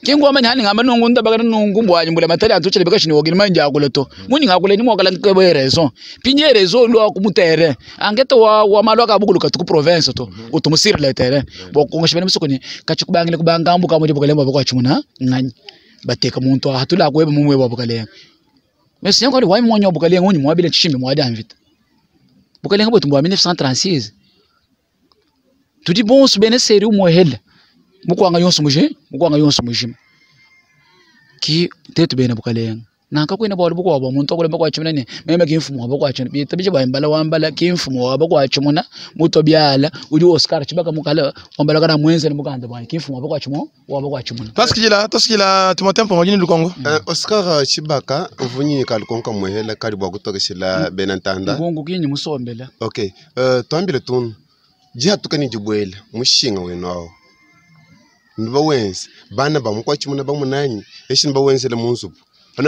kingo amanya hani ngamba nungu ndabagana nungu mbwanyi mbula matari atuchele bikashi ni wogini manja akuleto muni ngakule ni mwakala nkebe pinye rezo lwa kumutere angete wa wa malwa kabuguluka tuku province to utumusira letere bokonga shibene musoko ni kachikubangile kubanga mbuka muje bukalenga bwabo kwachimuna nganyi bateka muntu ahatula kweba mumwe bwabo bukalenga mesi yangu ali wai mwanyo bukalenga unyi mwabile chishimbi mwadi amvita bukalenga bwetu mbwa 1936 tudi bonso bene seri umuhele mukwanga yonso muje mukwanga yonso mujima ki tetu bene bukalenga nanka kwina bwalo bukwa bwa muntu akule bakwa chimuna ni meme kimfumo bakwa chimuna bita bije bambala wambala kimfumo bakwa chimuna muto byala uli Oscar chibaka mukala wambala kana mwenze mukanda bwa kimfumo bakwa chimo wa bakwa chimuna tasikila Timothée Mpongo jini lukongo Oscar Chibaka mvunyi kalukonka muhela kali bwa kutokeshela benantanda ngongo kinyi musombela okay twambile tunu jihatukani jibwela mushinga wenu awo nibawenze bana bamukwachimuna bamunanyi eshi nibawenzele munzupu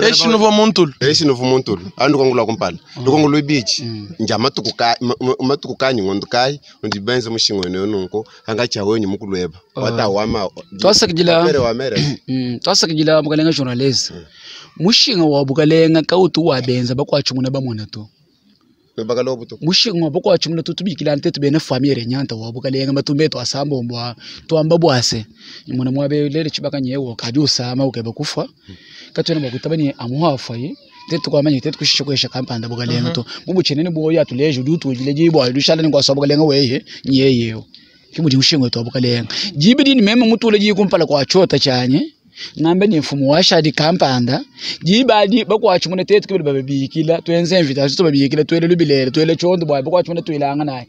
eshi nuvo muntulu eshi nuvo muntulu anu lukongo lwa kumpala lukongo lwebichi nja matuku kanyi ngondo kai ndi benze mushinga wenu nunko anga chawenyu mukulweba watawama twasakijila twasakijila mukalenga journalist mushinga wa bukalenga kautu wabenza bakwachimuna bamona to mushinga bakwachimuna tutubikila nte tubene famille nyanta wa bukalenga matumbe twasamba mbwa twamba bwase imona mwabe lele chibaka nyewo kadi usama ukeba kufa katwena bakutabani amuhafa yi tetu kwamanya tetu kushisha kwesha kampanda bukalenga to mubuchenene boya tuleje dutujile jibwa dushala ni kwasaba bukalenga weye nyeyeyo kimudi mushinga to bukalenga jibidi ni meme mutule jikumpala kwa chota chanye ngambe ni mfumo wa shadi kampanda jibadi bakwachimuna tetu kibili babibikila twenze invitation tubabikila twele lubilele twele chondo bwa bakwachimuna twilanga naye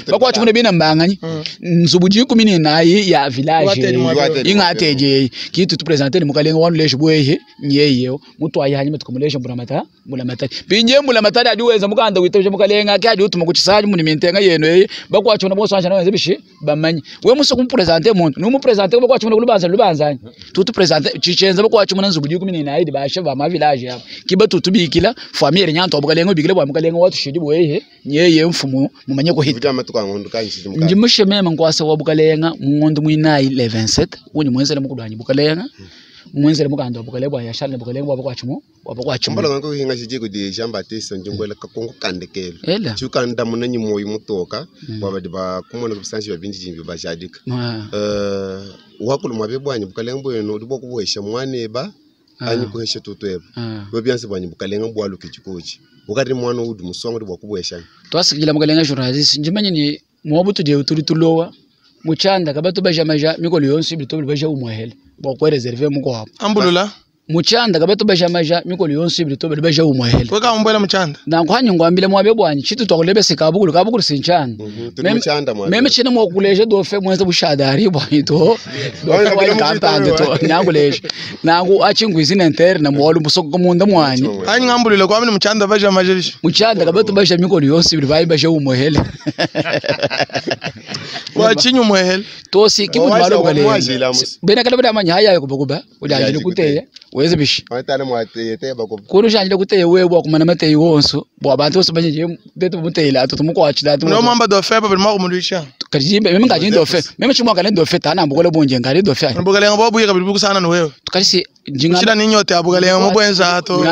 bakwachimuna bina mbanganyi nzubu jikumi nayi ya village ingateje kitu tu presenter ni mukalenga wanu lesho bwehe nyeyeyo mutu ayihanyuma tukumulesha mbulamata mbulamata pinje mbulamata adiweza mukanda witebye mukalenga kadi utuma kuchisaji muni mintenga yenu eyi bakwachimuna boso anja nawenze bishi bamanyi we muso kumpresenter muntu numupresenter bakwachimuna kulubanza lubanzanye tutu presenter chichenza bakwachimuna nzubu jikumi nayi bashe ba ma village yabo kiba tutubikila famille nyanto bukalenga bikile bwa mukalenga watu shidi bwehe nyeye mfumo mumanye ko hita njimushe mema nkwasa wa bukalenga mungondo mwinayi le 27 unyi mwenzele mukudwanyi bukalenga mwenzele mukando bukalenga bwa yashale bukalenga bwa bakwachumo bwa bakwachumo mbala ngango hinga shijiko di Jean Baptiste njingwele kakongo kandekelo chukanda munanyi moyo mutoka bwabadi ba kumona kusanji babindi jimbi bajadika wakulu mwabe bwanyi bukalenga bwenu uli bwa mwaneba anyi kuhesha tutweba bwe bwanyi bukalenga bwaluke chikochi ukati mwana udi musongo uli bwakubuhesha twasikila mukalenga journalist njimanye ni mwobutu je tuli tulowa muchanda kabatu bajamaja mikolo yonsi bito baja umwehele bwa kwa reserve muko hapo ambulula Muchanda kabatu baja maja mikolo yonso ibili to bali baja umwehele. Weka umbwela muchanda. Nanku hanyi ngwambile mwabe bwanyi chitu twakulebese kabukulu kabukulu sinchanda. Tuli muchanda mwabe. Meme chine mwakuleja dofe mwenza bushadari bwanyi to. Dofe wanyi kampande to nyakuleja. Nanku achingwizi nenterne mwalu musoko munda mwanyi. Anyi ngambulile kwamini muchanda baja maja bishi. Muchanda kabatu baja mikolo yonso ibili bayi baja umwehele. Wachinyu mwehele. Tosi kibu Wawaja- malo wamwajila kubalenga. musi. Bena kala bada manya haya kubakuba ujanjile kuteye weze bishi. Watale mwateye bakuba. Kuru janjile kuteye wewe bwa kumana mateyi wonso bwa bantu bose banye tetu muteyila atu tumukwachila atu. No mamba do fepa bali mwakumulwisha. Kajimbe meme ngajini dofe meme chimwa kale dofe tana mbukola bunje ngari dofe. Bukalenga bwabuye kabili bukusana nuwewe. Tukalisi njinga Kushila ninyote abukalenga mubwenza to.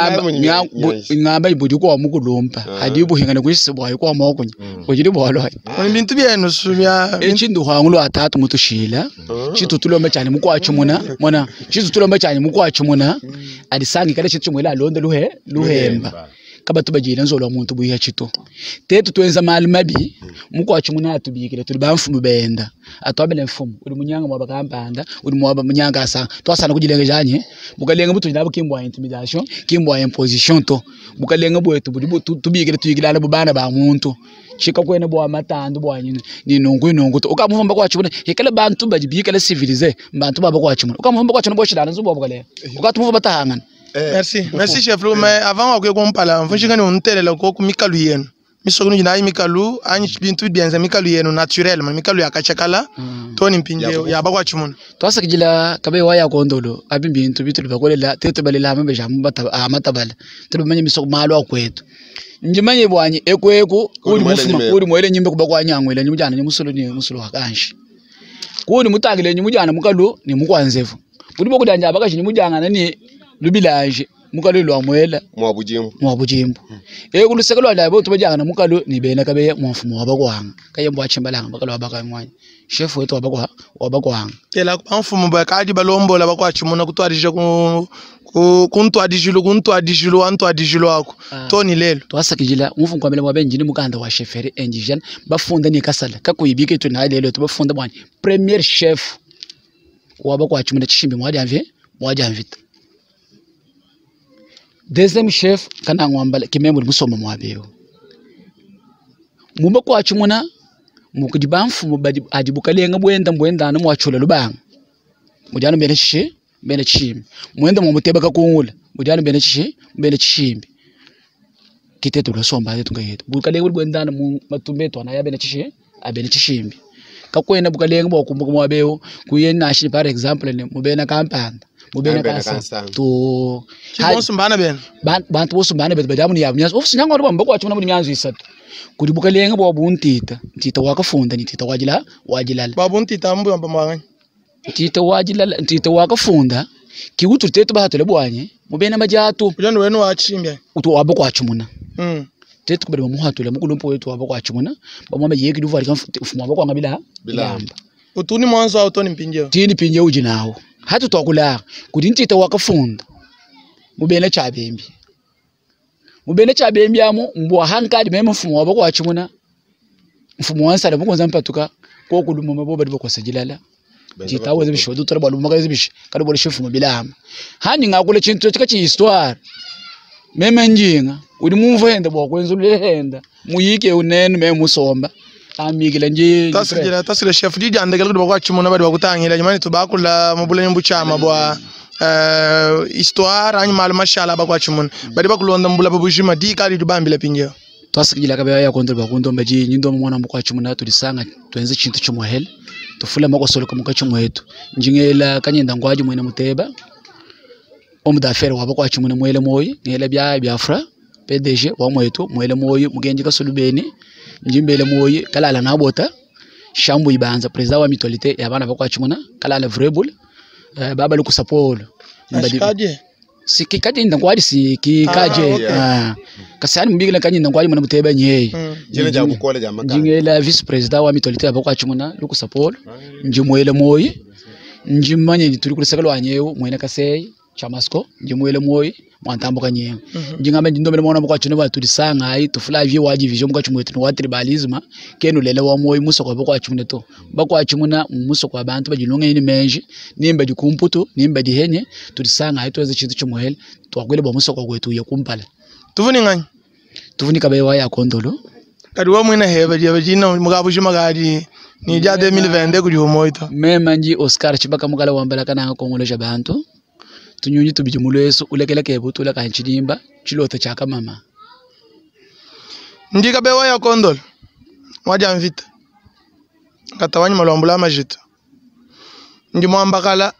Ngamba ibudi kwa mukulumpa hadi buhingana kwisi bwa kwa mokunya. Kujiri bwalo. Ni bintu byenu subya. Echindu hwangu atatu mutushila. Chitutulomba cyane mukwachumuna mona chitutulomba cyane mukwachumuna alisangi kale chitu chimwela alonda luhe luhemba. Kaba tubajira nzolo muntu buya chito. Tetu twenza mali mabi mukwachumuna atubikire tuli bamfumu benda. Atwabele mfumu uli munyanga mwaba kampanda uli mwaba munyanga asa twasana kujilenga janye bukalenga butu nabo kimbwa intimidation kimbwa imposition to bukalenga bwetu buli tubikire tuyigilana bubana ba muntu chika kwene bwa matando bwa nyini ni nungu nungu to ukamuvumba kwachumuna hikale bantu bajibikale civilize bantu baba kwachumuna ukamuvumba kwachumuna boshilana nzubo bukalenga ukatumuvumba tahangana. Merci. Merci chef Lou, mais avant wakwe kumpala mfunshika ni untelela ko kumikalu yenu. Misoko ni nayi mikalu anyi bintu byenza mikalu yenu naturel ma mikalu yakachakala toni mpinje yaba kwachumuna. Twasakijila kabe waya kondolo abi bintu bitu bakolela tetu balela ambe jamu amatabala tuli manye misoko malo akwetu. Njimanye bwanyi ekweku uri mufuma uri mwele nyimbe kuba kwanyangwela nyimujana ni musulu ni musulu wakanshi. Kuni mutangile nyimujana mukalu ni mukwanzevu. Kuli bokudanja abakashi nyimujangana ni lubilaje mukalu lwa mwela mwabujimbo mwabujimbo. Ekuluseka lwa ndabo tubajangana mukalu ni bena kabe mwafumo wabakwanga kayembo achimbalanga bakalo wabaka mwanyi chef wetu wabakwa wabakwanga Tela mfumo bakadi balombola bakwachumuna kutwarije ku kuntwadijulu kuntwadijulu antwadijulu ako toni lelo twasakijila umfu kwamele mwabenjini mukanda wa chefere indigène bafunda ni kasala kakuyibike tu na lelo tubafunda bwanyi premier chef wabakwachumuna chishimbi mwadamve mwadamvita. Deuxième chef kana ngwambala kimembo musoma mwabeo. Mumba kwachumuna mukudiba mfumo badi adibukalenga bwenda mbwenda no mwachula lubanga. Mujana bene chishi bene chishimbi. Mwenda mu muteba kakungula mujana bene chishi bene chishimbi. Kiteto losomba yetu ngayetu. Bukalenga bwenda mu matumbeto na ya bene chishi abene chishimbi. Kakwena bukalenga bwakumbuka mwabeo kuyena shi par exemple ne mubena kampanda. Mubena kansa to Chibonso mbana bena bantu bose mbana betu badamu ya mnyanzo ofisi nyango ndo mbako achuna muri mnyanzo isatu kuri bukalenga bwa buntita ntita wakafunda ni ntita wajila wajilala bwa buntita mbu yamba mwanganya ntita wajilala ntita wakafunda kiutu tetu bahatule bwanye mubena majatu kujana wenu wachimbya utu wabo kwachumuna tetu kubali muhatule mukulumpo wetu wabo kwachumuna bamwame yeki duva alika mfumo wabo kwanga bila bila utuni mwanzo au toni mpinjeo tini pinje uji nawo hatu twakula kuti ntita wakafunda mubena chabembi mubena chabembi amu mbwa hankadi meme mfumo wabo kwachumuna mfumo wansala mukonza mpatuka kokuluma mabo bali bakosajilala ntita weze bishodo tora balu magaze bish kali bole shefu bilama hani ngakule chintu chika chi histoire meme njinga uri mumvu henda bwa kwenzulule henda muyike unene meme musomba amikile nje tasijira tasile chef didi andekela kuti bakwachumuna bali bakutangila nyamani tubakula mubuleni mbuchama bwa histoire anyi malu mashala bakwachumuna bali bakulonda mbula babujima di kali dubambila pinjeo twasikijila kabe ya kontrol bakundomba ji nyindo mwana mukwachumuna tulisanga twenze chintu chimwahele tufula makosoloka mukachimwetu njingela kanyenda ngwaji mwene muteba omudafere wabo kwachumuna mwele moyi ngela bya biafra PDG wa mwetu mwele moyi mugenji kasulubeni njimbele moyi kalala nabota shambu ibanza president wa mutualité ya bana bakwachumuna kalala vrebul baba lukusapolo Ashikaje? Siki kaje ndangwali siki kaje kasani mbigila kanye ndangwali mwana muteba nyeye Jina ja kukola ja makana. Njingela vice president wa mutualité ya bakwachumuna lukusapolo njimwele moyi njimanye tuli kulisaka lwanyewo mwene kasei chamasko njimwele moyi Mwantambo kanyenga. Ndingamba ndindomele mwana mukwachino batulisanga ayi tufula vie wa division mukachi mwetu wa tribalisme kenu lele wa moyo muso kwa bakwachimune to. Bakwachimuna muso kwa bantu bajilonga ini menji nimba dikumputu nimba dihenye tulisanga ayi tuweze chitu chimuhele twakwele bwa muso kwa kwetu ya kumpala. Tuvuni ngani? Tuvuni kabewa ya kondolo. Kadi wa mwina heba dia bajina mugabushima gadi ni ja 2020 kudi umoito. Mema nji Oscar Chibaka mukala wambala kana kongolesha bantu. Tunyunyi tubiji mulweso ulekeleke butula kanchilimba chiloto chaka mama. Ndi kabewa ya kondolo. Waja mvita. Katawanya malwambula majitu. Ndi mwambakala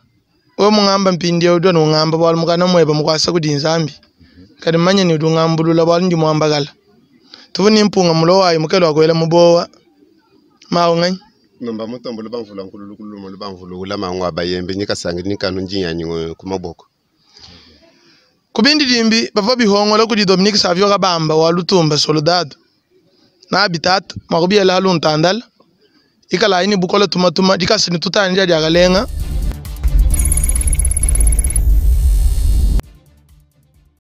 we mungamba mpindi udo no ngamba bwal mukana mweba mukwasa kudi nzambi. Kadi manye ni udungambulula bwal ndi mwambakala. Tuvuni mpunga mulowa mukelo akwela mubowa. Mawo nganyi. Nomba mutombo lubamvula nkululu kulumo lubamvulu ula mangwa bayembe nyikasangi nikanu njinyanyi kumaboko. Kubindi dimbi bava bihongola kudi Dominique Savio Kabamba wa Lutumba soldado. Na habitat makubiela halu ntandala. Ikala ini bukola tumatuma dikasi ni tutanja diakalenga.